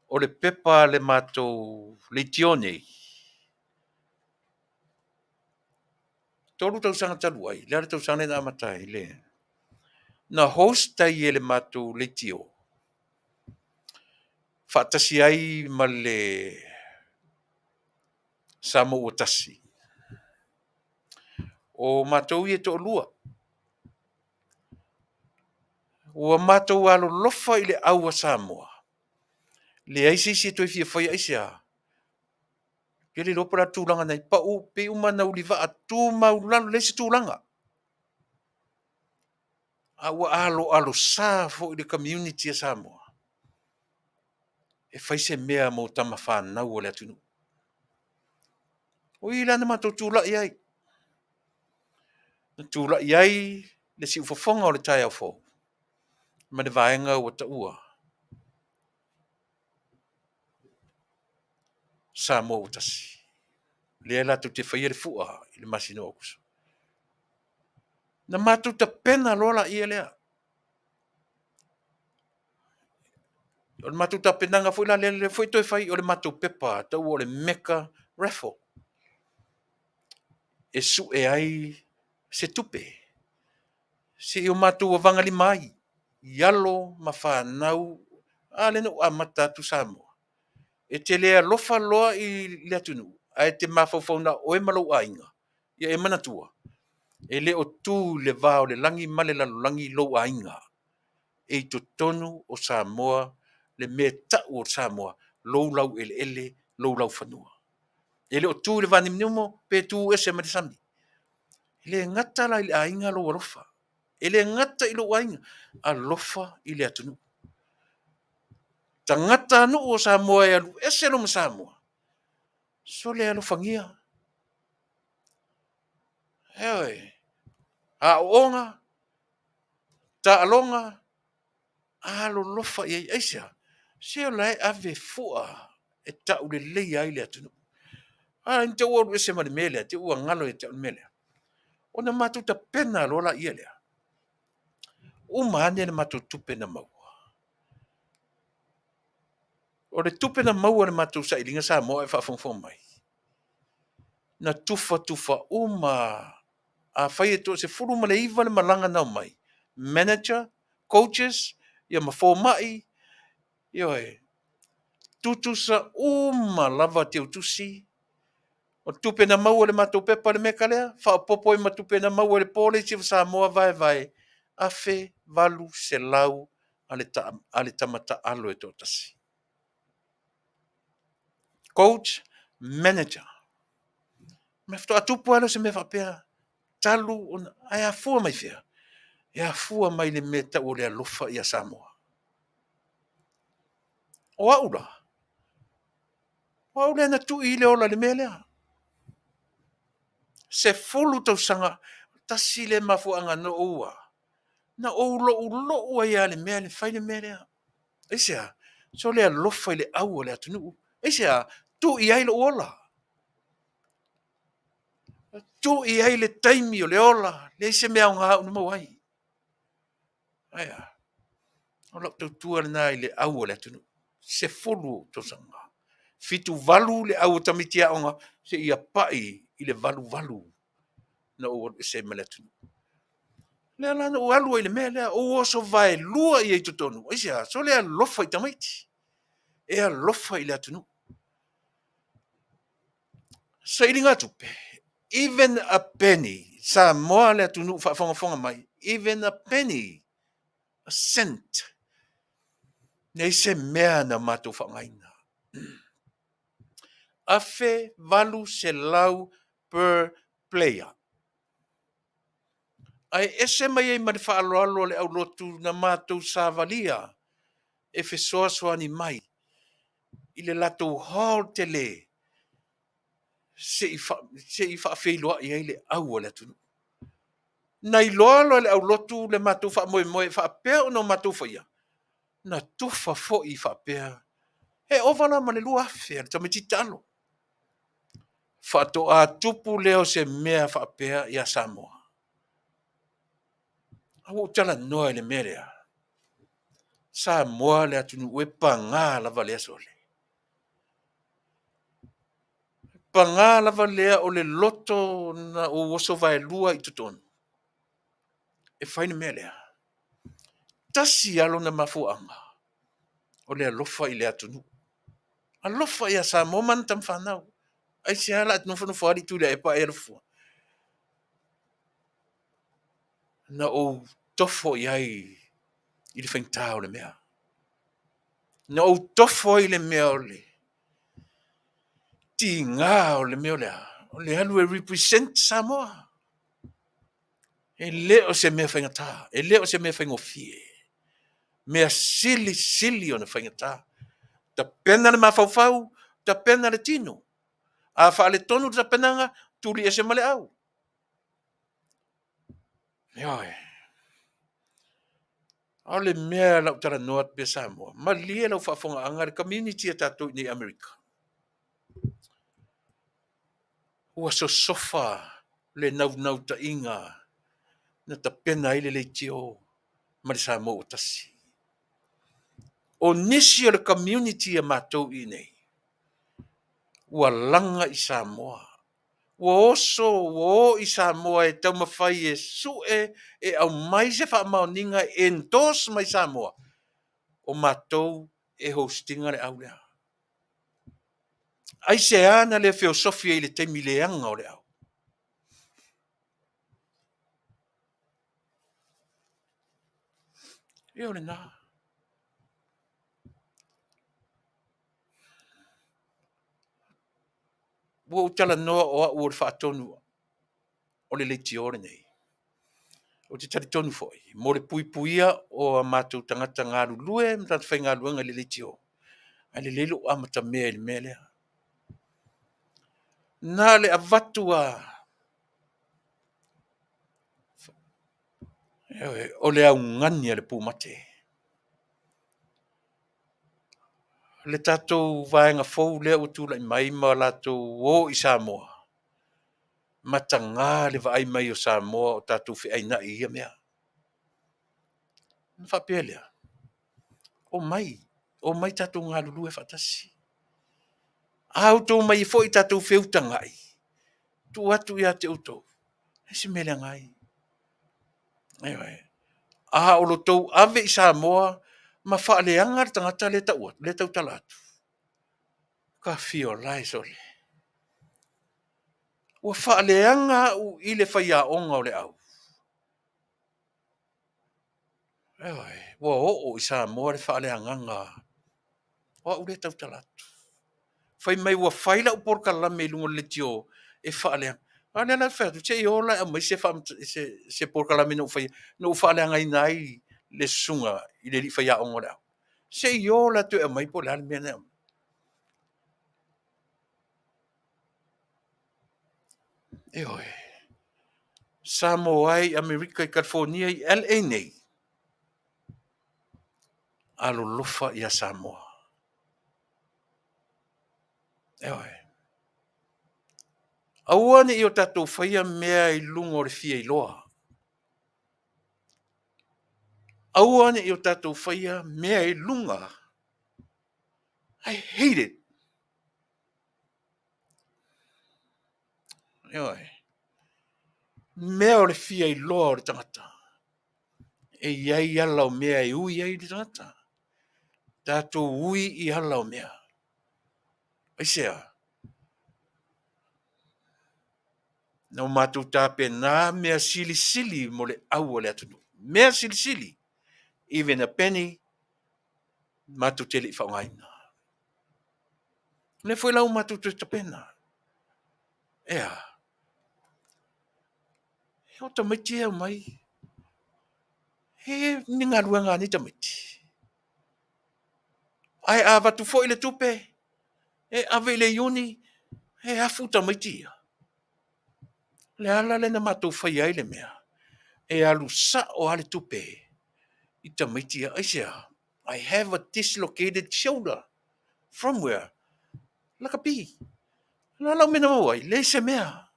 o le pepa a le matou leitio nei. 3 tausaga talu ai, le a le tausaga lea na amata ai le na host ai e le matou leitio faatasi ai ma le Samoa ua tasi. O matou ia e toalua, ua matou alolofa i le au a Samoa, leai se isi e toe fia faia, aisea? Ou te le iloa po o le a le tulaga na i ai, pau pei uma na ulivaa tumau lalo, leai se tulaga. A ua aloalosa foi le community a Samoa e fai se mea mo tama fanau a le atunuu. O i la na matou tulai ai. Na tulai ai le siufofoga o le taeao fou ma le vaega ua taua Samoa ua tasi. Lea latou te faia le fua i le masina o Aokuso. Na matou tapena loa laia lea. O le matou tapenaga foi la lea, lea foi toe fai o le matou pepa taua o le Meka Raffle e sue ai se tupe se i o matou avagalima ai i alo ma fanau. A lea na ou amata atu Samoa, e te le alofa loa i le atunuu ae te mafaufau na o oe ma lou aiga. Ia e manatua, e le o tu i le va o le lagi ma le lalolagi lou aiga. E i totonu o Samoa le mea e tau o Samoa, lou laueleele, lou laufanua. E le o tu i le vanimonimo pe tu ese mai le sami. E le gata la i le aiga lou alofa, e le gata i lou aiga, alofa i le atunuu. Tagatanuu o Samoa e alu ese loa ma Samoa, sole alofagia. Ioe. Aoaoga, taaloga, alolofa i ai. Aisea? Se o la e ave fua e tauleleia ai le atunuu. A ina te i ua ou alu ese ma le mea lea, te i ua galo ia te au le mea lea. Ona matou tapena loa laia lea. Uma ane le matou tupe na maua. O le tupe na maua e le matou sailiga Samoa a o e faafogafoga mai, na tufatufa uma. Afai e toa-19 le malaga na omai, manager, coaches, ia ma fomai, ioe, tutusa uma lava teutusi. O le tupe na maua i le matou pepa le meka lea, faaopoopo i ai ma tupe na maua i le po le isi Samoa vaevae, $1,800 a le tama taalo e toatasi. Coach, manager. Ma faatoa tupu lava lea o se mea faapea talu ona, ae afua mai fea? E afua mai le mea e tau o le alofa ia Samoa. O au la, o au lea na tui i le ola i le mea lea. 10 tausaga, tasi lea mafuaaga na ou a, na ou loulou ai lava i le mea e fai le mea lea. Aisea? Sole alofa i le au a le atunuu. Aisea? Tuu i ai lou ola. Tuu i ai le taimi o le ola, leai se mea aoga o na maua ai. Ae a? O lau tautua lena i le au a le atunuu. 10 tausaga. 78 le au o tamaiti aoga seia pai i le 88 na ou alu ese ai ma le atunuu. Lea la na ou alu ai i le mea lea, ou oso vaelua i ai i totonu. Aisea? Sole alofa i tamaiti, e alofa i le atunuu. Sailigatupe, even a penny, Samoa le atunuu faafogafoga mai, even a penny, a cent, leai se mea na matou faaaogaina. $1,800 per player. Ae ese mai ai ma le faaaloalo a le aulotu na matou savalia. e fesoasoani mai i le latou hall tele se i faafeiloai ai le au a le atunuu. Na iloa loa e le aulotu le matou faamoemoe e faapea ona o matou faia, na tufa foi faapea e ova la ma le 2,000 a le tamaitiiti taalo. Faatoa tupu lea o se mea faapea ia Samoa. A ua ou talanoa i le mea lea, Samoa le atunuu e paga lava lea sole. Paga lava lea o le loto na ou oso vaelua i totonu e fai le mea lea. Tasi lava lona mafuaaga, o le alofa i le atunuu. Alofa ia Samoa ma ana tama fanau. Aisea la a nofonofo alii Tuilaepa ae alu fua? Na ou tofo i ai i le faigata o le mea. Na ou tofo ai i le mea o le tiga o le mea o le a? O le alu e represent Samoa. E le o se mea faigata, e le o se mea faigofie. Mea silisili ona faigata. Tapena le mafaufau, tapena le tino. A faaletonu le tapenaga, tuli ese ma le au. Ioe. O le mea la ou talanoa atu pea Samoa, malie lau faafofogaaga le community a tatou i inei i Amerika. Ua sosofa le naunautaiga na tapena ai le leitio ma le Samoa ua tasi. O nisi o le community a matou i inei, ua laga i Samoa, ua oso, ua o i Samoa e taumafai e sue, e aumai se faamaoniga e endorse mai Samoa, o matou e host ina le au lea. Aisea na le feosofi ai i le taimi leaga o le au? Ia o lena. Ua ou talanoa o au o le faatonu o le leitio lenei. Ou te talitonu foi, mo le puipuia o a matou tagata galulue ma tagata faigaluega i le leitio, ae lelei lou amatamea i le mea lea. Na o le avatu lava o le augani a le pumate. Le tatou vaega fou lea ua tulai mai ma latou o i Samoa, mataga le vaai mai o Samoa o tatou feainai i ia mea. Ona faapea lea, omai, omai tatou galulue faatasi. A outou omai foi tatou feutagai, tuu atu ia te outou, e leai se mea e leaga ai. Ioe. A o lo outou ave i Samoa ma faaleaga le tagata lea e tau atu, lea e tautala atu, kafiola e sole. Ua faaleaga au i le faiaoga o le au. Ioe, ua oo i Samoa le faaleagaga o au lea e tautala atu. Fai mai ua fai lau polokalame i luga o le leitio e faaleaga. A lea la ou te fai atu, se i o la e aumai se, se polokalame na ou faia, na ou faaleagaina ai le susuga i le alii faiaoga o le au. Se i o la toe aumai po o le a le mea na e aumai. Ioe. Samoa e i Amerika i Kalifonia i LA nei, alolofa ia Samoa. Ioe. Aua ne i o tatou faia mea i luga o le fia iloa. Aua ne i o tatou faia mea i luga. I hate it. Ioe. Mea o le fia iloa o le tagata. E i ai ala o mea e ui ai le tagata. Tatou ui i ala o mea. Aisea? Na o matou tapena mea silisili mo le au a le atunuu. Mea silisili, even a penny, matou te le i faaaogaina. O lea foi la ua matou toe tapena. Ea, o tamaiti e omai, e ni galuega a nei tamaiti. Ae a avatu foi le tupe e ave i le iuni, e afu tamaiti ia. O le ala lea na matou faia ai le mea, e alu sao lava le tupe i tamaiti ia. Aisea? I have a dislocated shoulder. From where? Lakapi. O le a lau mea na maua ai? Leai se mea.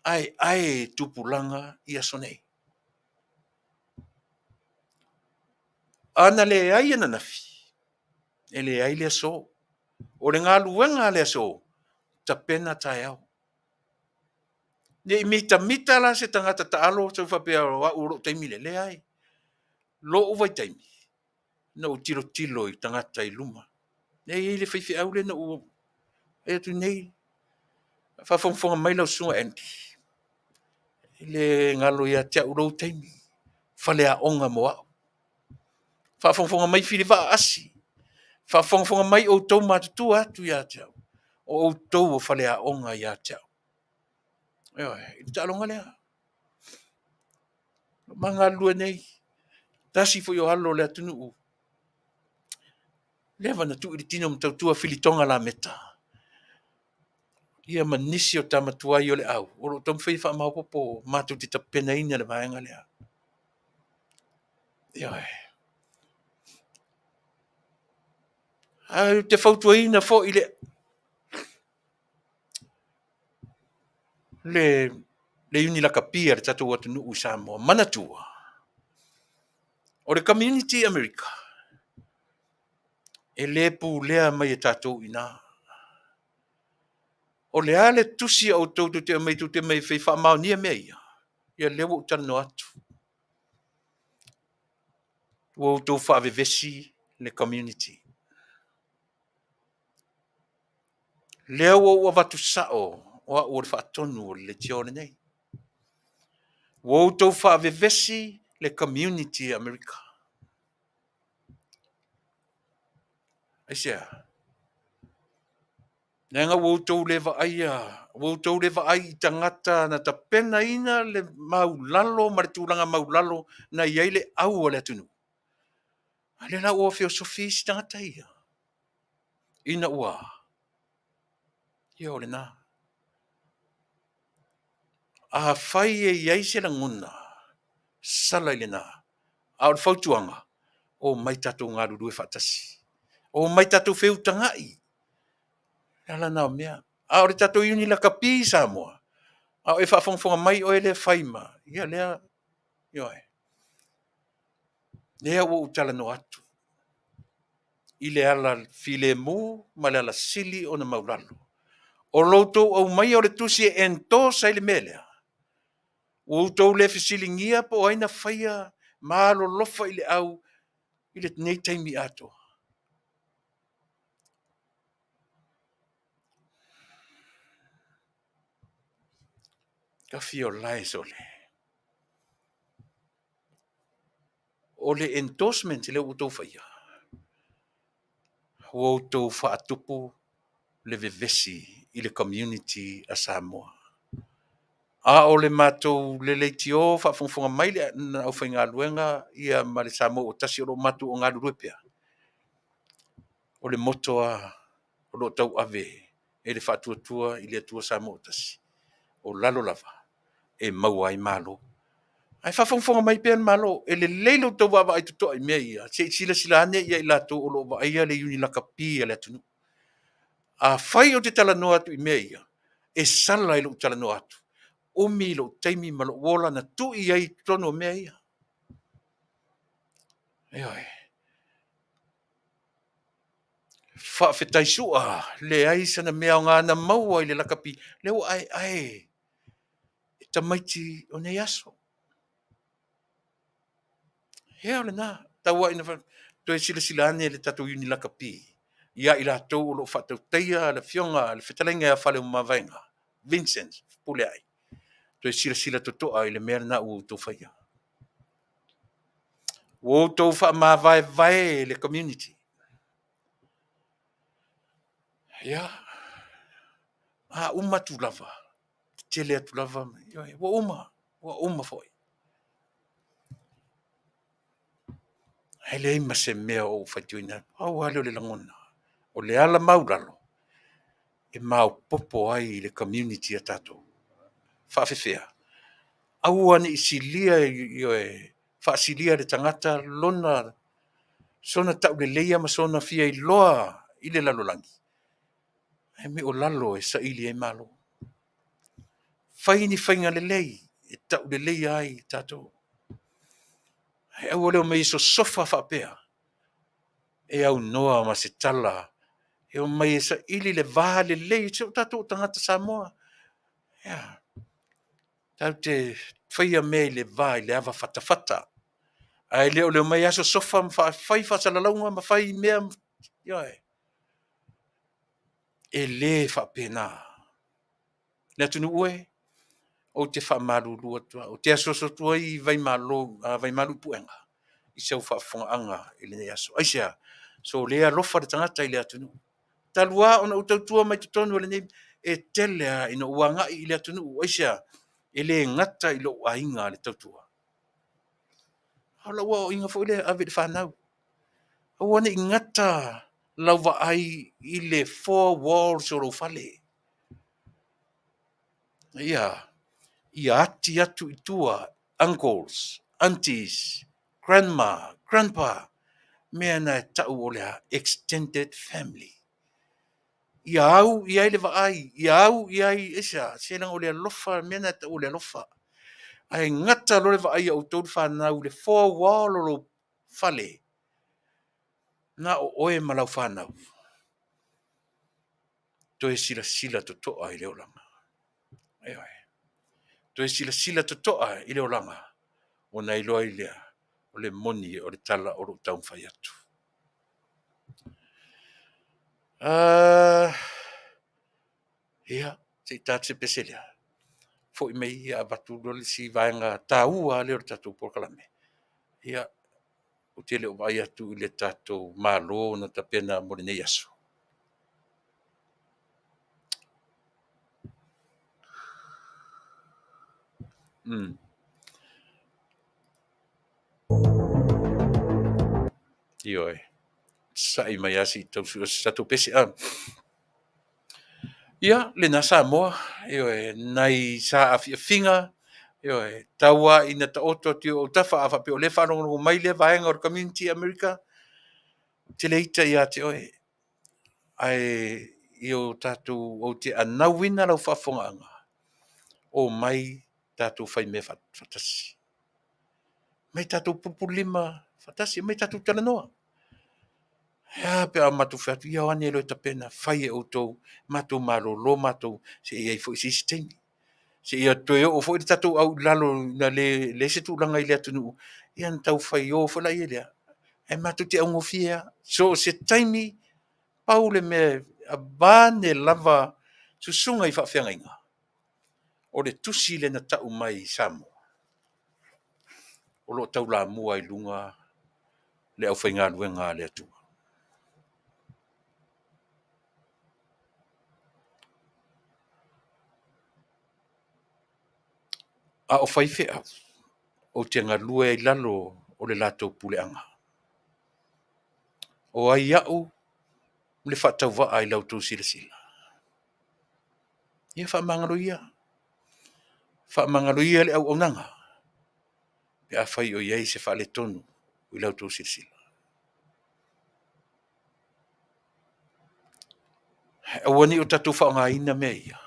Ae ae tupulaga i aso nei. A na leai ananafi, e leai le aso. O le galuega a le aso, tapena taeao. Ne i mitamita la se tagata taalo sau faapea o au o lou taimi lea. Leai. Lou vaitaimi, na ou tilotilo i tagata i luma. Lea e i ai le faifeau lea na ou vaai atu nei, faafogafoga mai lau Susuga Andy, e le galo ia te au lou taimi, faleaoga mo au. Faafogafoga mai Filivaa Asi, faafogafoga mai outou matutua atu ia te au, o outou o faleaoga ia te au. Ioe, i le taaloga lea. Ma galulue nei, tasi foi o alo o le atunuu, leva na tuu i le tino ma tautua Filitoga Lameta, ia ma nisi o tama tuai o le au, o lo o taumafai e faamaopoopo matou te tapenaina le vaega lea. Ioe. Ae ou te fautuaina foi le iuni lakapi a le tatou atunuu i Samoa. Manatua, o le community i Amerika, e le pulea mai e tatou i ina. O le a le tusi a outou tou te aumai tou te omai e fai faamaonia mea ia, ia lea ua ou talanoa atu. Ua outou faavevesi le community. Lea ua ou avatu sao o au o le faatonu o le leitio lenei. Ua outou faavevesi le community Amerika. Aisea? Leaga ua outou le vaaia, ua outou le vaai i tagata na tapenaina le maulalo ma le tulaga maulalo na i ai le au a le atunuu. A lea la ua feosofi isi tagata ia. Ina ua, ia o lena. Afai e i ai se lagona, sala i lena. A o le fautuaga, omai tatou galulue faatasi. Omai tatou feutagai. O le ala lena o mea. A o le tatou iuni lakapi i Samoa, a o e faafogafoga mai oe lea e fai ma, ia lea, ioe. Lea ua ou talanoa atu i le ala filemu ma le ala sili ona maulalo. O lo outou aumaia o le tusi e endorse ai le mea lea, ua outou le fesiligia po o ai na faia ma alolofa i le au i lenei taimi atoa. Kafi o lae sole. O le endorsement lea ua outou faia, ua outou faatupu le vevesi i le community a Samoa. A o le matou le leitio faafogafoga mai le aufaigaluega ia ma le Samoa ua tasi o lo o matou o galulue pea, o le motto lava o lo o tauave e le Faatuatua i le Atua Samoa ua tasi, o lalo lava e maua ai malo. Ae faafogafoga mai pea le Malo, e lelei lo outou vaavaai totoa i mea ia, se i silasila ane ia i latou o lo o vaaia le iuni lakapi a le atunuu. Afai ou te talanoa atu i mea ia, e sala i lou talanoa atu, umi lou taimi ma lou ola na tui ai i totonu o mea ia. Ioe. Faafetai Sua, leai sana mea aoga na maua i le lakapi, lea ua aeae e tamaiti o nei aso. Ia o lena, tau lava ina toe silasila ane le tatou iuni lakapi ia i latou o lo o faatautaia le Afioga le Fetalaiga ia Faleomavaega, Vincent Fepuleai, toe silasila totoa i le mea lena ua outou faia. Ua outou faamavaevae le community. Ia, a uma atu lava, tetele atu lava, ua uma, ua uma foi. Ae leai ma se mea o ou faitioina atu. Pau lava lea o le lagona, o le ala maulalo e maopoopo ai le community a tatou. Faafefea, aua ne i silia, ioe, faasilia e le tagata lona sona tauleleia ma sona fia iloa i le lalolagi, ae mea o lalo e saili ai Malo. Fai ni faiga lelei e tauleleia ai tatou. Ae aua le omai e sosofa faapea e aunoa ma se tala e omai e saili le va lelei se o tatou o tagata Samoa. Ea, tatou te faia mea i le va i le ava fatafata, ae le o le omai lava sosofa ma fai faasalalauga ma fai mea, ioe, e le faapena. Le atunuu e, ou te faamalulu atu lava, ou te asuasu atu ai i Vaimalo, Vaimalu i Puega i sau faafofogaaga i lenei aso. Aisea? So le alofa le tagata i le atunuu. Talu lava ona ou tautua mai totonu o lenei, e tele lava ina ou agai i le atunuu. Aisea? E le gata i lou aiga le tautua, a o lau aoaiga foi lea e ave i le fanau. Aua ne i gata lau vaai i le four walls o lou fale. Ia, ia ati atu i tua uncles, aunties, grandma, grandpa, mea na e tau o le a? Extended family. Ia au i ai le vaai, ia au i ai, aisea? Se leaga o le alofa, mea na e tau o le alofa. Ae gata loa le vaai a outou le fanau i le four wall o lou fale, na o oe ma lau fanau. Toe silasila totoa i le olaga. Ioe. Toe silasila totoa i le olaga, ona iloa ai lea o le moni o le tala o lo o taumafai atu. Ia, se i ta atu se pese lea. Foi mai ia avatu loa le isi vaega taua lea o le tatou polokalame. Ia, ou te le o vaai atu i le tatou Malo na tapena mo lenei aso. Ioe. Sa'i mai lava se i tau sue o se tatou pese. Ia, lena Samoa, ioe, nai saafiafiga, ioe, tau lava ina taoto atu i ou autafa, a faapea o lea e faalogologo mai lea vaega o le community i Amerika, ou te le ita ia te oe, ae i o tatou, ou te anauina lau faafofogaaga, omai tatou fai mea faatasi. Omai tatou pulupululima faatasi, omai tatou talanoa. Ae a pe a matou fai atu, ia o ane loa e tapena, fai e outou, matou malolo matou, se i i ai foi se isi taimi. Seia toe oo foi le tatou au i lalo ina leai se tulaga i le atunuu, ia ona tau fai o foi lea. Ae matou te augofie lava. So o se taimi, pau le mea, aveane lava susuga i faafeagaiga, o le tusi lea na tau mai i Samoa, o lo o taulamua i luga le aufaigaluega a le Atua. A o faifeau, ou te galue ai i lalo o le latou puleaga. O ai au le faatauvaa i la outou silasila? Ia faamagalo ia. Faamagalo ia le auaunaga pe afai o i ai se faaletonu i la outou silasila. Ae aua ne i o tatou faaaogaina mea ia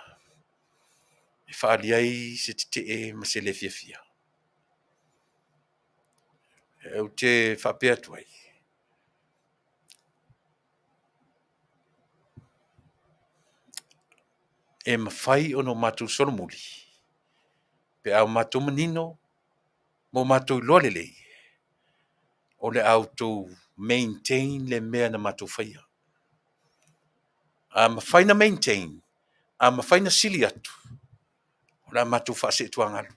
e faaali ai se tetee ma se le fiafia. Ou te faapea atu ai, e mafai ona o matou solomuli pe a o matou manino ma o matou iloa lelei o le a outou maintain le mea na matou faia. A mafai ona maintain, a mafai ona sili atu, o le a matou faaseetuagalu.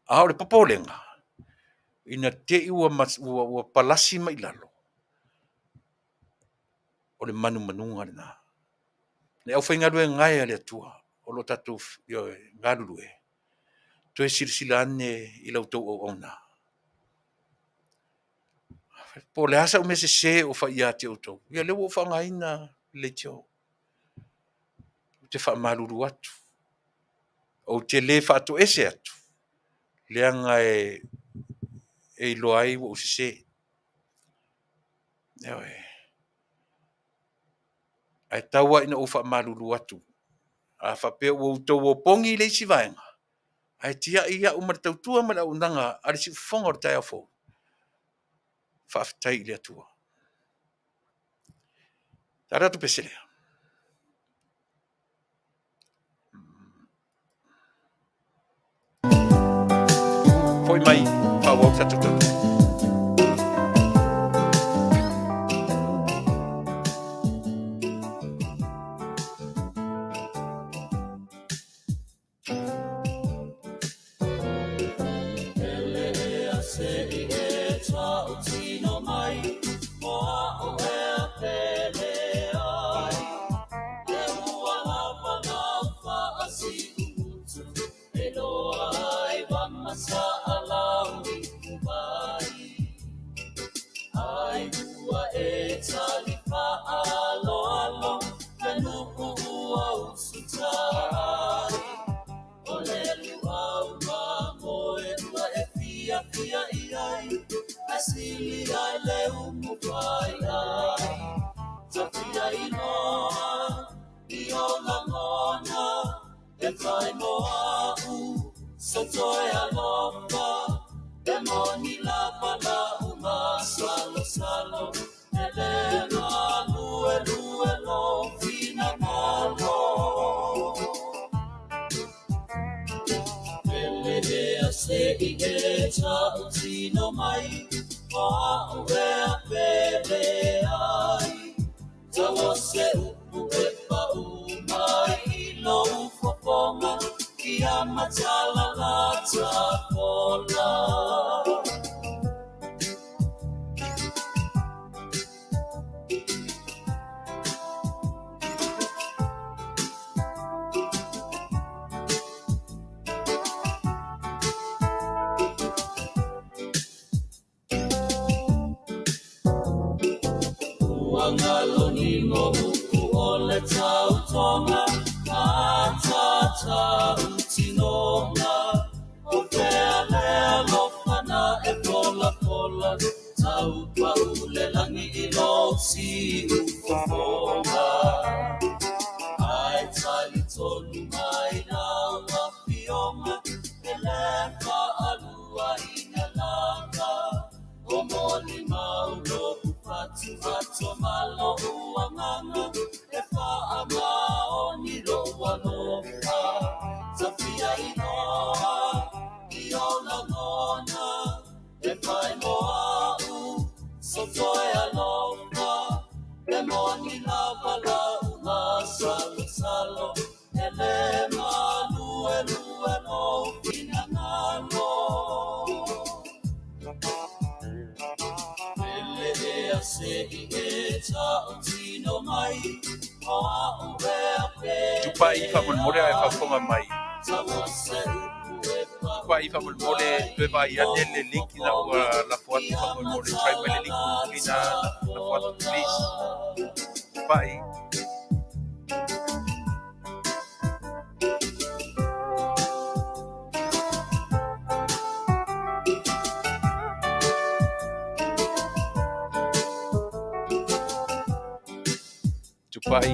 A o le popolega, ina te i ua palasi mai i lalo, o le manumanuga lena. Le aufaigaluega e a le Atua o lo o tatou galulue, toe silasila ane i la outou auauna. Po o le a sau mea sese o fai ia te outou, ia lea ua ou faaaogaina le leitio. Ou te faamalulu atu. Ou te le faatoese atu, leaga e iloa ai ua ou sese. Ioe. Ae tau lava ina ou faamalulu atu, a faapea ua outou opogi i le isi vaega, ae tiai au ma le tautua ma le auaunaga a le Siufofoga o le taeao fou, faafetai i le Atua. Tala atu pese lea. Foi mai, faaauau le tatou tautua. Tupai faamolemole a e faafofoga mai. Tupai faamolemole toe vaai ane le link ina ua lafo atu faamolemole. Try mai le link mulimuli na lafo atu please. Tupai. Tupai.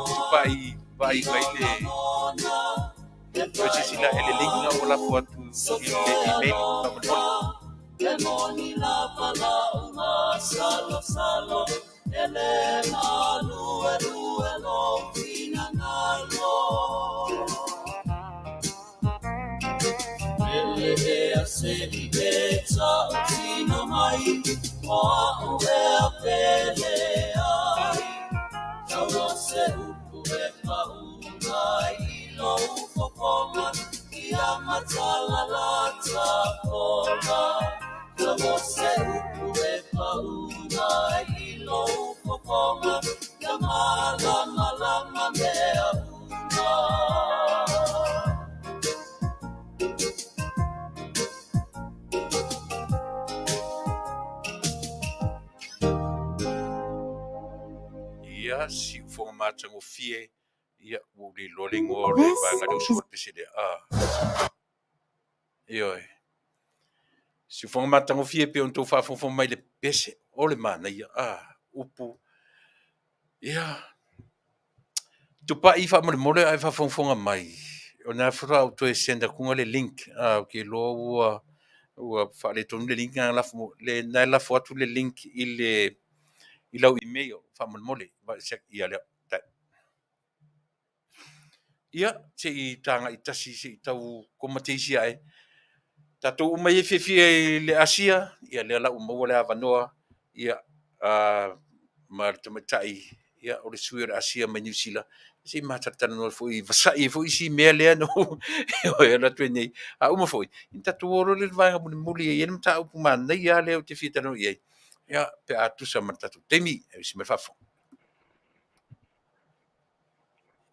Tupai vaai mai le toe silasila i le link na ua lafo atu i le email faamolemole. Ia, siufoga matagofie, ia, ua ou le iloa le igoa o le vaega lea o usu o le pese lea. Ah. Ioe. Siufoga matagofie pei ona outou faafogafoga mai i le pese o le manaia. Ah, upu. Ia, tupai faamolemole ae faafogafoga mai. O lena faatoa ou toe send atuga le link. Ah, ou te iloa ua ua faaletonu le link na lafo le na e lafo atu le link i le i lau email faamolemole. Ia lea. Ia, se i tagai tasi se i tau komateisi ae. Tatou uma ia e fiafia i le Asia, ia lea la ua maua le avanoa, ia, ma le tamaitai, ia, o le sui o le Asia mai Niu Sila, se i matalatalanoa foi, vasai ai foi isi mea lea na ou e alu atu ai nei. A uma foi, ia tatou o loa lea i le vaega mulimuli e i ai le mataupu manaia lava lea ou te fia talanoa i ai, ia, pe a tusa ma le tatou taimi. E usi mai le faafofoga.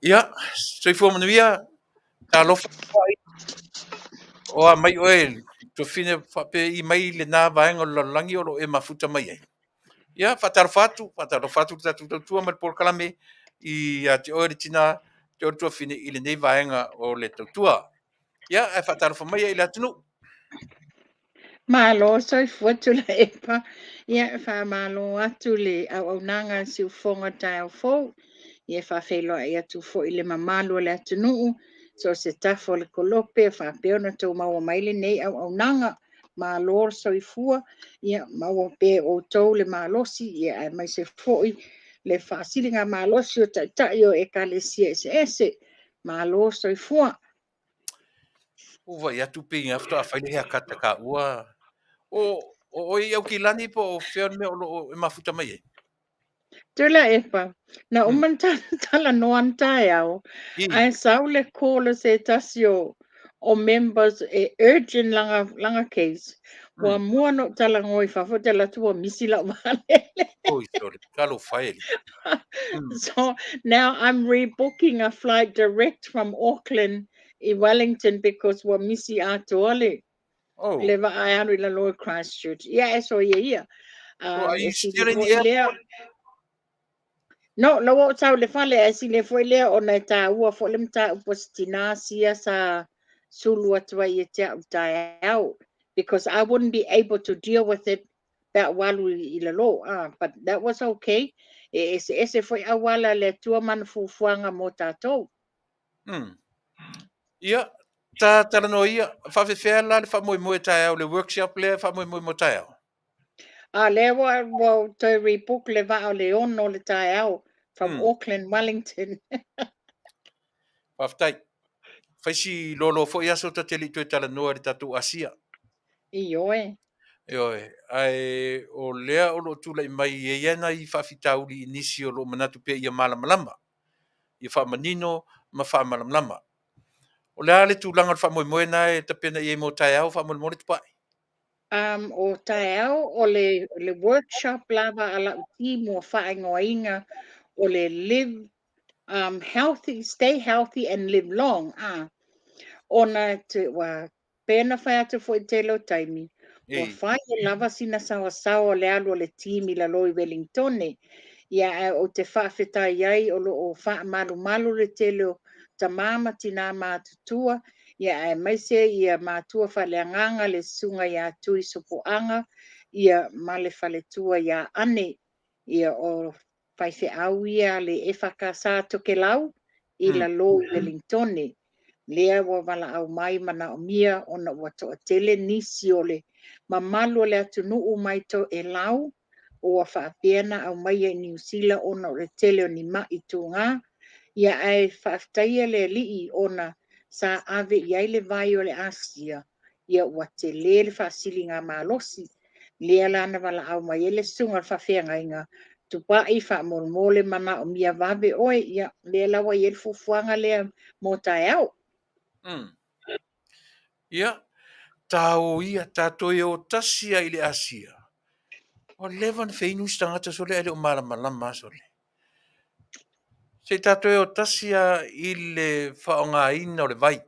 Ia, soifua manuia, talofa o a mai oe, tuafafine faapea mai lena vaega o le lalolagi o lo o e mafuta mai ai. Ia, faatalofa atu, faatalofa atu le tatou tautua ma le polokalame ia te oe le tina, te oe le tuafafine i lenei vaega o le tautua. Ia, ae faatalofa mai i le atunuu. Malo soifua Tuilaepa. Ia, e faamalo atu le auaunaga a Siufogoga taeao fou. Ia, e faafeiloai atu foi i le mamalu o le atunuu, so o se tafa o le kolope o faapea ona outou maua mai lenei auaunaga. Malo le soifua, ia maua pea e outou le malosi, ia aemaise foi le faasiligamalosi o taitai o ekalesia eseese. Malo soifua. Ua vaai atu pei na faatoa fai le haircut a taua. O o oe i Aukilani po o fea le mea o lo o e mafuta mai ai? Tuilaepa, na uma ona talanoa ane taeao, ae sau le call a se tasi o members e urgent lana case. Ua mua ona ou talanoa i fafo, ou te alu atu ua misi lau vaalele. Oi, sole, talofa e. So now I'm rebooking a flight direct from Auckland i Wellington because ua misi atoa le Oh. le vaa e alu i lalo i Christchurch. Ia, e soia ia. Oh, are e you sili still in the foi lea. airport? No, la ua ou sau i le fale, ae sili foi lea ona e taua foi le mataupu a se tina sia sa sulu atu ai ia te au taeao. Because I wouldn't be able to deal with it pe a ou alu i lalo. But that was okay. E eseese foi auala a le Atua ma ana fuafuaga mo tatou. Ia, ta talanoa ia, faafefea la le faamoemoe taeao, le workshop lea e faamoemoe mo taeao? A lea ua ou toe rebook le vaa o le 6 o le taeao from Auckland, Wellington. Faafetai. Fai si loaloa foi aso ta te le i toe talanoa i le tatou Asia. Ioe. Ioe, ae o lea o lo o tulai mai e i ai nai faafitauli i nisi o lo o manatu pea ia malamalama, ia faamanino ma faamalamalama. O le a le tulaga o le faamoemoe na e tapena i ai mo taeao faamolemole Tupai? O taeao o le workshop lava a lau team ua faaigoaina o le Live Healthy, Stay Healthy and Live Long. Ona te, ua pei ona fai atu foi i le tele o taimi, ua fai e lava sina saoasaoa o le alu o le team i lalo i Wellington. Ia, ae ou te faafetai ai o lo o faamalumalu le tele o tamā ma tinā matutua, ia aemaise ia matua faaleagaga le susuga ia Tui Sopoaga, ia ma le faletua ia Ane, ia o faifeau ia a le EFKS Tokelau i lalo i Ueligitone. Lea ua valaau mai manaomia ona ua toatele nisi o le mamalu o le atunuu mai Toelau ua faapea ona aumaia i Niu Sila ona o le tele o ni mai tuga. Ia ae faafetaia le Alii ona sa ave i ai le vai o le asia, ia ua tele le faasiligamalosi. Lea la na valaau mai ai le susuga i le faafeagaiga, Tupai faamolemole manaomia vave oe. Ia, lea la ua i ai le fuafuaga lea mo taeao. Ia, ta o ia, ta toe o tasi ai i le Asia. Ua leva ona feinu isi tagata sole ae le o malamalama lava sole. Se i ta toe o tasi lava i le faaaogaina o le vai,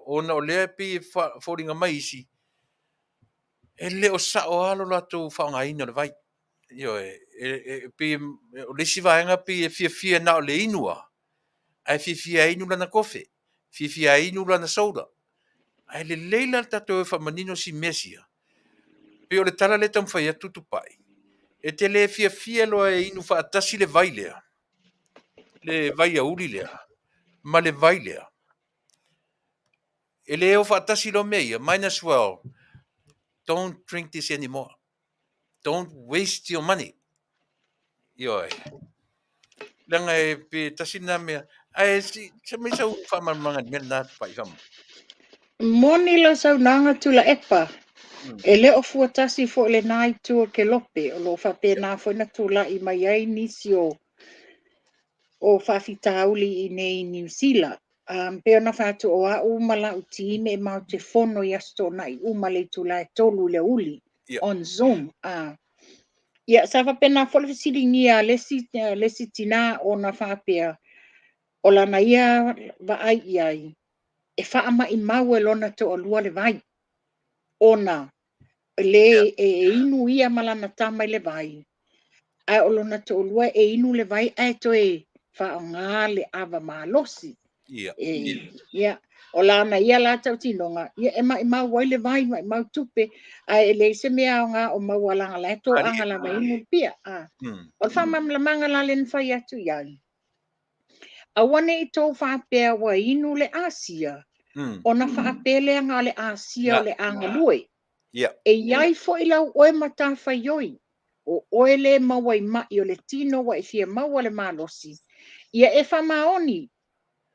ona o lea e pei e foliga mai isi, e le o sao lava lo latou faaaogaina o le vai. Ioe, e pei o le isi vaega e pei e fiafia na o le inu lava, ae fiafia e inu lana kofe, fiafia e inu lana soda. Ae lelei la le tatou o e faamanino si mea sia. Pei o le tala lea e taumafai atu Tupai, e te le fiafia loa e inu faatasi le vai lea, le vai auli lea, ma le vai lea. E le o faatasi loa mea ia, might as well don't drink this anymore. Don't waste your money. Ioe. Leaga e pe tasi lena mea. Ae si, se mai sau faamalamalamaga i le mea lena Tupai faamolemole. Moni lau saunoaga Tuilaepa, e le o fua tasi foi lena itu o le kelope, o lo o faapena foi na tulai mai ai nisi o faafitauli i inei i Niu Sila. Pei ona fai atu o au ma lau team e matou te fono i Aso Toonai uma i le itula e 3 i le aoauli on Zoom. Ia, sa faapena foi le fesiligia a le isi tina ona faapea, o lana ia vaai i ai, e faamaimau e lona toalua le vai, ona le e inu ia ma lana tama i le vai, ae o lona toalua e inu le vai ae toe faaaoga le ava malosi. Ia, o lana ia la tautinoga, ia e maimau ai le vai, maimau tupe, ae e leai se mea aoga o maua leaga la e toaga lava inu pia. O le faamalamalamaga la lea na fai atu i ai, aua ne i tou faapea ua inu le asia, ona faapea lea na o le asia o le agalue. E iai foi lau oe matafaioi, o oe le maua i mai o le tino ua e fia maua le malosi, ia e faamaoni.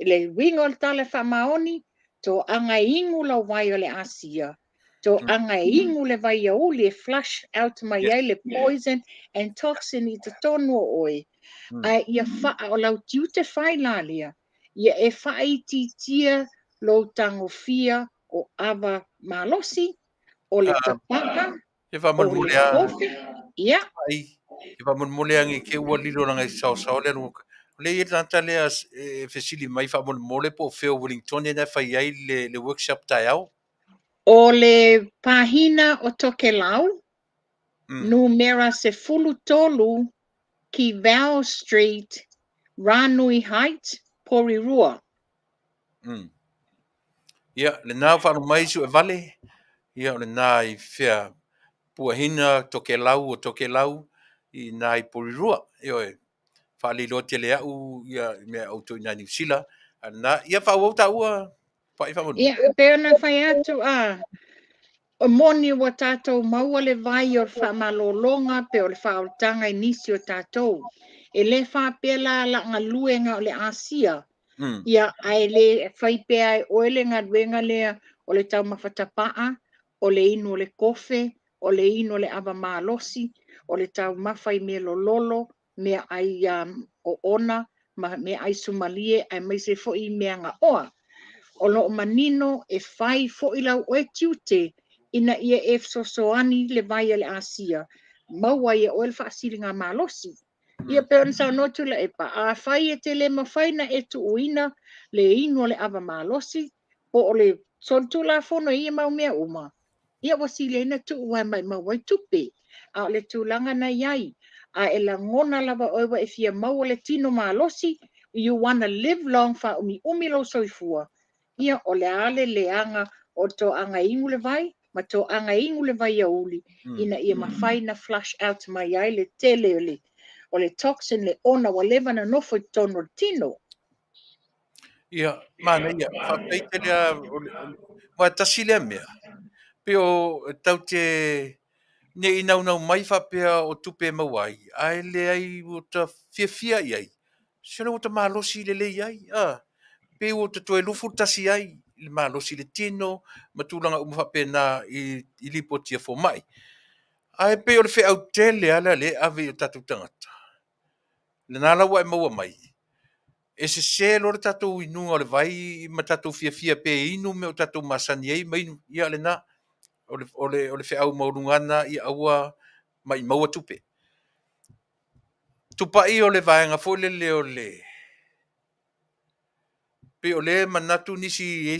Le uiga o le tala e faamaoni, toaga e inu lau vai o le asia, toaga e inu le vai auli e flush out mai ai le poison and toxin i totonu o oe. Ae ia o lau tiute fai la lea, ia e faaitiitia lou tagofia o ava malosi, o le tapaa, E o faamolemole le a kofe. Ia. Ai, e faamolemole ane ke ua lilo langa i saosao lea o le ia le tagata lea e fesili mai faamolemole po o fea o Wellington na e fai ai le workshop taeao. O le pahina o Tokelau, numera 13 Kivao Street, Ranui Heights, Porirua. Ia, lena o faalogo mai isi o e vale, ia o lena i fea Puahina, Tokelau o Tokelau, i na i Porirua. Ioe, faaleiloa tele au ia mea au toi na Niu Sila. A lena, ia faaauau taua Tupai faamolemole. Ia, pei ona fai atu, o moni ua tatou maua le vai o le faamalologa pe o le faaolataga i nisi o tatou. E le faapea la la galuega o le asia, ia, ae le fai pea e oe le galuega lea o le taumafa tapaa, o le inu o le kofe, o le inu o le ava malosi, o le taumafa i mea lololo, mea ai oona, ma mea ai sumalie, aemaise foi i mea gaoa. O lo o manino e fai foi lau oe tiute ina ia e fesoasoani le vai a le asia, maua ai e oe le faasiligamalosi. Ia pei ona saunoa Tuilaepa, a fai e te le mafai na e tuuina le inu o le ava malosi, po o le solitulafono i ia mau mea uma, ia ua sili ai na tuu ai maimau ai tupe. A o le tulaga na i ai, a e lagona lava oe ua e fia maua le tino malosi, you wanna live long, faaumiumi lou soifua, ia o le a le leaga o le toaga e inu le vai, ma ma toaga e inu le vaiauli ina ia mafai ona flush out mai ai le tele o le toxin le ona ua leva ona nofo i totonu o le tino. Ia, manaia, faafetai tele lava, aua tasi lea mea, pei o tatou te ne i naunau mai faapea o tupe e maua ai, ae leai ua ta fiafia i ai, se o lea ua ta malosi lelei ai, a, pei ua ta toe 21 ai i le malosi i le tino ma tulaga uma faapena i lipoti a fomai. Ae pei o le feau tele lava lea e ave i o tatou tagata, lena la ua e maua mai, e sese loa le tatou inuga o le vai ma tatou fiafia pe inu mea o tatou masani ai ma inu, ia lena, o le feau maualuga lena, ia aua maimau tupe. Tupai o le vaega foi lele o le, pei o lea e manatu nisi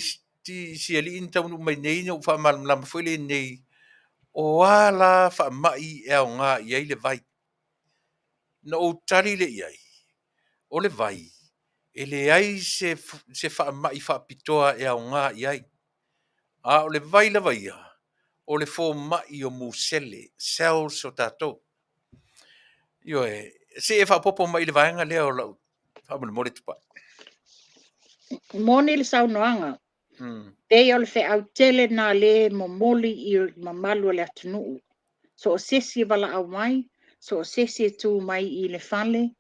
isi alii na taunuu mai nei na ou faamalamalama foi lea nei, o a la faamai e aoga i ai le vai. Na ou tali lea i ai, o le vai, e leai se faamai faapitoa e aoga i ai. A o le vai lava ia, o le fomai o musele, cells o tatou. Ioe, se i e faaopoopo mai i le vaega lea o lau faamolemole Tupai. Moni le saunoaga. Pei o le feau tele na le momoli i mamalu o le atunuu. So o sesi e valaau mai, so o sesi e tu mai i le fale,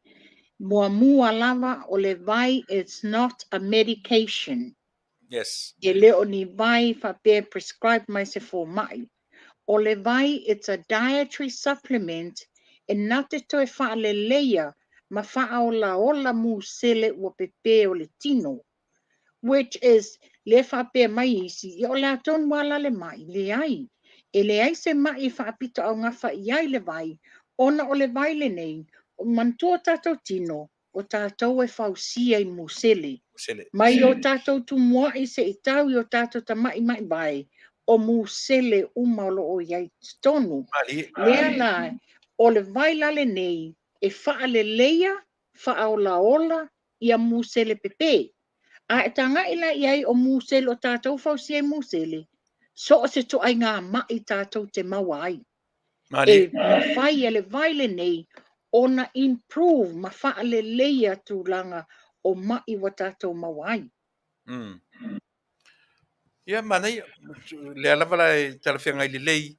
muamua lava o le vai, it's not a medication. E le o ni vai faapea prescribe mai se fomai. O le vai, it's a dietary supplement e na te toe faaleleia ma faaolaola musele ua pepe o le tino. Which is, le faapea mai isi, ia o le atonu ala le mai, leai. E leai se mai e faapito augafa i ai le vai, ona o le vai lenei, o manatua tatou tino, o tatou e fausia i musele. Mai o tatou tumuai se i tau i o tatou tamai mai vai, o musele uma o loo i ai totonu. Lea la, o le vai la lenei, e faaleleia, faaolaola, ia musele pepe. A e tagai la i ai o musele o tatou fausia i musele, so o se toaiga mai tatou te maua ai. E mafai e le vai lenei ona improve ma faaleleia tulaga o mai ua tatou maua ai. Ia, manaia. Lea lava la e talafeagai lelei,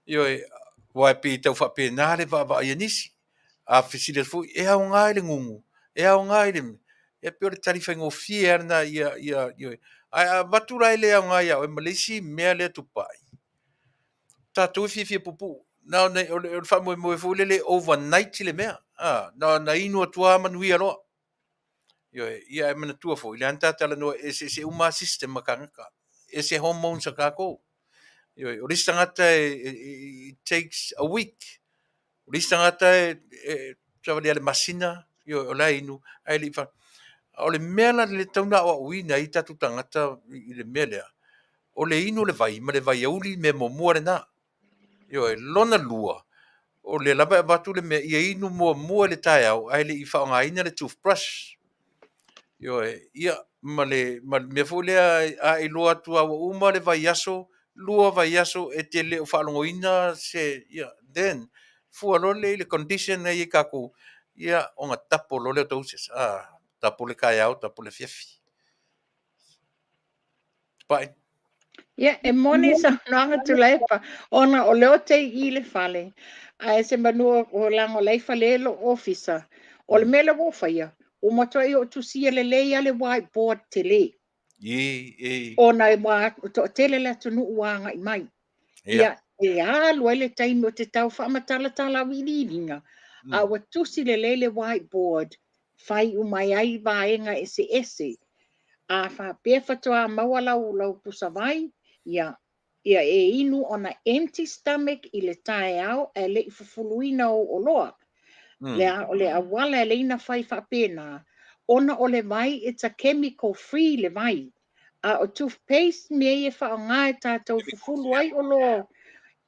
ioe, aua e pei tau faapena le vaavaai a nisi. A fesili atu foi, e aoga i le gugu, e aoga i le... Ia pei o le tali faigofie lava lena ia, ioe. Ae a avatu la e le aoga ia oe ma le isi mea lea Tupai, tatou e fiafia puupuu. Na ona, o le faamoemoe foi lele overnight le mea. Na ona inu atu lava manuia loa. Ioe, ia e manatua foi, lea na ta talanoa e eseese uma system a kānaka. Ese hormones a kākou. Ioe, o le isi tagata it takes a week. O le isi tagata e savalia le masina, ioe, o la e inu, ae le i fa... O le mea la le tatau ona aoaoina ai tatou tagata i le mea lea, o le inu o le vai ma le vaiauli mea muamua lena. Ioe, lona lua, o lea lava e avatu le mea ia inu muamua i le taeao ae le i faaaogaina le toothbrush. Ioe, ia ma le mea foi lea a iloa atu lava ua uma le vaiaso, 2 vaiaso e te le o faalogoina se, ia, then fua loa lea i le condition na i ai tatou, ia, ona tapo loa lea o doses. Tapo le taeao, tapo le afiafi. Tupai. Ia, e moni saunoaga Tuilaepa, ona o lea o te i le fale, ae se manu o lago lei fale lo ofisa, o le mea lea ua faia, ua matuai o tusia lelei a le whiteboard tele. Ona e ua toatele le atunuu ua agai mai. Ia, e alu ai le taimi o te tau faamatalatala auiliiliga, a ua tusi lelei le whiteboard, fai uma ai vaega eseese. A faapea faatoa maua lau pusavai, ia, ia e inu ona empty stomach i le taeao ae le i fufuluina o oloa. Lea, o le auala e leina fai faapena, ona o le vai, it's a chemical free le vai. A o toothpaste mea ia e faaaoga e tatou fufulu ai oloa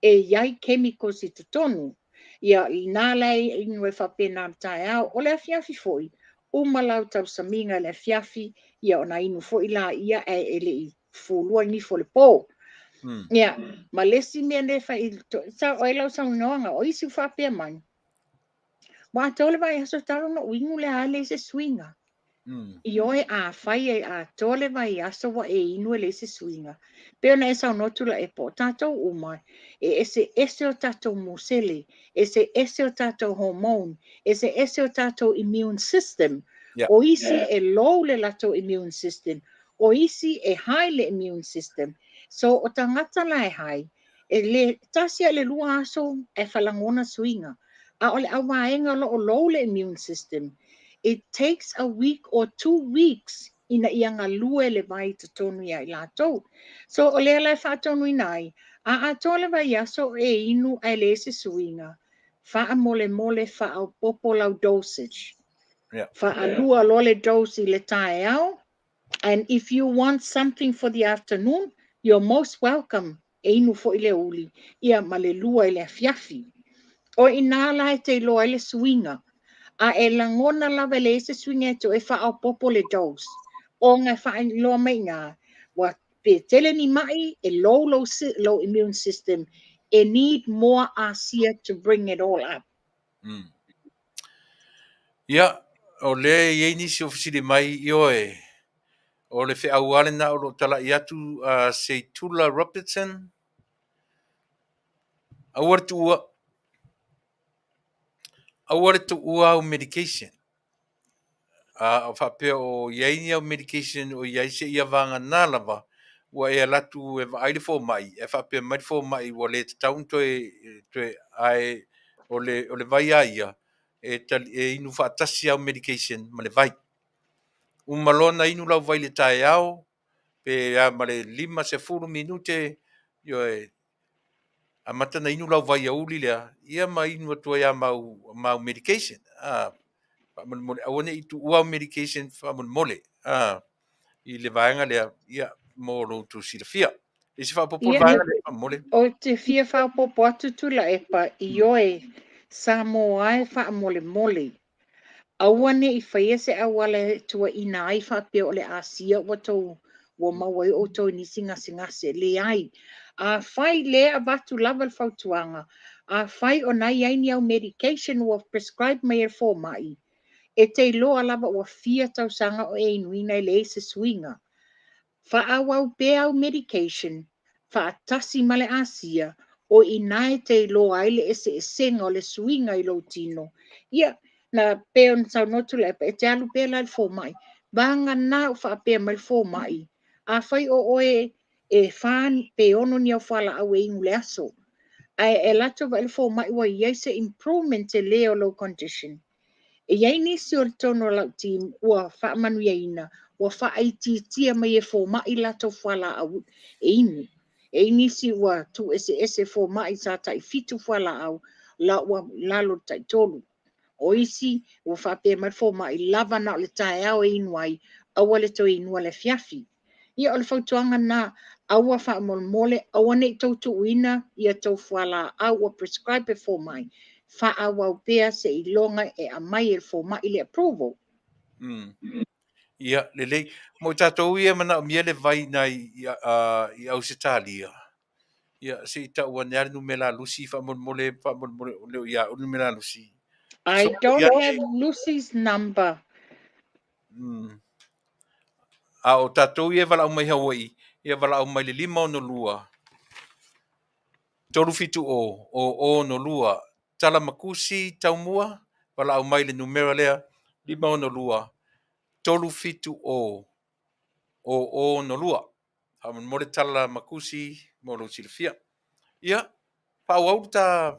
e iai chemicals i totonu. Ia, ina la e inu e faapena le taeao. O le afiafi foi, uma lau tausamiga i le afiafi, ia ona inu foi la ia ae e le i fufulua nifo le po. Ia, ma le isi mea lea e fai, sao ai lau saunoaga, o isi ua faapea mai, ua atoa le vaiaso talu ona ou inu le a leai se suiga. Ioe, afai e atoa le vaiaso ua e inu e leai se suiga, pei ona e saunoa Tuilaepa, o tatou uma e eseese o tatou musele, eseese o tatou hormone, eseese o tatou immune system. O isi e low le latou immune system, o isi e high le immune system. So o tagata la e high, e le tasi a i le 2 aso ae falagona suiga. A o le auvaega o lo o low le immune system, it takes a week or 2 weeks ina ia galue le vai i totonu ia i latou. So o lea la e faatonuina ai, a atoa le vaiaso e inu ae leai se suiga, faamolemole faaopoopo lau dosage. Faalua loa le dose i le taeao, and if you want something for the afternoon, you're most welcome e inu foi le uli, ia ma le 2 i le afiafi. O i ina la e te iloa ai le suiga, a e lagona lava e leai se suiga e toe faaopoopo le dose. Ona e faailoa mai i ina, ua pe tele ni mai e low low immune system, e need more asia to bring it all up. Ia, o lea e i ai nisi o fesili mai, ioe, o le feau lava lena o lo o talai atu a Seitula Robertson, aua le tuua, aua le tuua au medication. A o faapea o i ai ni au medication o i ai seia vagana lava, ua e alu atu e vaai le fomai, ae faapea mai le fomai ua le tatau ona toe ae o le vai a ia, e inu faatasi au medication ma le vai. Uma loa na inu lau vai i le taeao, pe a ma le 50 minute, ioe, amata na inu lau vai auli lea, ia ma inu atu ai a mau medication. Faamolemole, aua ne i tuua au medication faamolemole. I le vaega lea, ia, mo lo outou silafia. E se faaopoopo le vaega lea faamolemole. O te fia faaopoopo atu Tuilaepa, ioe, Samoa e faamolemole. Aua ne i faia se auala e tuuaina ai faapea o le Asia ua tou ua maua ai outou i nisi gasegase. Leai, afai lea avatu lava le fautuaga, afai o na i ai ni au medication ua prescribe mai e le fomai, e te iloa lava ua fia tausaga o e inuina e leai se suiga. Faaauau pea au medication, faatasi ma le Asia, o i ina e te iloa ai le eseesega o le suiga i lou tino. Ia, na pei ona saunoa Tuilaepa, e te alu pea la i le fomai. Vagana o faapea mai le fomai, afai o oe e 4 pe 6 ni au fualaau e inu le aso, ae e alu atu vaai le fomai ua i ai se improvement tele o lou condition. E i ai nisi o totonu o lau team ua faamanuiaina, ua faaitiitia mai e fomai latou fualaau e inu. E i nisi ua tuueseese fomai sa tai 7 fualaau, la ua lalo le tai 3. O isi ua faapea mai le fomai lava na o le taeao e inu ai, aua le toe inua le afiafi. Ia o le fautuaga na, aua faamolemole, aua ne i tou tuuina ia tou fualaau ua prescribe e fomai, faaauau pea seiloga e aumai e le fomai le approval. Ia, lelei. Mo i tatou ia manaomia le vai nai i Ausetalia. Ia, se i tau ane a le numera a Lucy faamolemole, faamolemole, o leo ia o le numera a Lucy. I don't have Lucy's number. A o tatou ia e valaau mai Hawaii, ia valaau mai le 562 370 0062 tala makusi taumua, valaau mai le numera lea 562 370 0062. Faamolemole tala makusi mo lou silafia. Ia, faaauau le ta.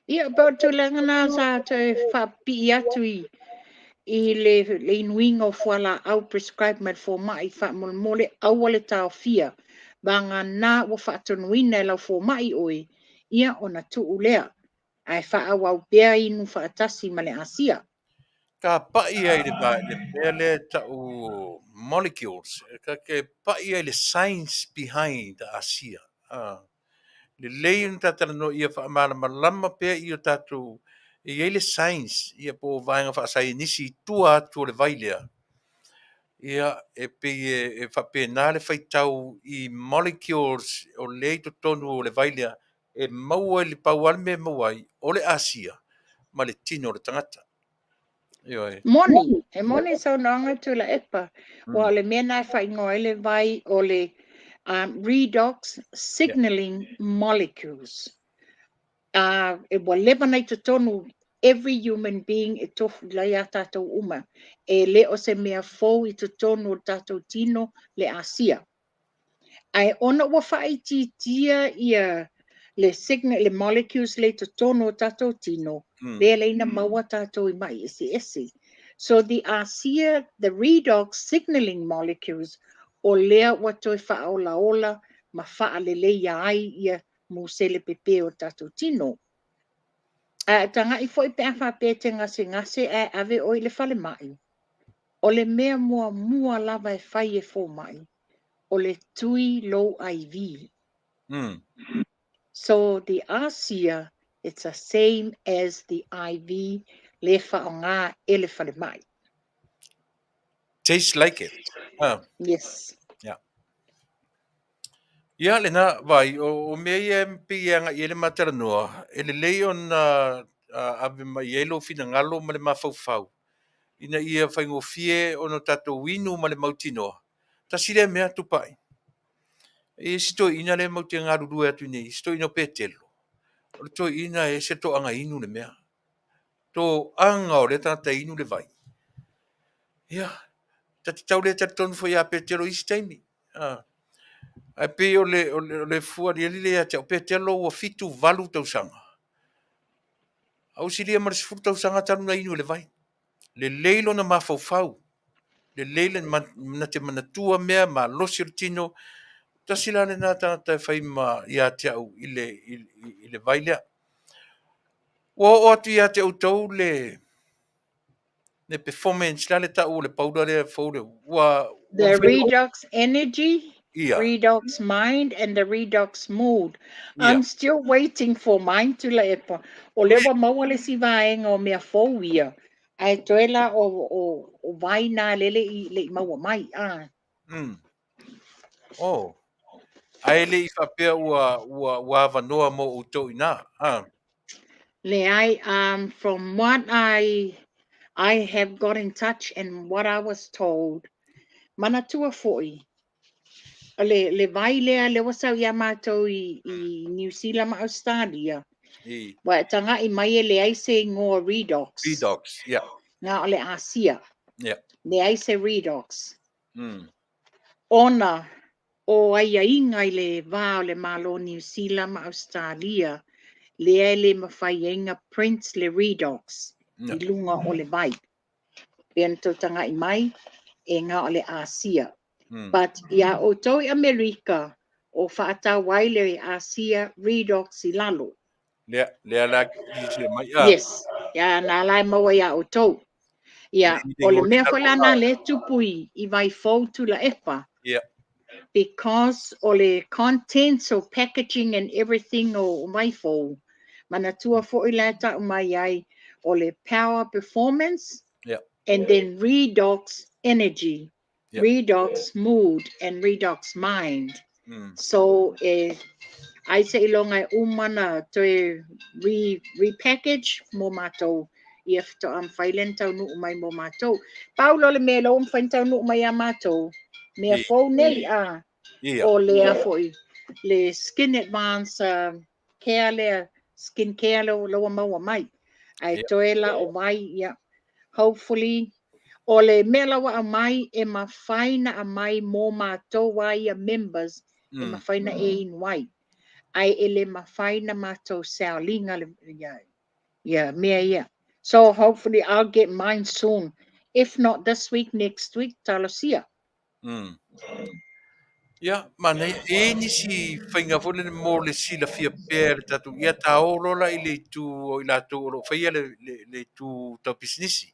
Ia, po o le tulaga na sa toe faapipii atu i le inuiga o fualaau prescribe mai le fomai, faamolemole aua le taofia. Vagana ua faatonuina e lau fomai oe, ia ona tuu lea. Ae faaauau pea inu faatasi ma le Asia. Ka pai ai le mea lea tau molecules, ka ke pai ai le science behind the Asia. Lelei ona tatalanoa ia faamalamalama pea i o tatou, e i ai le science, ia po o vaega faasaienisi i tua atu o le vai lea. Ia, e pei e faapena le faitau i molecules o lea i totonu o le vai lea e maua i le pau lava le mea e maua ai, o le asia ma le tino o le tagata. Ioe. Moni, e moni saunoaga Tuilaepa, aua o le mea lena e faaigoa ai le vai o le redox signaling molecules. Ua leva ona i totonu every human being e tofu lai a tatou uma. E le o se mea fou i totonu o le tatou tino le asia. Ae ona ua faaitiitia ia le signal, le molecules le i totonu o tatou tino, lea lea ina maua tatou i mai eseese. So the asia, the redox signaling molecules, o lea ua toe faaolaola ma faaleleia ai ia musele pepe o tatou tino. Ae tagai foi pe a faapea e te gasegase ae ave oe i le falemai, o le mea muamua lava e fai e fomai, o le tui lou IV. So the asia, it's the same as the IV le faaaoga e le falemai. Tastes like it. Ah. Yes. Yeah. Ia, lena, vai, o mea ia e pei e agai ai le matalanoa, e lelei ona ave mai ai lou finagalo ma le mafaufau, ina ia faigofie ona tatou inu ma le mautinoa. Tasi lea mea, Tupai. E isi toeaiina lea matou te galulue atu nei, isi toeaiina o Petelo. O le toeaina e ese le toaga inu le mea. Toaga o lea tagata inu le vai. Ia, ta te tau le talitonu foi ia Petelo i isi taimi. Ae pei o le fua aliali lea ia te au, Petelo ua 78 tausaga. A ua silia ma le 10 tausaga talu na inu i le vai. Lelei lona mafaufau, lelei le na te manatua mea malosi o le tino. Tasi la lena tagata e fai ma ia te au i le vai lea. Ua oo atu ia te outou le performance la le tau o le paula lea fou le ua The redox energy, redox mind and the redox mood. I'm still waiting for mine Tuilaepa. O lea ua maua le isi vaega o mea fou ia. Ae toe la o vai nā lele i le i maua mai. Oh. Ae le i faapea ua avanoa mo outou i ina. Leai, from what I have got in touch and what I was told, manatua foi, le vai lea le ua sau ia matou i New Zealand ma Australia, ua e taga'i mai e leai se igoa redox. Redox, yeah. Na o le asia. Leai se redox. Ona o aiaiga i le va o le Malo New Zealand ma Australia, lea e le mafai ai na print le redox i luga o le vai. Pea na tou taga'i mai, e na o le asia. But ia outou i Amerika, o faatau ai le asia redox i lalo. Lea la silasila mai. Yes, ia na la e maua ia outou. Ia, o le mea foi la na le tupu i vai fou Tuilaepa. Because o le contents o packaging and everything o vai fou, manatua foi la e tau mai ai o le power performance and then redox energy, redox mood and redox mind. So e ai se iloga e uma na toe repackage mo matou ia faatoa mafai lea ona taunuu mai mo matou. Pau loa le mea lea ua mafai ona taunuu mai ia matou, mea fou nei a o lea foi le skin advance care lea, skin care lea ua maua mai. Ae toe la o vai, ia, hopefully, o le mea la ua aumai e mafai na aumai mo matou a ia members e mafai na e inu ai. Ae e le mafai na matou sell ina le, ia mea ia. So hopefully I'll get mine soon. If not this week, next week, talosia. Ia, manaia, e i ai nisi faiga foi lele mo le silafia pea e le tatou, ia ta o loa la i le itu o i latou o lo o faia le itu tau pisinisi.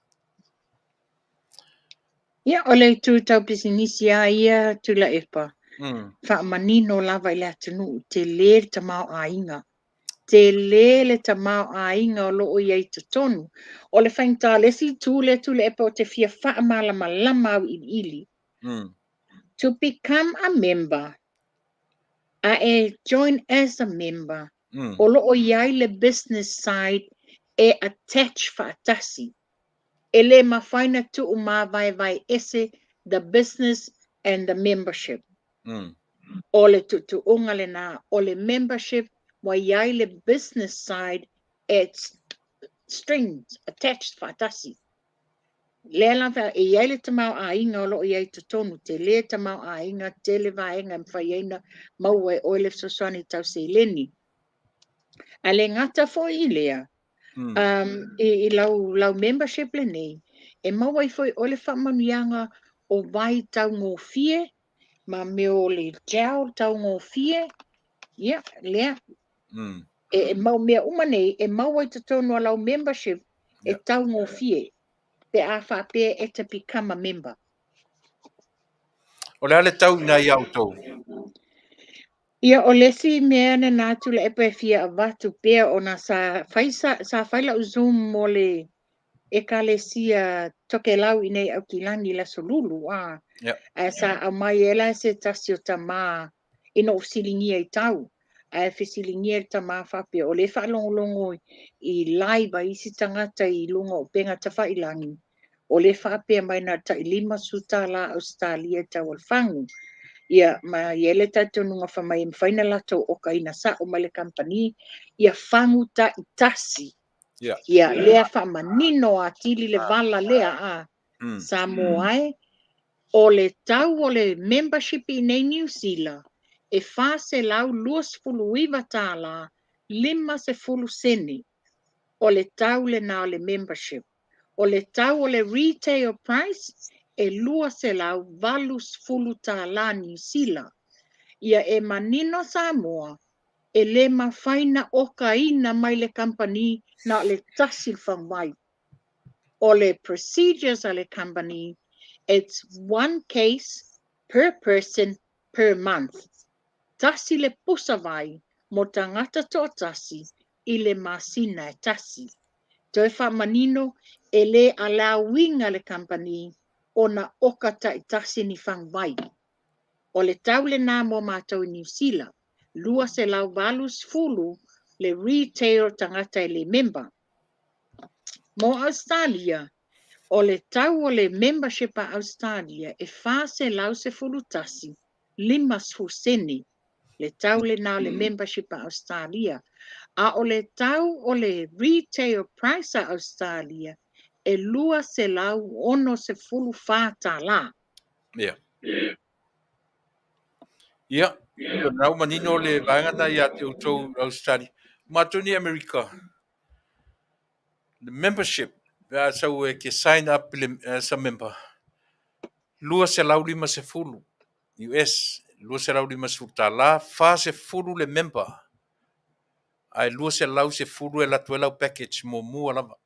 Ia, o le itu tau pisinisi lava ia Tuilaepa, faamanino lava i le atunuu, tele le tamaoaiga. Tele le tamaoaiga o lo o i ai totonu. O le faigata, le isi itu lea Tuilaepa o te fia faamalamalama auiliili. To become a member, a e join as a member, o lo o i ai le business side e attach faatasi. E le mafai na tuumavaevae ese the business and the membership. O le tuutuuga lena, o le membership ua i ai le business side e strings attached faatasi. Lea lava e i ai le tamaoaiga o lo o i ai i totonu, tele tamaoaiga, tele vaega e mafai ai ona maua e oe le fesoasoani tau seleni. Ae le gata foi i lea, i lau membership lenei, e maua ai foi e oe le faamanuiaga o vai taugofie ma mea o le gel taugofie, ia, lea. E mau mea uma nei e maua i totonu o lau membership e taugofie pe a faapea e te become a member. O le a le tau ina ia outou? Ia, o le isi mea lena Tuilaepa e fia avatu pea ona sa fai, sa fai lau Zoom mo le Ekalesia Tokelau i nei Aukilani i le Aso Lulu, a. Ae sa aumai ai la se tasi o tamā ina ua fesiligia i tau. Ae fesiligia le tamā faapea, o lea e faalogologo i live a isi tagata i luga o upega tafailagi, o lea e faapea mai na o le tai $50 Ausetalia i tau o le fagu. Ia, ma i ai le talitonuga fai mai e mafai ona latou okaina sao mai le kamupani ia fagu taitasi. Ia, lea faamanino atili le vala lea a Samoa e. O le tau o le membership i nei Niu Sila e $429 50 sene. O le tau lena o le membership. O le tau o le retail price e $280 Niu Sila. Ia e manino Samoa e le mafai na okaina mai le kamupani na o le tasi le faguvai. O le procedures a le company, it's one case per person per month. Tasi le pusa vai mo tagata toatasi i le masina e tasi. Toe faamanino e le allow ina le company ona oka taitasi ni faguvai. O le tau lena mo matou i Niu Sila, 280 le retail tagata e le member. Mo Australia, o le tau o le membership a Australia e 411 50 sene. Le tau lena o le membership a Australia. A o le tau o le retail price a Australia e $264. Ia. Ia, o lena ua manino le vaega lena ia te outou i Ausetalia. Matou nei i Amerika, le membership, pe a sau e ke sign up as a member, 250 US, $250, 40 le member, ae 210 e alu atu ai lau package muamua lava.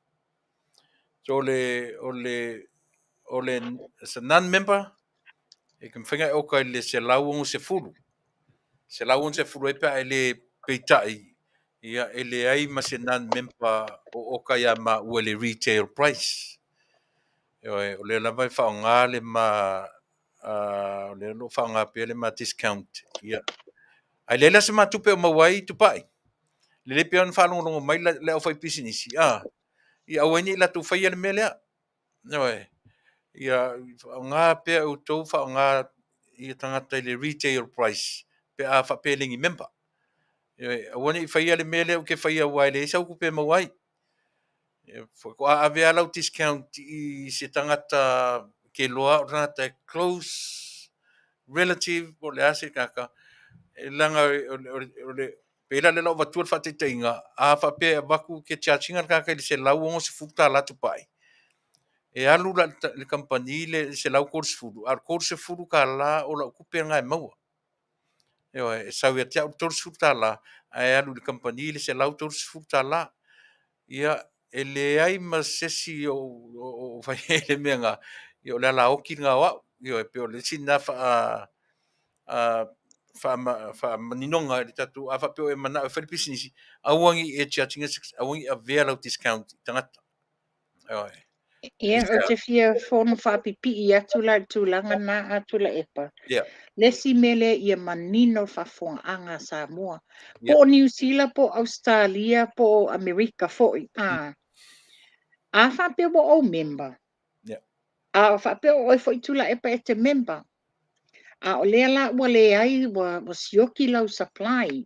So o le, o le, o le, as a non-member, e ke mafai ona e oka i le 160. 160 ai pe a e le peitai, ia e leai ma se non-member o oka ia maua i le retail price. Ioe, o lea lava e faaaoga le ma, o lea o lo o faaaoga pea le ma discount. Ia. Ae leai la se ma tupe o maua ai Tupai. Lelei pea ona faalogologo mai le aufaipisinisi, a, ia aua ai ne i latou faia le mea lea. Ioe. Ia faaaoga pea outou faaaoga ia tagata i le retail price pe a faapea e le ni member. Ioe, aua ne i faia le mea lea ou te faia aua e leai sau tupe e maua ai. Faatoa ave lava lau discount i se tagata ke loa o le tagata e close relative po o le a se tagata, leaga o le pei la o lea o le a ou avatua le faataitaiga, a faapea e avatu ke charge ina le tagata i le $160 tupai, e alu la i le kamupani le $130, a o le $30 o lau tupe lena e maua. Ioe, e sau ia te au le $30 ae alu i le kamupani le $130. Ia, e leai ma se isi o fai ai le mea lena, ia o le alaoti lena o au. Ioe, pei o le isi lena faamaninoga i le tatou, a faapea o e manao e fai le pisinisi, aua ne i e charge ina, aua ne i avea lau discount i tagata. Ioe. Ia, ou te fia fono faapipii atu la i le tulaga lena a Tuilaepa. Yeah. Le isi mea lea ia manino le faafofogaaga a Samoa. Yeah. Po o Niu Sila, po o Ausetalia, po o Amerika foi. A, a faapea ua ou member, Yeah. a o faapea o oe foi Tuilaepa e te member, a o lea la ua leai, ua, ua sioki lau supply.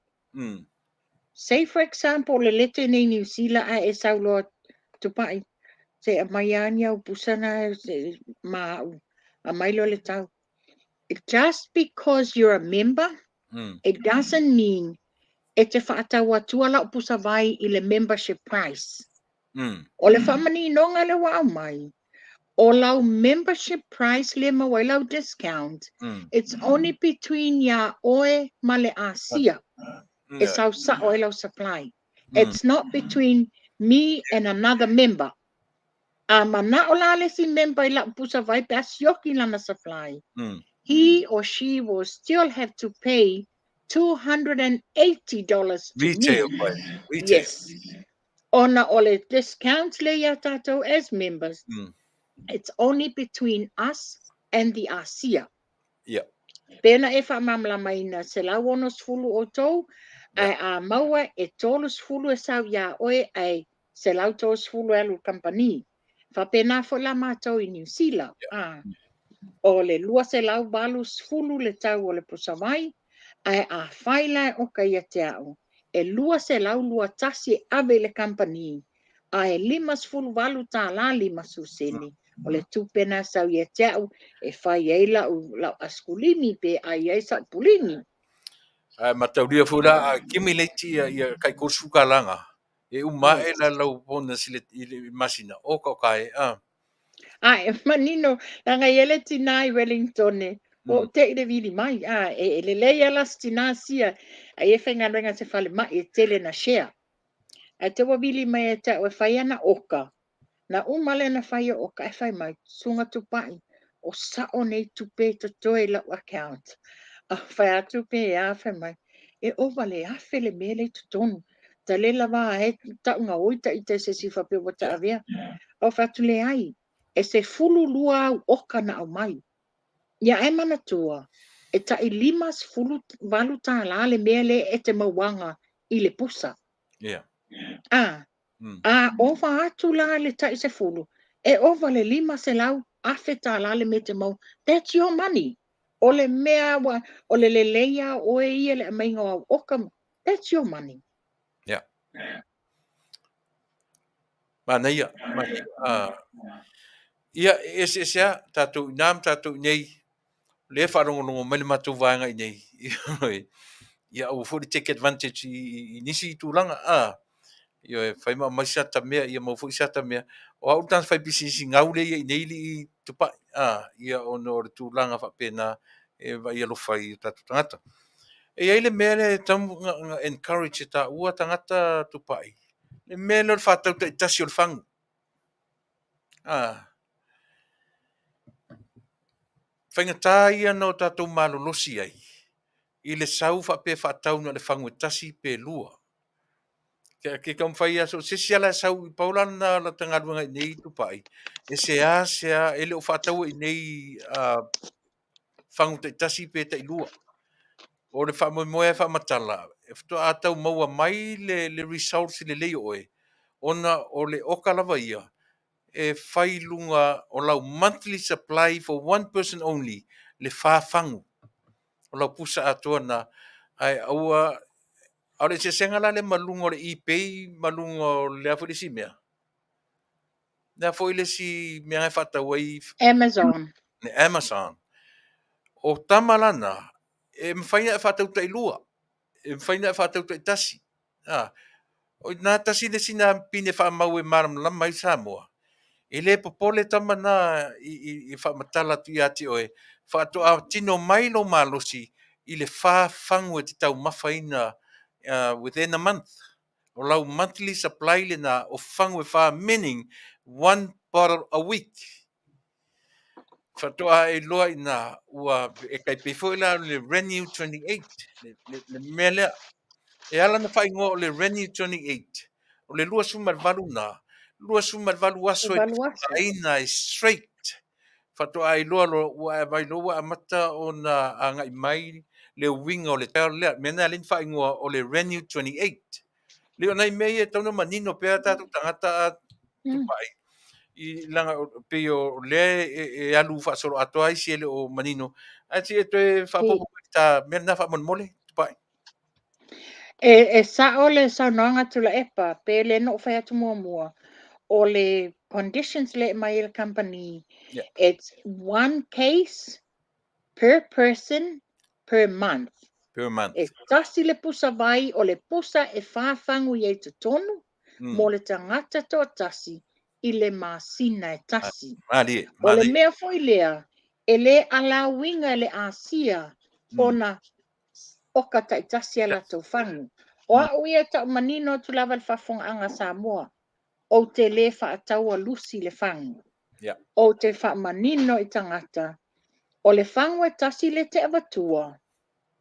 Say for example, o le lete nei Niu Sila ae e sau loa Tupai, se aumai lava ni au pusa na se ma au, aumai loa le tau. Just because you're a member, it doesn't mean e te faatau atua lau pusa vai i le membership price. O le faamaninoga lea ua aumai, o lau membership price lea e maua ai lau discount, it's only between iā oe ma le Asia e sau sao ai lau supply. It's not between me and another member. A manao la le isi member i lau pusa vai pe a sioki lana supply, he or she will still have to pay $280 to me. Retail price. Retail. Yes. Ona o le discount le iā tatou as members, it's only between us and the Asia. Pena e faamalamalamaina 160 outou, ae a maua e 30 e sau iā oe ae 130 e alu i le kamupani. Faapena foi la matou i Niu Sila. O le 280 le tau o le pusavai, ae afai la e oka ia te au, e 221 e ave i le kamupani, ae $58.50 sene. O le tupe na sau ia te au e fai ai lau, lau askulimi pe ai ai sau pulini. Ae mataulia foi la a accumulate ia ia kai 30 kalaga e uma ae la lau bonus i le, i le masina oka oka e a. A e manino, leaga e i ai le tinā i Wellington e, ua ou te i le vili mai, a e, e lelei lava la si tinā sia, ai e faigaluega i se falemai e tele na share. Ae te ua vili mai ia te au e fai ana oka, na uma lea na fai o oka, ae fai mai, Susuga Tupai, o sao nei tupe e totoe i lau account. A fai atu pe a, fai mai, e ova le 1000 le mea lea i totonu. Ta le lava e tau gaoi ta ita i se isi faapea ua taavea. Ou fai atu leai, e 12 au oka na aumai. Ia ae manatua, e tai $58 le mea lea e te mauaga i le pusa. A, a ova atu la le tai 10, e ova le $500,000 le mea e te maua. That's your money. O le mea ua, o le lelei lava o oe ia le aumaiga o au oka, that's your money. Yeah. Manaia, manaia. Ia, e eseese lava tatou i ina ma tatou i inei, lea e faalogologo mai le matou vaega i inei. Ia aua foi le take advantage i, i, i nisi tulaga. A, ioe, fai ma aumai se ata mea, ia maua foi se ata mea. O au le tagata faipisinisi gau lea ia i inei alii Tupai. A, ia ona o le tulaga faapena e vaai alofa ai i o tatou tagata. E i ai le mea lea e tatau ona encourage e taua tagata Tupai, le mea lea o le faatau taitasi o le fagu. A, faigata ia na o tatou malolosi ai i le sau faapea faatau na o le fagu e tasi pe lua. Ke, ke taumafai lava so o se isi lava la e sau i pau la lena o lata galuega i inei Tupai, e seasea e le o faataua i inei fagu taitasi pe tailua. O le faamoemoe e faamatala, e faatoa tau maua mai le, le results lelei o oe, ona o le oka lava ia, e fai i luga o lau monthly supply for one person only, le fa fagu. O lau pusa atoa na, ae aua, a o le eseesega la lea ma luga o le eBay ma luga o le a foi le isi mea? Le a foi le isi mea e faatau ai? Amazon. Le Amazon. O tama la na, e mafai ona e faatau tailua, e mafai ona e faatau taitasi. A, o ina tasi le isi na pine faamau e malamalama ai Samoa. E le popole tama na i, i, i faamatala atu ia te oe, faatoa tino mai lou malosi i le fa fagu e te taumafaina within a month. O lau monthly supply lena o fagu e fa, meaning one bottle a week. Faatoa e iloa ina ua e tai pei foi la le Renew 28, le, le, le mea lea. E ala na faaigoa o le Renew 28, o le 28 na, 28 aso e te faaaogaina ai straight faatoa iloa loa ua e vaai loa ua amata ona agai mai le uiga o le gel lea. Mea lena e ala ai ona faaigoa o le Renu 28. Le o nai mea ia e tatau ona manino pea tatou tagata a tupai i leaga pei o lea e alu faasoloatoa isi e le o manino. Ae se i e toe faaopoopo mai i ta mea lena faamolemole, Tupai. E sa'o le saunoaga a Tuilaepa, pe lea na ou fai atu muamua, o le conditions lea e aumai e le kamupani, it's one case per person per month. Per month. E tasi le pusa vai, o le pusa e whā fagu i ai totonu, mo le tagata toatasi i le masina e tasi. Malie, O le malie. mea foi lea, e le alauiga e le Asia ona oka taitasi a latou fagu. O a'u ia e ta'u manino atu lava i le faafofogaaga a Samoa, ou te lē fa'ataua lusi le fagu. Ou te fa'amanino i tagata, o le fagu e tasi le te avatua,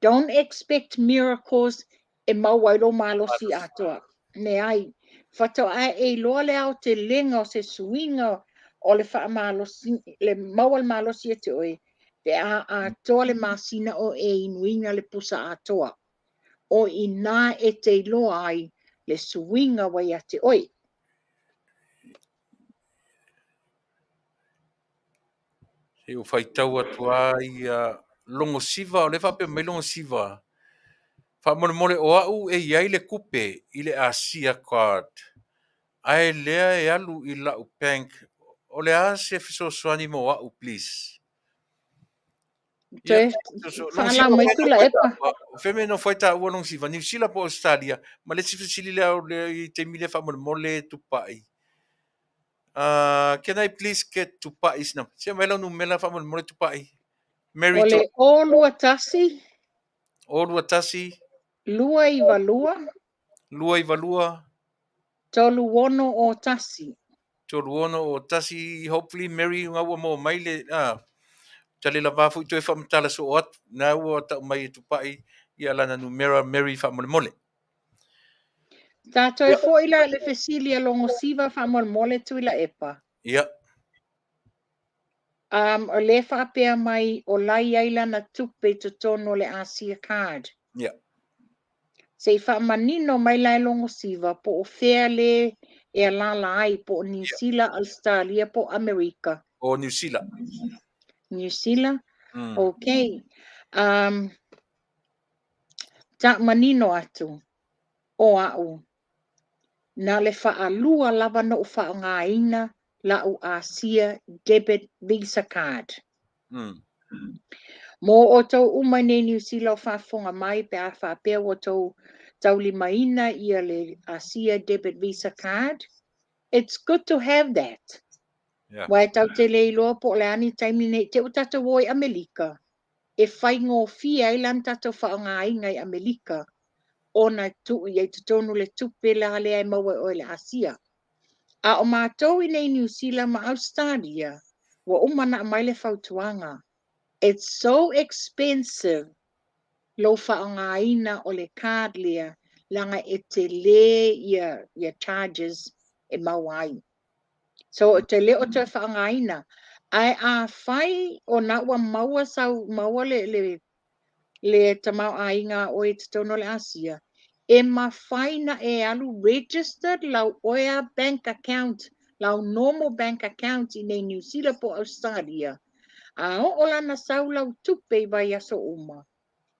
don't expect miracles e maua ai lou malosi atoa. Leai, faatoa e iloa le aotelega o se suiga o le fa'amalosi, le maua le malosi ia te oe, pe a atoa le masina o e inuina le pusa atoa. O i ina e te iloa ai le suiga ua ia te oe. Se i ou faitau atu lava ia Logosiva, o lea e faapea mai Logosiva, faamolemole o au e i ai le tupe i le Asia card, ae lea e alu i lau bank, o le a se fesoasoani mo au please? Toe faalau mai Tuilaepa. O fea mea e nofo ai taua Logosiva, Niu Sila po o Ausetalia? Ma le isi fesili lea o le taimi lea faamolemole Tupai. Can I please get Tupai's number? Se aumai lau numera faamolemole Tupai. Mary O le 021 021 292 292 3601. 3601. Hopefully Mary nga ua maua mai le tale lava foi toe faamatala soo atu na ua tau mai e Tupai ia lana numera Mary faamolemole. Ta toe foi la i le fesili a Logosiva faamolemole Tuilaepa. O lea faapea mai o la e i ai lana tupe i totonu o le Asia card. Se i faamanino mai la e Logosiva po o fea le e alala ai, po o Niu Sila, Australia po o Amerika. O Niu Sila. Niu Sila? Okay. Taamanino atu o a'u, na le faalua lava na ou faaaogaina la'u Asia debit Visa card. Mo outou uma i nei Niu Sila o faafofoga mai, pe a faapea ua outou taulimaina ia le Asia debit Visa card, it's good to have that. Aua e tatou te le iloa po o le a ni taimi nei te i ua tatou o i Amelika, e faigofie ai la na tatou faaaogaina i Amelika ona tuu i ai totonu le tupe la lea e maua e oe i le Asia. A o matou i nei Niu Sila ma Australia, ua uma ona aumai le fautuaga, it's so expensive lou faaaogaina o le card lea, leaga e tele ia charges e maua ai. So ou te le o toe faaaogaina. Ae afai o na ua maua sau maua le tamaoaiga a oe i totonu o le Asia, e mafai na e alu registered lau oe a bank account, lau normal bank account i nei Niu Sila po o Australia. A oo la na sau lau tupe i vaiaso uma,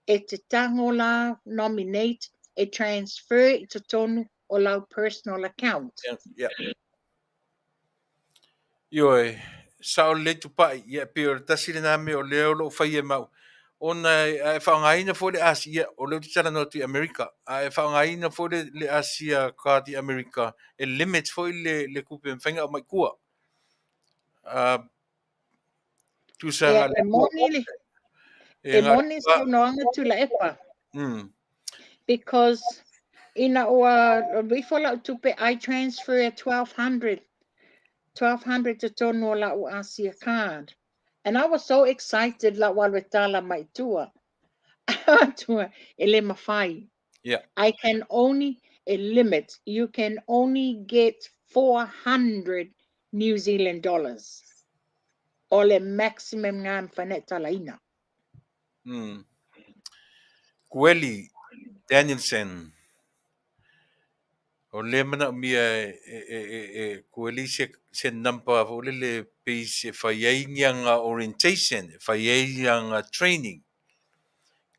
e te tago la nominate e transfer i totonu o lau personal account. Yeah. Ioe, sao lelei Tupai, ia e pei o le tasi lena mea o lea o lo o fai e mau, ona a e faaaogaina foi le Asia, ia, o lea ou te talanoa atu i Amerika, a e faaaogaina foi le Asia card i Amerika, e limit foi le tupe e mafai ona aumai i tua. Tusa Ia, e moni le, e e moni saunoaga Tuilaepa. Because ina ua ifo lau tupe, I transfer 1200, 1200 totonu o lau Asia card. And I was so excited lau alu e tala mai tua. Tua, e le mafai. I can only, a limit, you can only get 400 New Zealand dollars. O le maximum lena e mafai ona e talaina. Kueli Danielson. O lea manaomia e Kueli se number foi lele pei e fai ai ni aga orientation, e fai ai aga training.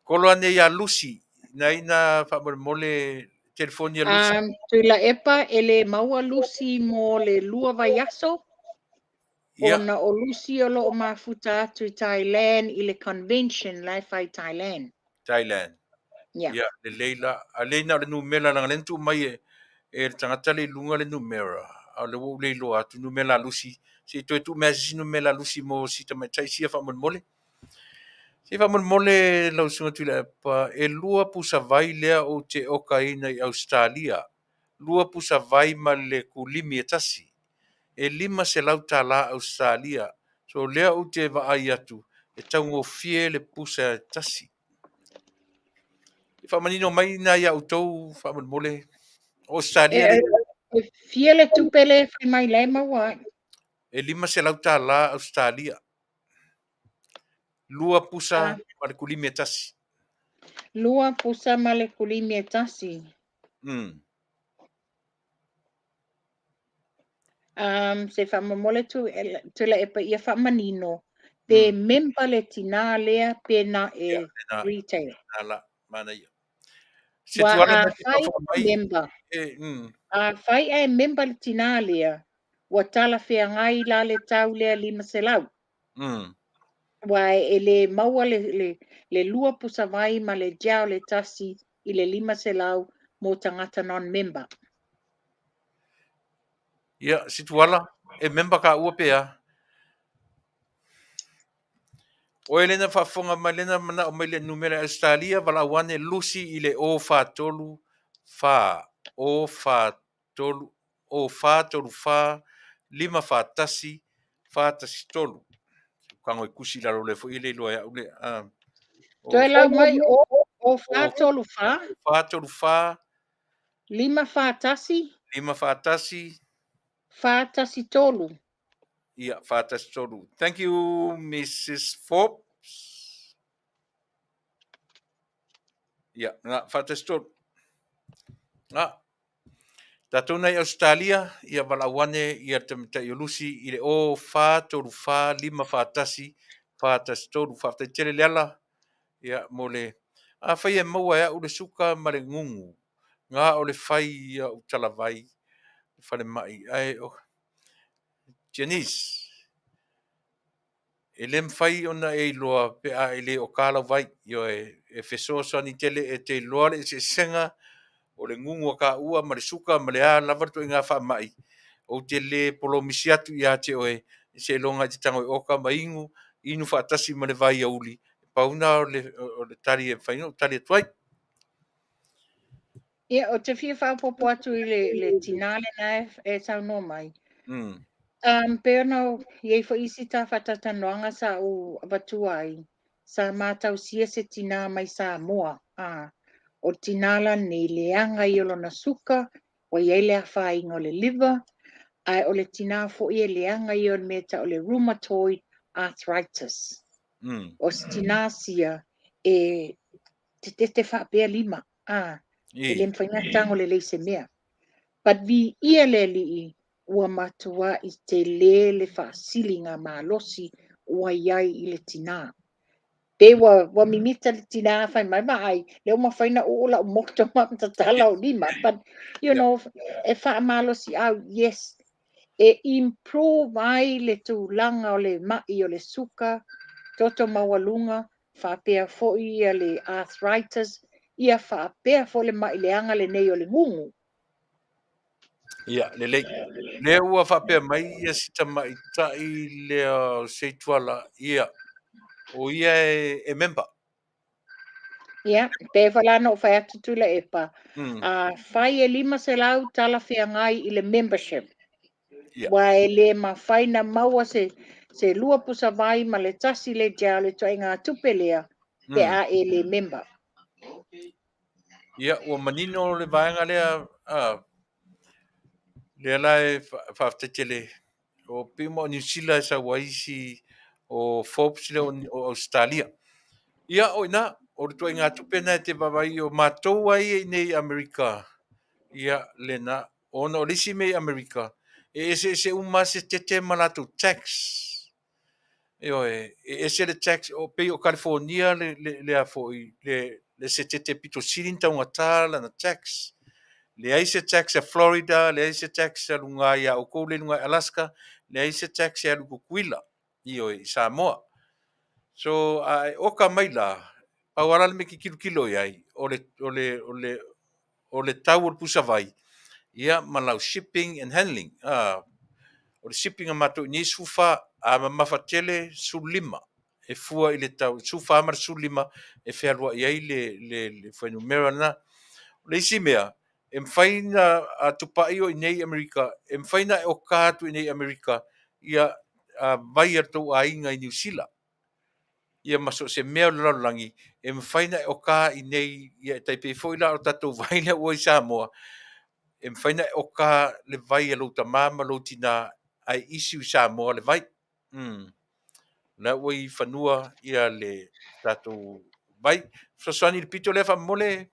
Kolo ane ia Lucy, na ina faamolemole telefoni a Lucy. Tuilaepa e le maua Lucy mo le 2 vaiaso. Ona o Lucy o loo mafuta atu i Thailand i le convention la e fai i Thailand. Thailand. Yeah. Ia, lelei la. A lea na o le numera, leaga lea na tuu mai e le tagata le i luga le numera. A o lea ua ou le iloa atu numera a Lucy. Se i toe tuu mai lava se isi numera a Lucy mo si tamaitai sia faamolemole. Se i faamolemole lau Susuga Tuilaepa, e 2 pusa vai lea ou te okaina i Ausetalia. 2 pusa vai ma le kulimi e tasi. E $500 Ausetalia. So lea ou te vaai atu e taugofie le pusa e tasi. I faamanino mai na ia outou faamolemole. O Ausetalia E, e fia le tupe le fai mai le maua ai? E $500 Ausetalia. 2 pusa ma le kulimi e tasi. 2 pusa ma le kulimi e tasi. Se faamolemole Tuilaepa ia faamanino pe member le tinā lea pe na e Ia, lena, retail. lena la, manaia. Se Ua tuala a na te fai faafofoga mai, member. e. A fai e member le tinā lea, ua talafeagai la le tau lea 500. Ua e le maua le 2 pusa vai ma le gel le tasi i le 500 mo tagata non-member. Ia, si tuala, e member ka ua pe a. O e lena faafofoga mai lena manao mai le numera Australia valaau ane Lucy i le 0 4 3 4 0 4 3 0 4 3 4 5 4 1 4 1 3. Kango i kusi lalo le foi le iloa e au le Toe lau mai o o 4 3 4 4 3 4 5 4 1 5 4 1 4 1 3. Ia, 4 1 3. Thank you, Mrs. Forbes. Ia, nga, 4 1 3. Nga. Tātou nei Australia, ia valaau ane ia te tamaitai o Lucy i le 0 4 3 4 5 4 1 4 1 3. Faafetai tele le ala. Ia, mo le a fai e maua e au le suka ma le gugu. Ngā o le fai ia u talavai fale mai. Ai, oh. Janice, e le mawhai ona e iloa pe a e le o kā lau vai. Io e fesoasoani tele e te iloa le eseesega o le gugu a ka ua ma le suka ma le a lava le ituaiga faamai. Ou te le polomisi atu ia te oe se iloga i te tago i oka ma inu, inu faatasi ma le vai auli. Pauna o le tali e mafai ona ou tali atu ai. Ia, o te fia faaopoopo atu i le tinā lena e saunoa mai. Pe ona i ai foi isi tā faatautanoaga sa ou avatua ai, sa matausia se tinā mai Samoa. O le tinā lenei leaga ia o lona suka, ua i ai le afaina o le liver, ae o le tinā foi e leaga ia o le mea e tau o le rheumatoid arthritis. O se tinā sia e tetete faapea lima. E le mafai ona tago lelei se mea. But viia le Alii ua matuai tele le faasiliga malosi ua i ai i le tinā. Pe ua mimita le tinā fai mai vaai, lea ua mafai ona oo lau moto ma tatala o lima. But, you know, e faamalosi au, yes, e improve ai le tulaga o le mai o le suka, toto maualuga, faapea foi ia le arthritis, ia faapea foi le mai leaga lenei o le gugu. Ia, lelei. Lea ua faapea mai ia si tamaitai lea o Seituala, ia, o ia e member. Ia, pe foi la na ou fai atu Tuilaepa, a fai e 500 talafeagai i le membership. Ua e le mafai na maua se 2 pusa vai ma le tasi le gel le ituaiga tupe lea pe a e le member. Ia, ua manino le vaega lea, Lea la e faafetai tele, o pei uma o Niu Sila e sau ai isi, o Forbes lea o Ausetalia. Ia, o i ina, o le ituaiga tupe lena e te vaavaai, o matou lava ia i inei i Amerika, ia, lena, ona o le isi mea i Amerika, e eseese uma lava setete ma latou tax. Ioe, e ese le tax, o pei o Kalifonia le, le, le a foi, le setete pito sili ona taugata lana tax. Leai se tax a Florida, leai se tax a luga ia outou le luga i Alaska, leai se tax e alu i Tutuila, ioe, i Samoa. So, a e oka mai la, pau lava la le mea e te tilotilo i ai, o le, o le, o le, o le tau o le pusavai, ia, ma lau shipping and handling. O le shipping a matou i inei e 14, a mamafa tele 15, e fua i le tau 14 ma le 15 e fealuai ai le fuainumera lena. O le isi mea, e mafai ona tupai o i inei i Amerika, e mafai ona e oka atu i inei i Amerika ia vai a le tou aiga i Niu Sila, ia ma so o se mea o le lalolagi, e mafai ona e oka i inei, ia e tai pei foi la o le tatou vai lea ua i Samoa, e mafai ona e oka le vai a lou tama ma lou tina ae issue i Samoa le vai. La ua i fanua ia le tatou vai. Fesoasoani i le pito lea faamolemole,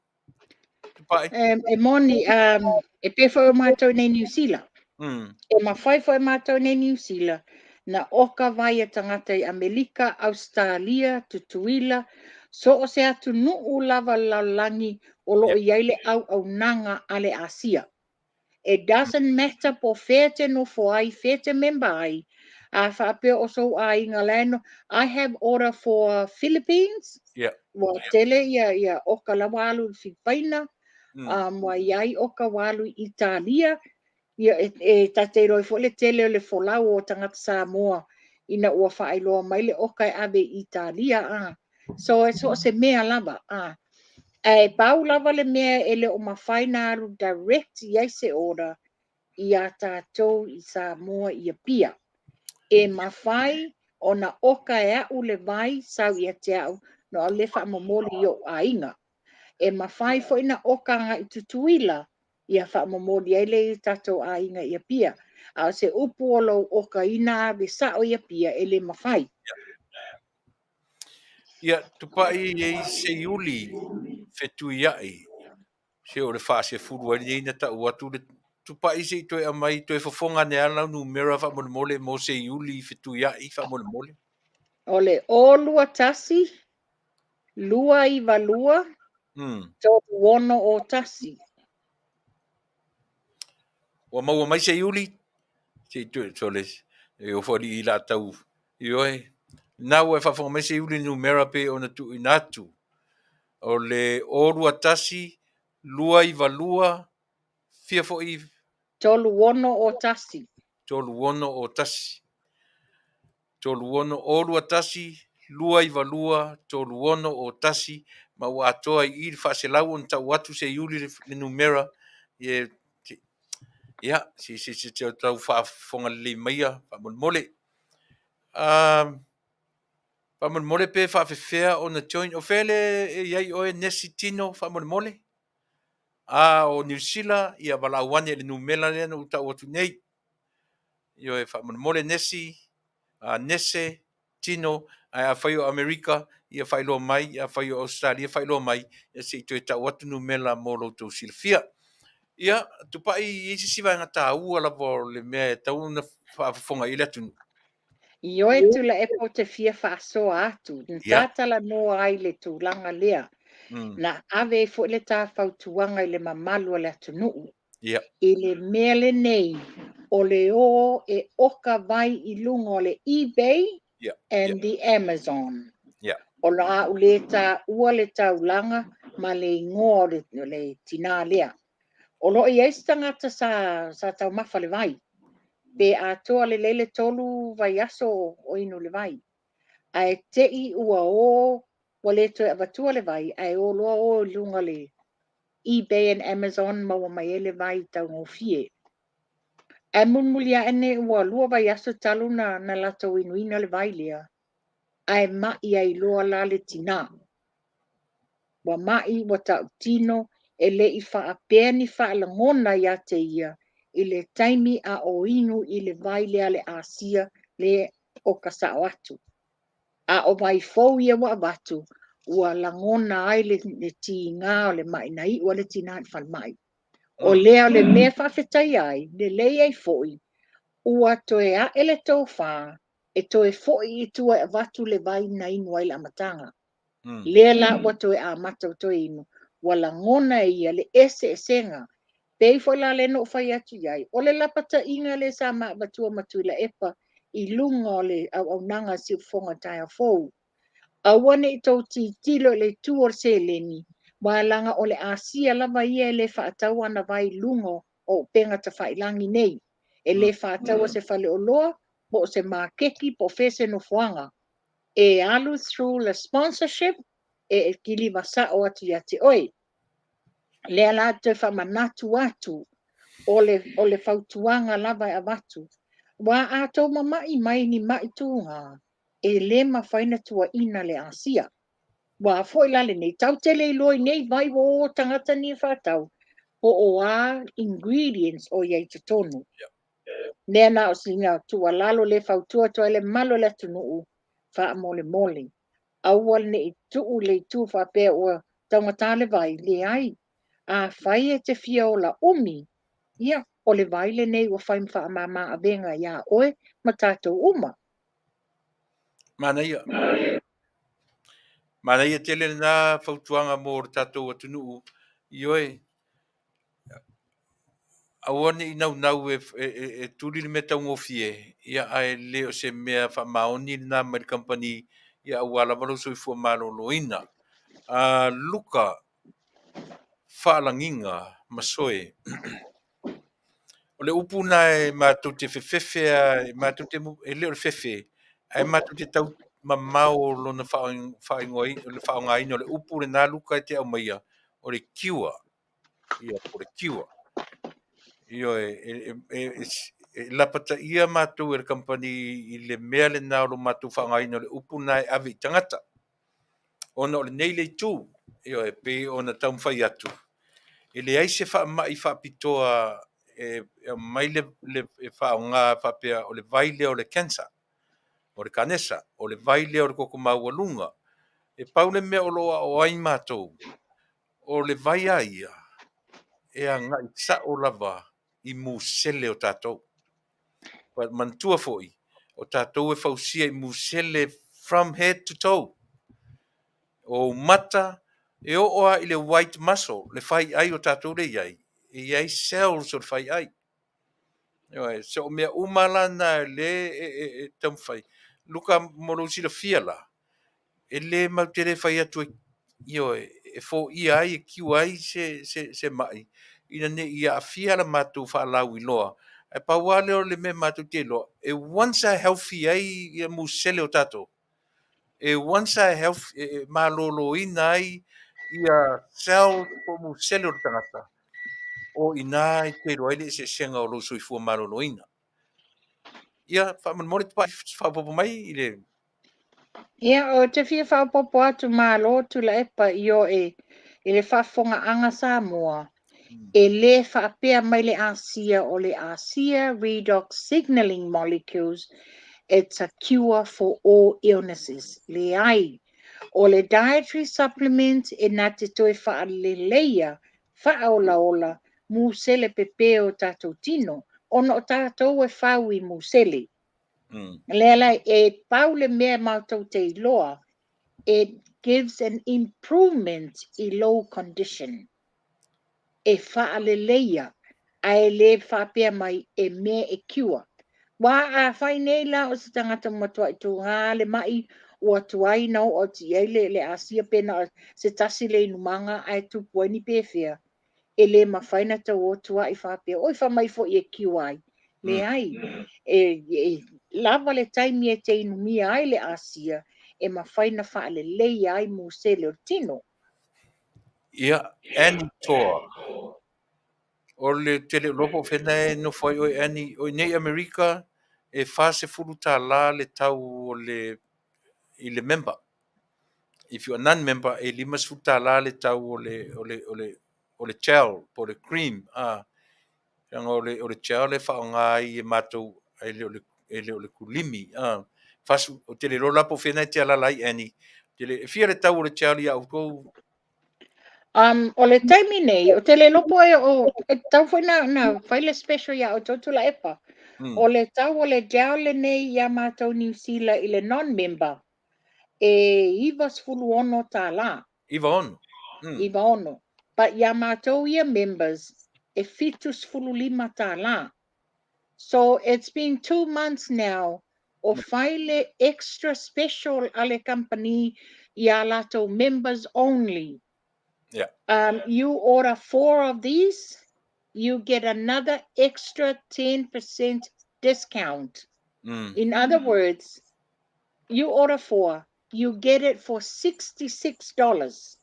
Tupai. E moni, e pei foi o matou nei Niu Sila. E mafai foi matou nei Niu Sila na oka vai a tagata i Amerika, Australia, Tutuila, so o se atunuu lava le lalolagi o lo o i ai le auaunaga a le Asia. It doesn't matter po fea e te nofo ai, fea e te member ai, a faapea o sou aiga la e no, I have order for Philippines, ua tele ia oka la ua alu i Filipaina, ua i ai oka ua alu i Italia, ia e ta te iloa ai foi le tele o le folau o tagata Samoa ina ua faailoa mai le oka e ave i Italia. So e so o se mea lava. Ae pau lava le mea e le o mafai na alu direct i ai se order ia tatou i Samoa i Apia. E mafai ona oka e au le vai sau ia te au no au le faamomoli i ou aiga. E mafai foi na oka agai i Tutuila ia faamomoli ai le i tatou aiga i Apia. A o se upu o lou okaina ave sao i Apia e le mafai. Ia, Tupai e i ai Seiuli Fetuiai, se o le 40 ai lenei na tau atu le Tupai se i toe aumai, toe fofoga ane lava lau numera faamolemole mo Seiuli Fetuiai faamolemole. O le o 21 292 3601. Ua maua mai Seiuli, se i toe, sole, e ofo alii i latau, ioe. Na ua e faafofoga mai Seiuli i le numera pei ona tuuina atu. O le o 21 292 fia foi? 3601. 3601. 36 o 21 292 3601, ma ua atoa i i le 400 ona tau atu Seiuli le numera. Ia, se se se se tau faafofoga lelei maia faamolemole. Faamolemole pe faafefea ona join. O fea le e i ai oe Nesi Tino faamolemole? A o Niu Sila, ia valaau ane i le numera lea na ou tau atu nei. Ioe, faamolemole Nesi, Nese Tino, ae afai o Amerika, ia faailoa mai, afai o Australia, faailoa mai, ia se i toe tau atu numera mo lo outou silafia. Ia, Tupai, i ai se isi vaega taua lava o le mea e tatau ona faafofoga i ai le atunuu? Ioe, Tuilaepa, ou te fia faasoa atu. Na tatalanoa ai le tulaga lea. Na ave ai foi le ta fautuaga i le mamalu o le atunuu. I le mea lenei, o le o e oka vai i luga o le eBay and the Amazon. O la au le taua le taulaga ma le igoa o le tinā lea. O lo o i ai se tagata sa taumafa le vai. Pe atoa lelei le 3 vaiaso o inu le vai. Ae te i ua o, ua le toe avatua le vai, ae o loa o i luga le eBay and Amazon maua mai ai le vai taugofie. Ae mulimuli ae nei ua 2 vaiaso talu na latou inuina le vai lea, ae mai ai loa la le tinā. Ua mai, ua tautino, e le i faapea ni faalagona ia te ia, i le taimi a o inu i le vai lea a le asia le o ka sa'o atu. A o vai fou ia ua avatu, ua lagona ai le tiga o le ma'i na iu ai le tina i le falemai. O lea o le mea e faafetaia ai, lelei ai foi, ua toe a'e le tofa e toe foi i tua e avatu le vai na inu ai i le amataga. Lea la ua toe amata ua toe inu, ua lagona e ia le eseesega. Pei foi la lea na ou fai atu i ai, o le lapataiga lea sa ma avatua ma Tuilaepa i luga o le auaunaga a Siufofoga taeao fou. Aua ne i tou tilotilo i le itu o le seleni, aua leaga o le Asia lava ia e le faataua ana vai i luga o upega tafailagi nei. E le faataua se faleoloa, po o se makeki, po o fea se nofoaga. E alu through le sponsorship, e kiliva sao atu ia te oe. Lea la toe faamanatu atu o le fautuaga lava e avatu. Aua a tou mama'i mai ni ma'i tuga, e le mafai ona tuuaina le asia. Ua foi la lenei, tatou te le iloa i nei vai ua o tagata nei faatau, po o a ingredients o i ai i totonu. Lea na o sina tuualalo le fautua atu ai le mamalu o le atunuu, faamolemole. Aua ne i tuu le itu faapea ua taugata le vai, leai. Afai e te fia ola umi, ia, o le vai lenei ua fai ma faamama avega iā oe ma tatou uma. Manaia. Manaia tele lena fautuaga mo le tatou atunuu. Ioe, aua ne i naunau e tuli le mea taugofie, ia ae le o se mea faamaoni lena mai le kamupani, ia aua lava lou soifua maloloina. Luka, faalagiga masoe. O le upu lena e matou te fefefe lava, e matou te, e le o le fefe, ae matou te tau mamao lona faaaogaina o le upu lena Luka e te aumaia, o le cure, ia, po o le cure. Ioe, e lapataia matou e le kamupani i le mea lena o lo matou faaaogaina o le upu lena e ave i tagata. Ona o lenei le itu, ioe, e pei ona taumafai atu, e leai se faamai faapitoa e aumai le e faaaoga faapea o le vai lea o le cancer, o le kanesa, o le vai lea o le toto maualuga. E pau le mea o lo o aao ai matou, o le vai a ia e agai sao lava i musele o tatou. Manatua foi, o tatou e fausia i musele from head to toe. O mata, e oo lava i le white muscle, le faiai o tatou le i ai, e i ai cells o le faiai. Ioe, so o mea uma la na le e taumafai. Luka, mo lou silafia la, e le matou te le fai atu e, ioe, e foia ai, e cure ai se mai, ina ne i aafia la matou faalauiloa. Ae pau lava lea o le mea matou te iloa, e once a healthy ai ia musele o tatou, e once a healthy, e maloloina ai ia cells po o musele o le tagata, o i ina e te iloa ai le eseesega o lou soifua maloloina. Ia, faamolemole faaopoopo mai i le... Ia, ou te fia faaopoopo atu, malo Tuilaepa i oe i le faafofogaaga Samoa, e lē faapea mai le Asia o le Asia Redox Signaling Molecules, it's a cure for all illnesses. Leai. O le dietary supplement e na te toe faaleleia, faaolaola, musele pepe o tatou tino, ona o tatou e fau i musele. Lea la e pau le mea matou te iloa, it gives an improvement i lou condition. E faaleleia, ae le faapea mai e mea e cure. Aua a fai nei la o se tagata ua matuai tuga le mai ua tuai na oo atu i ai le asia pe na o se tasi le inumaga ae tupu ai ni pefea, e le mafai ona tau o tuai faapea, oi fai mai foi e cure ai. Leai, e lava le taimi e te inumia ai le asia e mafai ona faaleleia ai musele o le tino. Ia, Annie Toa. O le tele o lopo fena e nofo ai oe Annie, o i nei Amerika e $40 le tau o le i le member. If you are non-member, e $50 le tau o le gel, po o le cream. Leaga o le, o le gel e faaaoga ai e matou, e le o le, e le o le kulimi. Fasu, ou te le iloa la po o fea lena e te alaala ai, Annie. Te le, e fia le tau o le gel ia outou? O le taimi nei, ou te le iloa po e o, e tatau foi na, na fai le special ia outou Tuilaepa. O le tau o le gel lenei ia matou Niu Sila i le non-member, e $96. 96. 96. But ia matou ia members, e $75. So it's been 2 months now o fai le extra special a le company ia latou members only. You order four of these, you get another extra 10% discount. In other words, you order four, you get it for $66.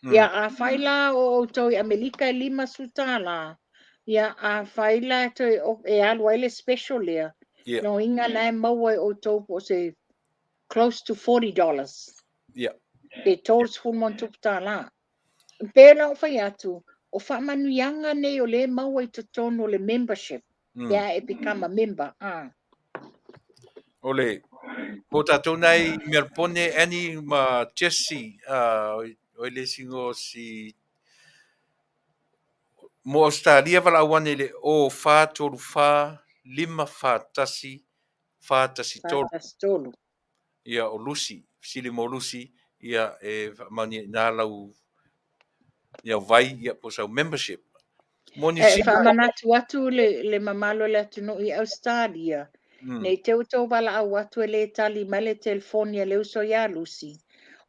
Ia, afai la o outou i Amerika e $50, ia, afai la toe e alu ai le special lea, no inga na e maua e outou po o se close to $40. Pe $30+. Pe na o fai atu, o faamanuiaga nei o le maua i totonu o le membership, pe a e become a member. Ah. O le, mo tātou nei Melbourne, Annie ma Jesse, o le singo si mo Australia valaau ane i le 0 4 3 4 5 4 1 4 1 3. 413. Ia, o Lucy, fesili mo Lucy, ia e faamaonia i na lau ia vai ia po sau membership. Mo New E Zealand, faamanatu atu le mamalu o le atunuu i Australia, nei te outou valaau atu e le tali mai le telefoni a le uso ia Lucy,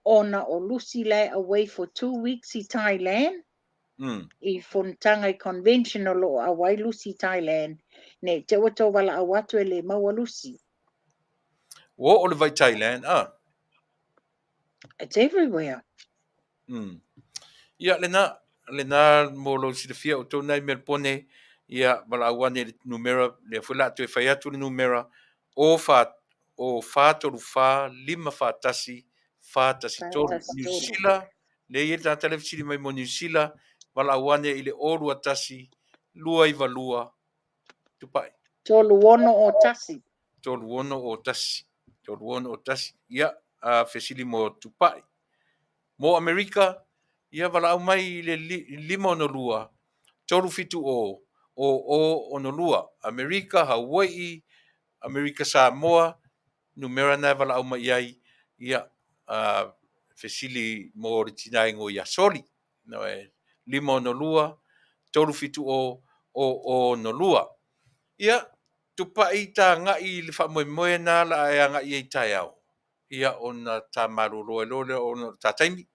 ona o Lucy la e away for 2 weeks i Thailand, i fonotaga i convention o loo auai Lucy i Thailand, nei te outou valaau atu e le maua Lucy. Ua oo le vai Thailand, ah. It's everywhere. Ia, lena mo lou silafia outou nai Melbourne, ia valaau ane i le numera, lea foi la toe fai atu le numera, o 4 o 4 3 4 5 4 1 4 1 3. New 413. Zealand, lea i ai le tagata lea fesili mai mo New Zealand, valaau ane i le 0 2 1 2 9 2 tupai. 3601. 36 o 1 36 o 1. Ia, a fesili mo tupai. Mo Amerika, ia valaau mai i le 562 370 o o 62. Amerika, Hawaii, Amerika Samoa, numera na e valaau mai ai, ia a, fesili mo le tina ingo ia Soli. No e 562 370 o o 62. Ia, tupai ta ngai le faamoemoe na la e agai ai taeao. Ia, ona ta malolo e lo le ona ta taimi.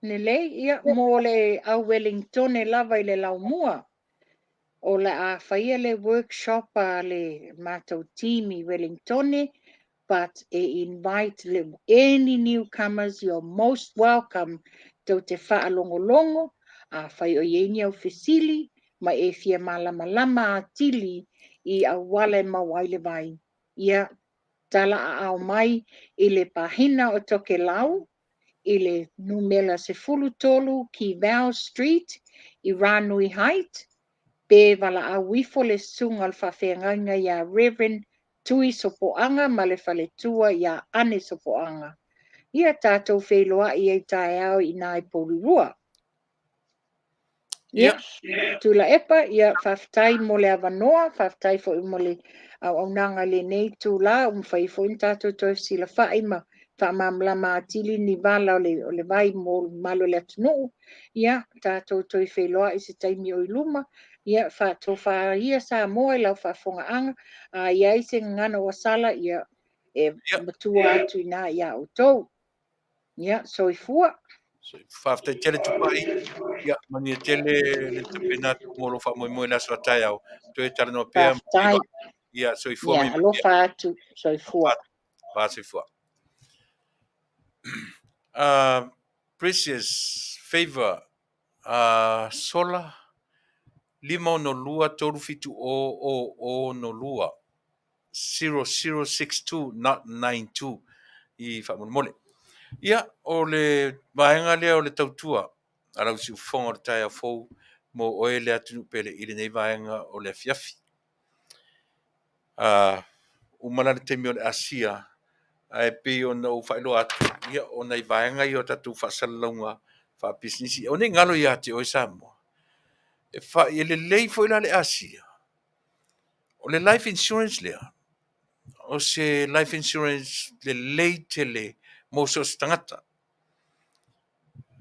Lelei, ia, mo le au Wellington lava i le laumua. O le a faia le workshop a le matou team i Wellington, but e invite le, any newcomers, you're most welcome tou te faalogologo, afai o i ai ni au fesili, ma e fia malamalama atili i auala e maua ai le vai. Ia, tala aao mai i le pahina o Tokelau, i le numera 13 Kivao Street i Ranui Height, pe valaau ifo le susuga o le faafeagaiga ia Reverend Tui Sopoaga ma le faletua ia Ane Sopoaga. Ia tatou feiloai ai taeao i nai Porirua. Ia, Tuilaepa, ia faafetai mo le avanoa, faafetai foi mo le auaunaga i lenei itulā, ua mafai foi ona tatou toe fesilafai ma faamalamalama atili ni vala o le vai mo le mamalu o le atunuu. Ia, tatou toe feiloai i se taimi o i luma. Ia, faatofagia Samoa i lau faafofogaaga, a i ai se gagana ua sala, ia, e matua atu i ina ia outou. Ia, soifua. Faafetai tele tupai. Ia, manuia tele le tapena atu mo lou faamoemoe i le aso a taeao. Toe talanoa pea. Faafetai. Ia, soifua Ia, mai. Alofa atu, soifua. Fa soifua. Precious Favor Sola 562 370 o o 62 0062 not 92 i faamolemole. Ia, o le vaega lea o le tautua a lau siufofoga o le taeao fou. mo oe le atunuu pele i lenei vaega o le afiafi. Uma la le taimi o le asia, ae pei ona ou faailoa atu, ia o nai vaega ia o tatou faasalalauga faapisinisi. Aua ne i galo ia te oe Samoa, e fai, e lelei foi la le asia, o le life insurance lea, o se life insurance lelei tele mo so o se tagata.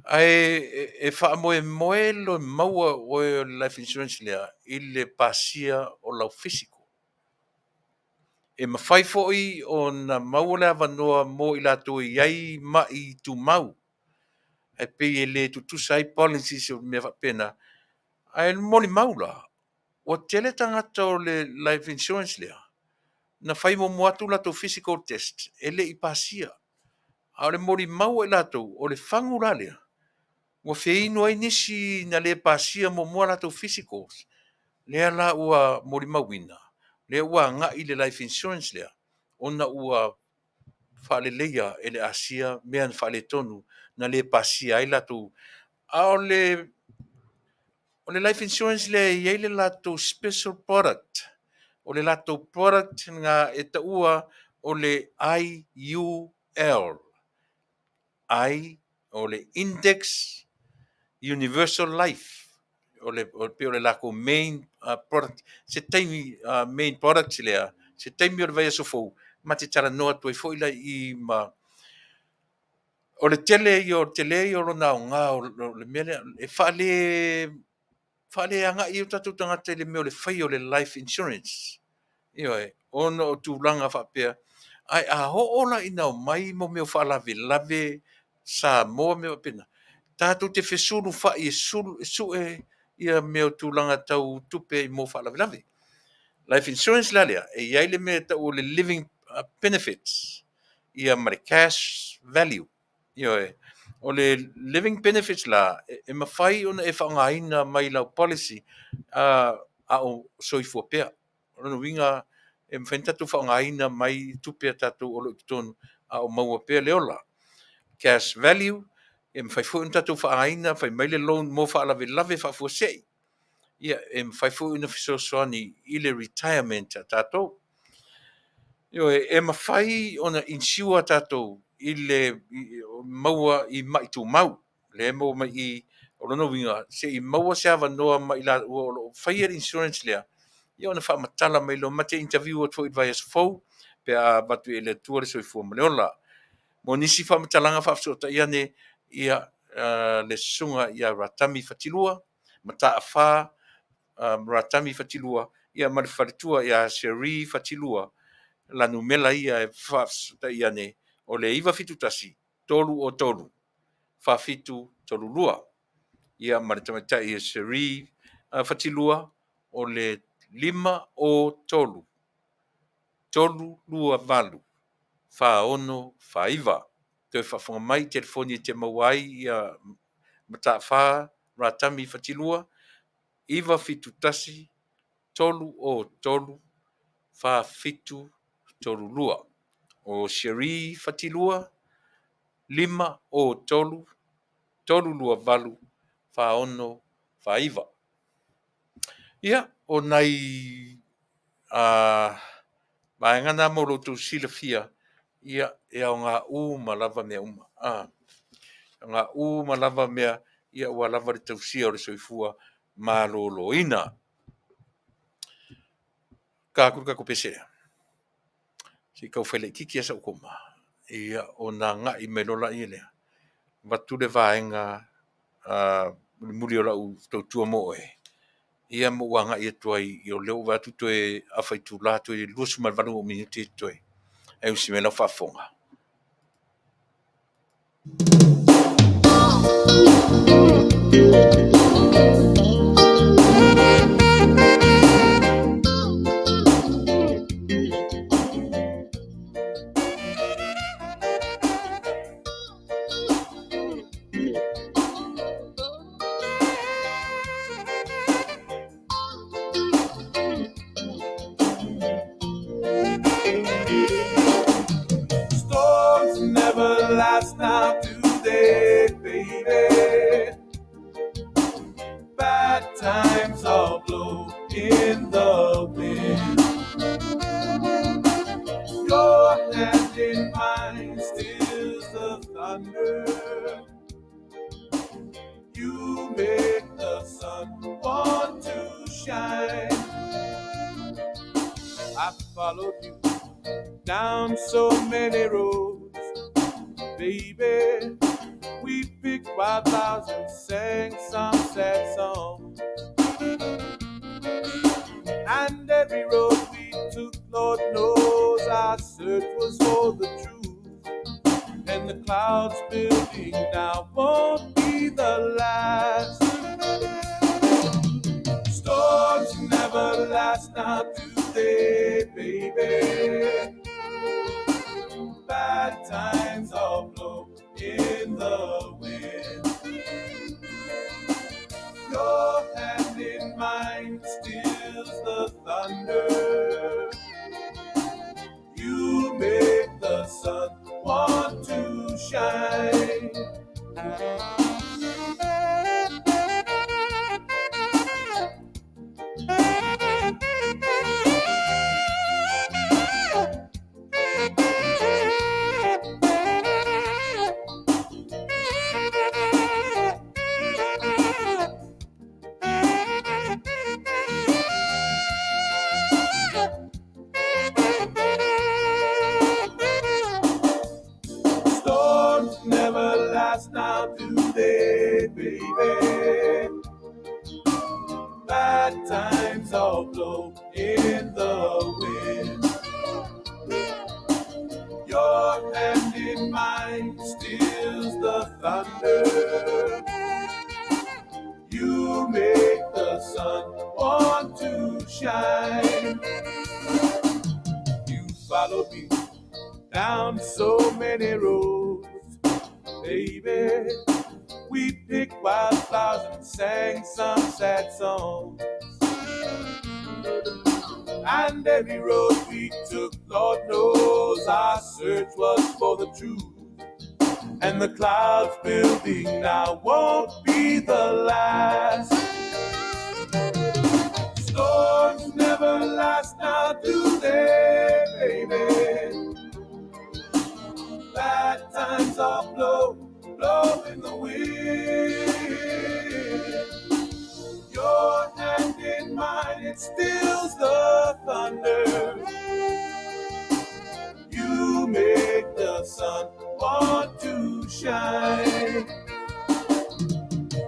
Ae e faamoemoe le maua o oe o le life insurance lea i le pasia o lau physical. E mafai foi ona maua le avanoa mo i latou e i ai ma'i tumau, ae pei e le tutusa ai policies o mea faapena. Ae molimau la, ua tele tagata o le life insurance lea, na fai muamua atu latou physical test e le i pasia. A o le molimau a i latou, o le fagu la lea, ua feinu ai nisi na le pasia muamua latou physicals, lea la ua molimauina, lea ua agai i le life insurance lea, ona ua faaleleia e le asia mea na faaletonu na le pasia ai latou. A o le life insurance lea e i ai le latou special product, o le latou product na e taua o le IUL. I o le Index Universal Life, o le pei o le latou main product, se taimi main product lea, se taimi o le vaiaso fou ma te talanoa atu ai foi la i i ma o le tele ia o le tele ia o lona aoga o le mea lea e faaleagai ai o tatou tagata i le mea o le faia o le life insurance. Ioe, ona o tulaga faapea, ae a oo la ina omai mo mea o faalavelave Samoa mea faapena, tatou te fesulufai e sue ia mea o tulaga tau tupe mo faalavelave. Life insurance la lea, e i ai le mea e tau o le living benefits, ia ma le cash value. Ioe, o le living benefits la, e mafai ona e faaaogaina mai lau policy a o soifua pea. O lona uiga e mafai ona tatou faaaogaina mai tupe a tatou o lo o i totonu a o maua pea le ola. Cash value, e mafai foi ona tatou faaaogaina fai mai le loan mo faalavelave faafuasei. Ia, e mafai foi ona fesoasoani i le retirement a tatou. Ioe, e mafai ona insure tatou i le maua i ma'i tumau, lea e maua mai i i. O lona uiga, se i maua se avanoa ma i laua o lo o faia le insurance lea, ia ona faamatala mai loa, ma te interview atu foi i le vaiaso fou pe a avatu e le Atua le soifua ma le ola. Mo nisi faamatalaga faafesootai ane, ia le susuga ia Ratami Fatilua, Mataafa Ratami Fatilua, ia ma le faletua ia Cherie Fatilua, la numera ia e faafesootai ane o le 971 303 4732. Ia ma le tamaitai e Cherie Fatilua o le 503 328 4649. Toe faafofoga mai i telefoni e te maua ai ia Mataafa Ratami Fatilua 971 303 4732. O Cherie Fatilua 503 328 4649. Ia, o nai vaega na mo lo outou silafia, ia, e aoga uma lava mea uma. Aoga uma lava mea, ia ua lava le tausia o le soifua maloloina. Ka atu le tatou pese lea. Se i tau fai laitiiti lava sau koma, ia ona agai mai loa lea. Avatu le vaega mulimuli o lau tautua mo oe, ia ma ou agai atu ai, o lea ua ou vaai atu toe afa itula, toe 28 ma ou minute ia totoe. Ae usi mai lau faafofoga. Storms never last now, do they, baby? Bad times. thunder. You make the sun want to shine. I followed you down so many roads, baby. We picked wildflowers and sang some sad songs. And every road we took, Lord knows our search was for the truth. And the clouds building now won't be the last. Storms never last, now do they, baby? Bad times all blow in the wind. Your hand in mine stills the thunder. You make the sun want to shine. Storms never last now, do they, baby? Bad times all blow in the wind. Your hand in mine stills the thunder. You make the sun want to shine. You followed me down so many roads, baby. We picked wildflowers and sang some sad songs. And every road we took, Lord knows our search was for the truth. And the clouds building now won't be the last. Storms never last now, do they, baby? Bad times all blow, blow in the wind. Your hand in mine, it stills the thunder. You make the sun want to shine.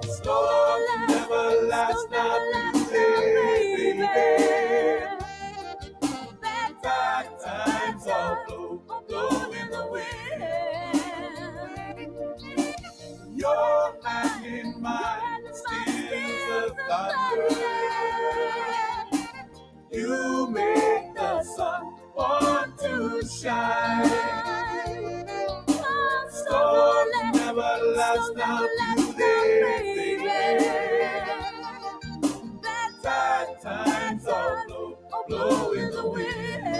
Storms never last now, do they, baby? Bad times all blow, blow in the wind. Your hand in mine stills the thunder. You make the sun want to shine. Storms never last now, do they, baby? Bad times all blow, blow in the wind.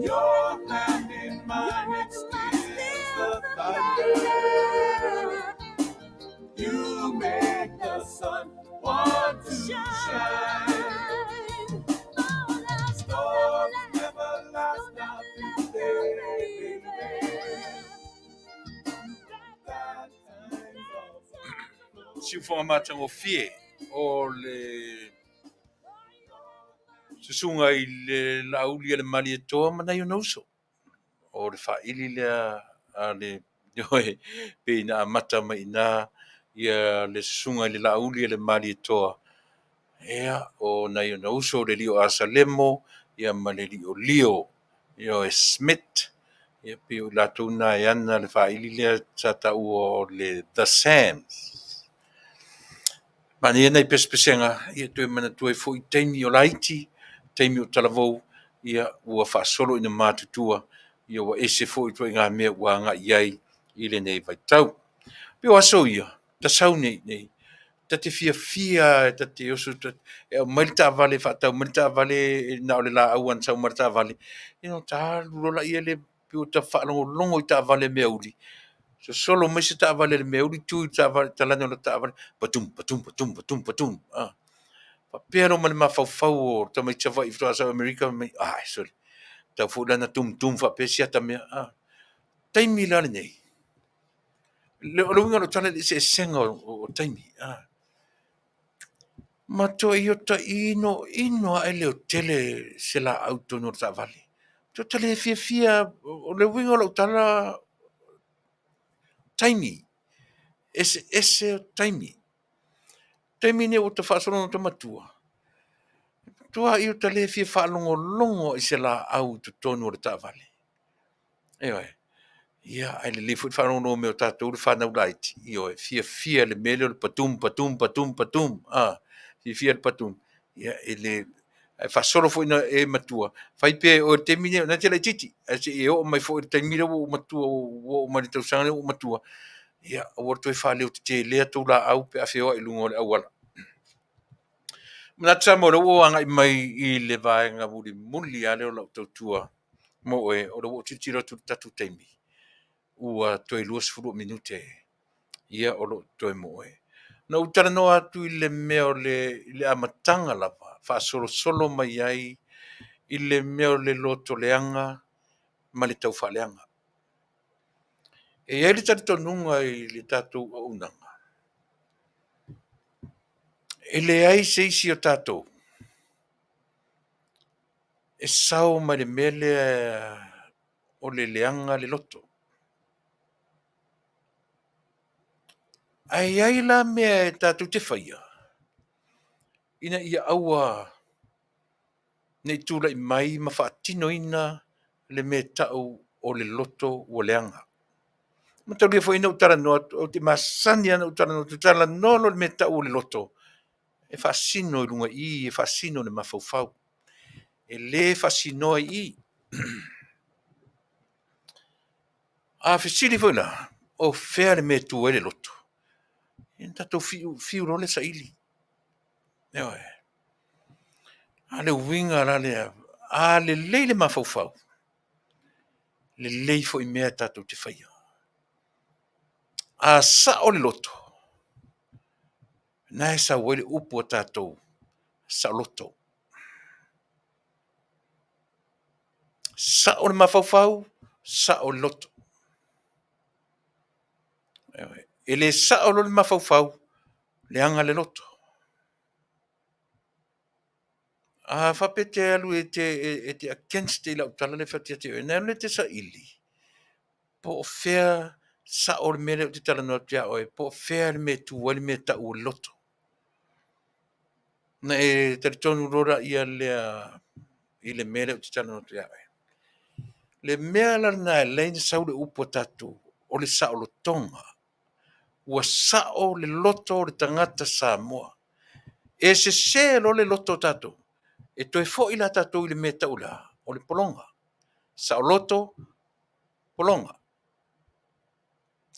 Your hand in mine, it stills the thunder. You make the sun want to shine. Storms never last now, do they, baby? Bad times all Siufoga matagofie o le susuga i le Laauli a le Malietoa ma nai ona uso. O le faaili lea a le ioe pei na amata mai i ina ia le susuga i le Laauli a le Malietoa. Ia, o nai ona uso o le alii o Asalemo ia ma le alii o Leo, ioe Smith, ia pei o i latou na e ana le faaili lea sa taua o le The Sams. Manaia nai pesepesega, ia toe manatua ai foi taimi o laiti, taimi o talavou, ia ua faasolo ina matutua, ia ua ese foi ituaiga mea ua agai i ai i lenei vaitau. Pei o aso ia, tasau nei nei, ta te fiafia, ta te oso, e aumai le taavale, faatau mai le taavale, na o le laau ana sau ma le taavale, ia ona ta alu loa laia le pei ua ta faalogologo i taavale meauli, sosolo mai se taavale a le meauli, tu i le taavale, talane o le taavale, patum, patum, patum, patum, patum, a. Faapea loa ma le mafaufau o tamaiti Savaii faatoa sau i Amerika, fai mai, ai, sole, tau foi la na tum tum faapea si ata mea, a. Taimi la lenei, o le uiga o lau tala i le eseesega o taimi, matuai ota inoino lava e leotele se laau i totonu o le taavale. Ota le fiafia, o le uiga o lau tala, taimi, eseese o taimi. Taimi nei ua ta faasolo ina ota matua, matuai ota le fia faalogologo i se laau i totonu o le taavale. Ioe. Ia, ae lelei foi le faalogologo mai o tatou le fanau laiti, ioe, fiafia i le mea lea o le patum patum patum patum, a, fiafia i le patum. Ia, e le, ae faasolo foi ina e matua, fai pea e oe i le taimi nei o lena e te laitiiti, ae se i e oo mai foi i le taimi lea ua ou matua, ua oo mai i le tausaga lea ua ou matua, ia, aua le toe faaleotetelea tou laau pe a feoai i luga o le auala. Manatu Samoa o lea ua ou agai mai i le vaega mulimuli lava lea o lau tautua mo oe, o lea ua ou tilotilo atu i le tatou taimi, ua toe 20 minute ia o lo o totoe mo oe. Na ou talanoa atu i le mea o le, i le amataga lava, faasolosolo mai ai i le mea o le lotoleaga ma le taufaaleaga. E i ai le talitonuga i le tatou auaunaga, e leai se isi o tatou e sao mai le mea lea o le leaga le loto. Ae i ai la mea e tatou te faia ina ia aua ne i tulai mai ma faatinoina le mea e tau o le loto ua leaga. Mataulia foi na ou talanoa atu, ou te masani lava ona ou talanoa atu, talanoa loa i le mea e tau o le loto, e faasino i luga i i, e faasino i le mafaufau. E le faasinoa i i. A fesili foi la, o fea le mea e tu ai le loto? Ia ona tatou fiu, fiu loa lea e saili. Ioe. A le uiga la lea, a lelei le mafaufau, lelei foi mea tatou te faia. A sao le loto, na e sau ai le upu a tatou, saoloto. Sao le mafaufau, sao le loto. E le sao loa le mafaufau, leaga le loto. A faapea e te alu e te against i lau tala lea e fai atu ia te oe, ona e alu lea e te saili po o fea sao le mea lea ou te talanoa atu ia oe, po o fea le mea e tu ai le mea e tau o le loto. Ona e talitonu loa lea i le mea lea ou te talanoa atu ia oe. Le mea la lena e ala ai ona sau le upu a tatou, o le saolotoga. Ua sao le loto o le tagata Samoa. E sese loa le loto o tatou, e toe foi la tatou i le mea e tau o le a? O le pologa. Saoloto, pologa.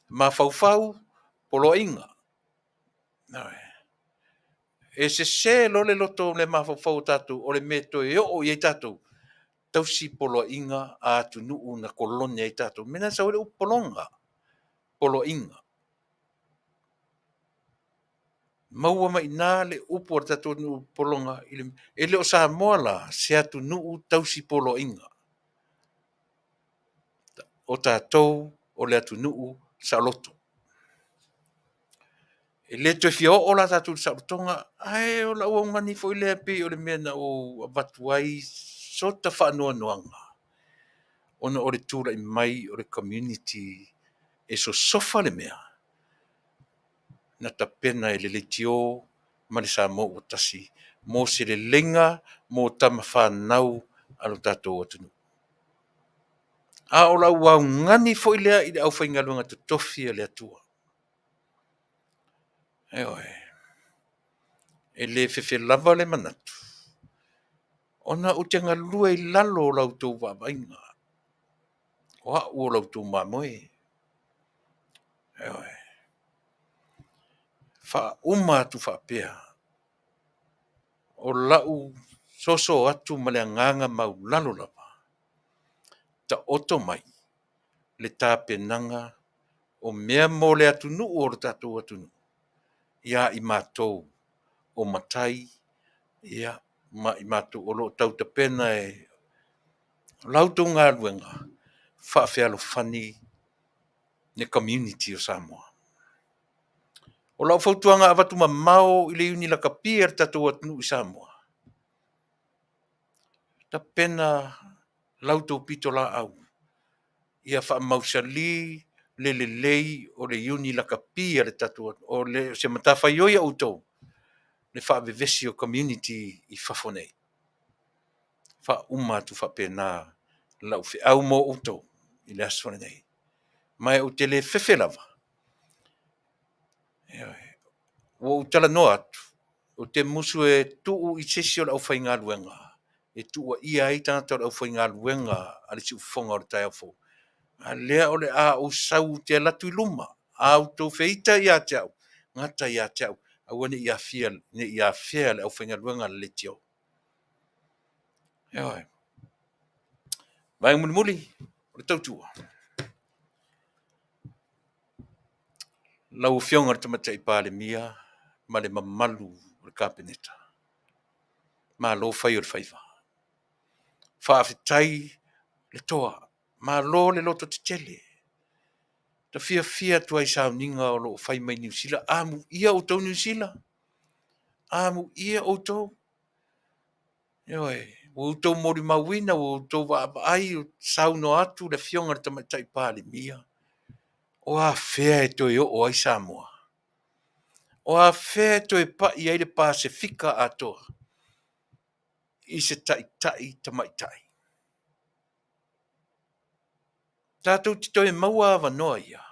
Mafaufau, poloaiga. E sese loa le loto le mafaufau o tatou, o le mea e toe oo i ai tatou, tausi poloaiga a atunuu na kolone ai tatou. O le mea lena e sau ai le upu pologa, poloaiga. Maua mai i ina le upu a le tatou atunuu pologa. E le o Samoa la se atunuu tausi poloaiga. O tatou o le atunuu saoloto. E le toe fia oo la tatou i le saolotoga, ae o lau augani foi lea pei o le mea na ou avatu ai sota faanoanoaga, ona o le tulai mai o le community e sosofa le mea na tapena e le leitio ma le Samoa ua tasi mo se leleiga mo tama fanau a lo tatou atunuu. A o lau augani foi lea i le aufaigaluega totofi a le Atua. Ioe. E le fefe lava le manatu ona ou te galue i lalo o la outou vaavaaiga. O au o la outou mamoe. Ioe. Faauma atu faapea, o lau soso atu ma le agaga maualalo lava, taoto mai le tapenaga o mea mo le atunuu o le tatou atunuu ia i matou o matai ma i matou o lo o tau tapena e la outou galuega faafealofani. le community o Samoa. O lau fautuaga avatu mamao i le iuni lakapi a le tatou atunuu i Samoa, tapena la outou pitolaau ia faamausali le lelei o le iuni lakapi a le tatou o le se matafaioi a outou le faavevesi o community i fafo nei. Faauma atu faapena lau feau mo outou i le aso lenei. Ma ou te le fefe lava. Ua ou talanoa atu, ou te musu e tuu i se isi o le aufaigaluega e tuuaia ai tagata o le aufaigaluega a le Siufofoga o le Taeao Fou. A lea o le a ou sau ou te alu atu i luma, a outou feita ia te au, gata ia te au, aua ne i afea, ne i afea le aufaigaluega a le leitio. Ioe. Vaega mulimuli o le tautua. Lau Afioga i le Tamaitai Palemia ma le mamalu o le Kapeneta, malo fai o le faiva. Faafetai le toa, malo le loto tetele. Ta fiafia atu ai i sauniga o lo o fai mai Niu Sila. Amuia outou Niu Sila, amuia outou. Ioe, ua outou molimauina, ua outou vaavaai, o saunoa atu le Afioga i le Tamaitai Palemia, o afea e toe oo ai Samoa? O afea e toe pai ai le Pasefika atoa i se taitai tamaitai? Tatou te toe maua avanoa ia.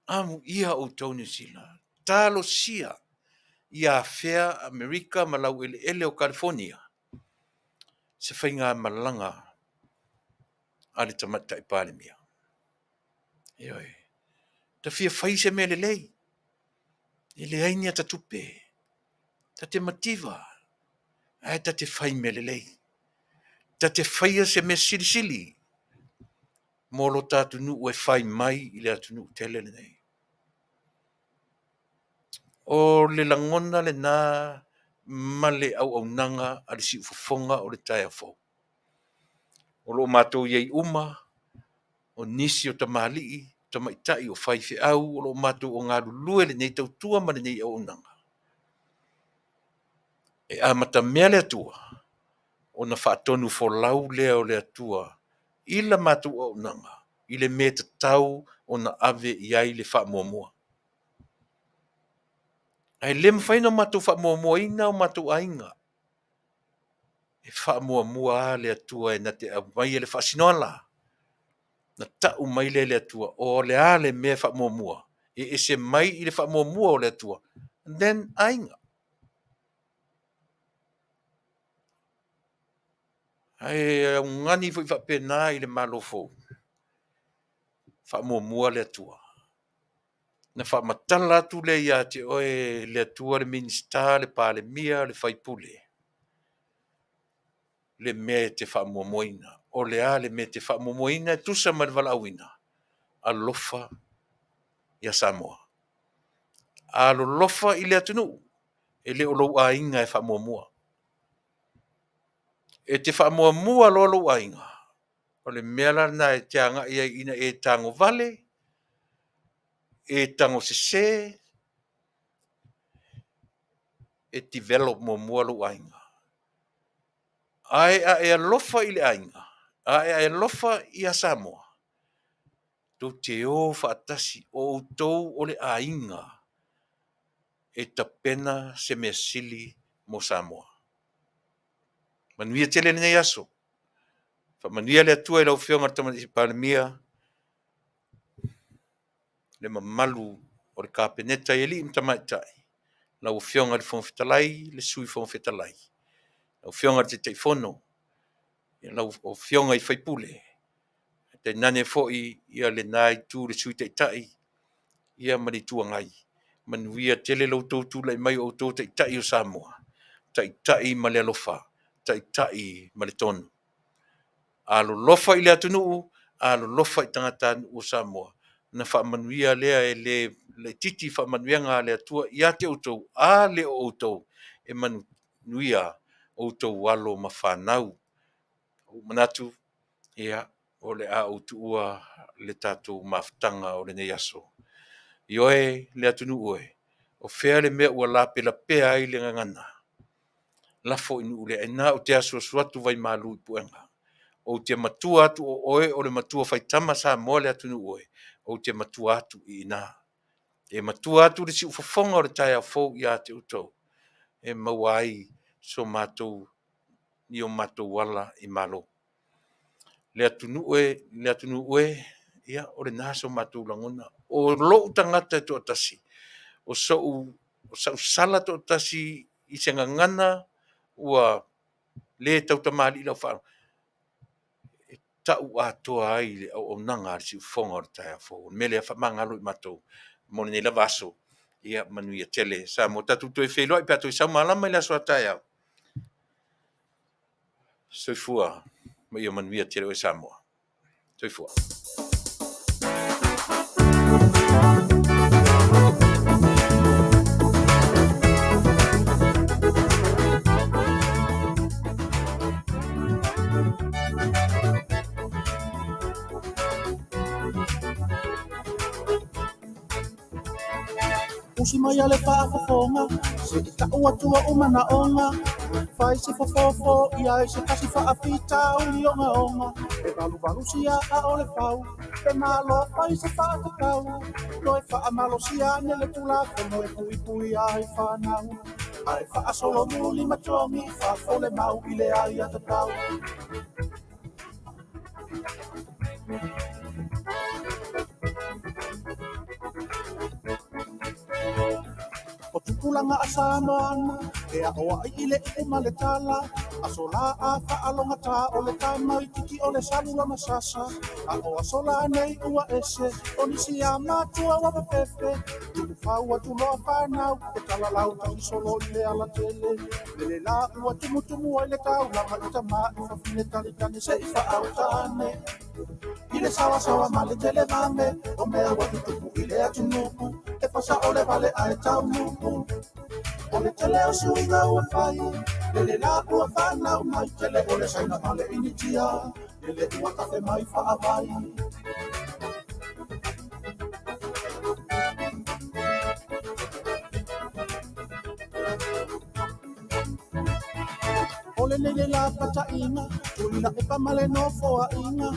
Amuia outou Niu Sila. Talosia ia afea Amerika ma laueleele o California se faigamalaga a le Tamaitai Palemia. Ioe. Ta fia fai se mea lelei. E leai ni ata tupe. Ta te mativa, ae ta te fai mea lelei. Ta te faia se mea silisili mo lo ta atunuu e fai mai i le atunuu tele lenei. O le lagona lena ma le auaunaga a le Siufofoga o le Taeao Fou. O lo o matou i ai uma, o nisi o tamalii, tamaitai o faifeau, o lo o matou o galulue lenei tautua ma lenei auaunaga. E amatamea le Atua ona faatonufolau lea o le Atua i la matou auaunaga i le mea e tatau ona ave i ai le faamuamua. Ae le mafai ona matou faamuamuaina o matou aiga. E faamuamua lava le Atua e na te aumaia le faasinoala. Na tau mai lea e le Atua, o le a le mea e faamuamua, e ese mai i le faamuamua o le Atua, then aiga. Ae augani foi faapena i le Malo fou, faamuamua le Atua. Na faamatala atu lea ia te oe le Atua, le Minisita, le Palemia, le faipule, le mea e te faamuamuaina. O le a le mea e te faamuamuaina e tusa ma le valaauina? Alofa ia Samoa. Alolofa i le atunuu, e le o lou aiga e faamuamua. E te faamuamua loa lou aiga, o le mea la lena e te agai ai ina e tagovale, e tagosese, e develop muamua lou aiga. Ae a e alofa i le aiga, a e alofa ia Samoa, tou te o faatasi, o outou o le aiga e tapena se mea sili mo Samoa. Manuia tele lenei aso. Faamanuia le Atua i lau Afioga i le Tamaitai Palemia, le mamalu o le Kapeneta i alii ma tamaitai, lau Afioga i le Fofoga Fetalai, le Sui Fofoga Fetalai, lau Afioga i le Taitaifono, lau Afioga i sui usufono, tainane foi ia lena itu i le Sui Taitai ia ma le Itu Agai. Manuia tele lo outou tulai mai o outou Taitai o Samoa, Taitai ma le alofa, Taitai ma le tonu. Alolofa i le atunuu, alolofa i tagatanuu o Samoa. Na faamanuia lea e le laitiiti faamanuiaga a le Atua ia te outou, a le o outou e manuia outou alo ma fanau. Ua ou manatu, ia, o le a ou tuua le tatou mafutaga o lenei aso. Ioe le atunuu e, o fea le mea ua lapelapea ai le gagana? Lafo i nuu le aina ou te asuasu atu vaimalu i puega. Ou te matua atu o oe o le matua faitama Samoa le atunuu e, ou te matua atu i ina. E matua atu le siufofoga o le taeao fou ia te outou, e maua ai so matou i o matou ala i Malo. Le atunuu e, le atunuu e, ia, o lena so matou lagona. O lou tagata e toatasi, o sou, o sau sala toatasi i se gagana ua le tautamalii lau faalogo, e tau atoa ai le auaunaga a le siufofoga o le taeao fou. O le mea lea, faamagalo i matou mo lenei lava aso. Ia manuia tele Samoa. Tatou toe feiloai pe a toe sau malama i le aso a taeao. Soifua ma ia manuia tele oe Samoa. Soifua. Usi mai a le faafofoga, se i tau atu ou manaoga. Fai se fofofo ia ai se tasi faafitauli ogaoga. E valuvalu sia a o le fau, pe malo fai se faatatau. Toe faamalosia ane le Tulafono e puipui ai fanau. Ae faasolomuli ma togi faafole mau i le aiatatau. O tupulaga a Samoana, e aoai i le upu ma le tala. Aso la a faalogata o le tamaititi o le salu lona sasa. A o aso la nei ua ese, o nisi a matua ua fafefe. Tuufau atu loa fanau, e talalau tahi solo i le alatele. Lele la ua tumutumu ai le taulaga i tama i fafine talitane se i faautane. I le sawasawa ma le televame, o mea ua tutupu i le atunuu, e fasao le vale ae taunuu. O le tele o suiga ua fai, lele la ua fanau mai, tele o le Saina ma le Initia, lele ua tafe mai faavai. O lenei le lapataiga, Tuilaepa ma le nofoaiga,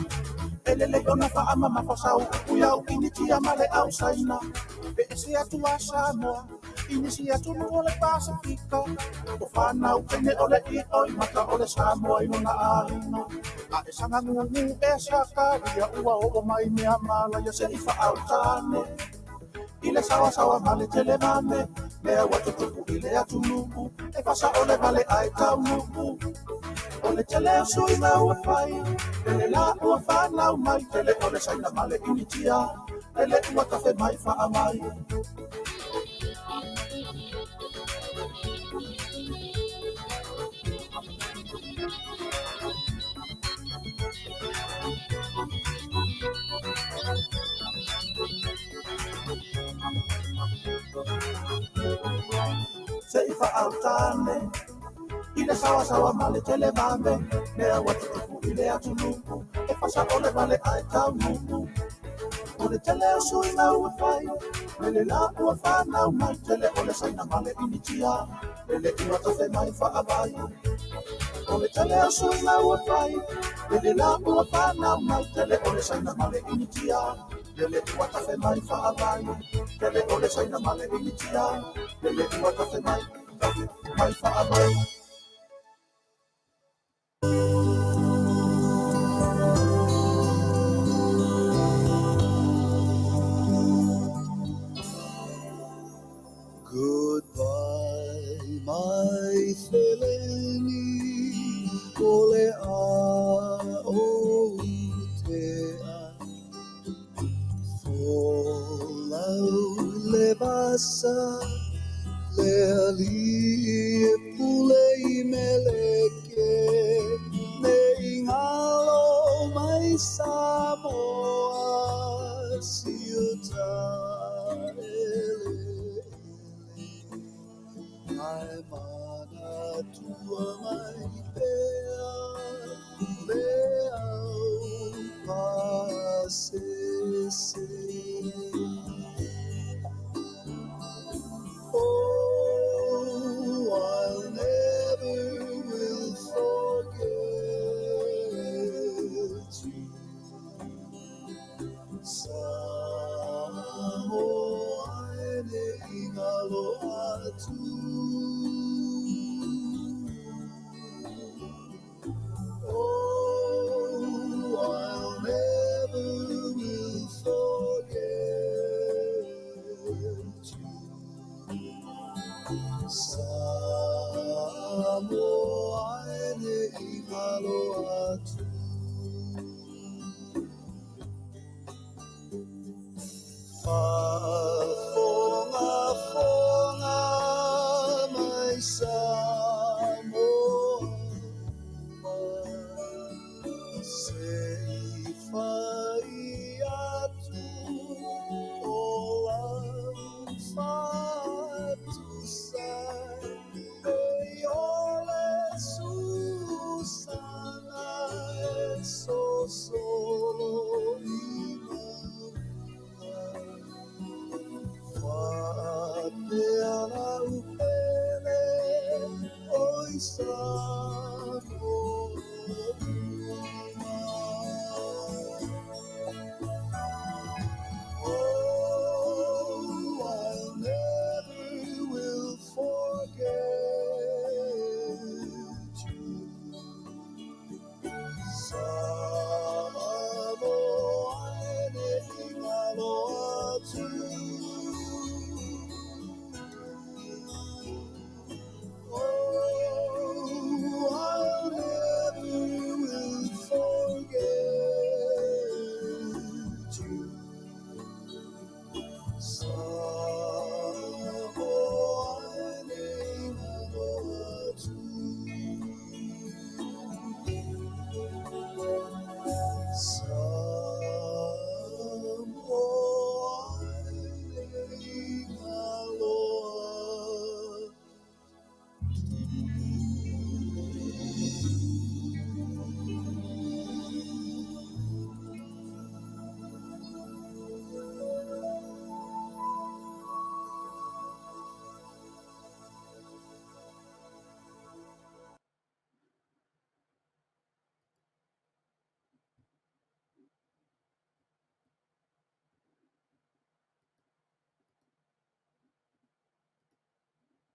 e lelei ona faamamafa sau upu i au Initia ma le au Saina. Pe ese atu a Samoa, i nisi atunuu o le Pasifika, o fanau teine o le i'o i mata o le Samoa i lona aiga. A e sagagugu e sakalia ua oo mai mea malaia se i faautane. I le sawasawa ma le televame, mea ua tutupu i le atunuu, e fasao le vale ae taunuu. O le tele o suiga ua fai, lele la ua fanau mai, tele o le Saina ma le Initia, lele ua tafe mai faamai. Se i faautane, i le sawasawa ma le televame, mea ua tutupu i le atunuu, e fasao le vale ae taunuu. O le tele o suiga ua fai, lele la ua fanau mai, tele o le Saina ma le Initia, lele ua tafe mai faavai. O le tele o suiga ua fai, lele la ua fanau mai, tele o le Saina ma le Initia, lele ua tafe mai faavai. Tele o le Saina ma le Initia, lele ua tafe mai, tafe mai faavai. Goodbye, my Feleni, o le a o tea. Folau le vasa, le ali e pule i meleke, me ingalo mai Samoa, siuta ele ele. Ai mana tua mai pea, le au masese. Oh, I'll never will forget you. Samoa e ne ingalo atu. Oh, I'll never will forget you. Samoa e ne ingalo atu.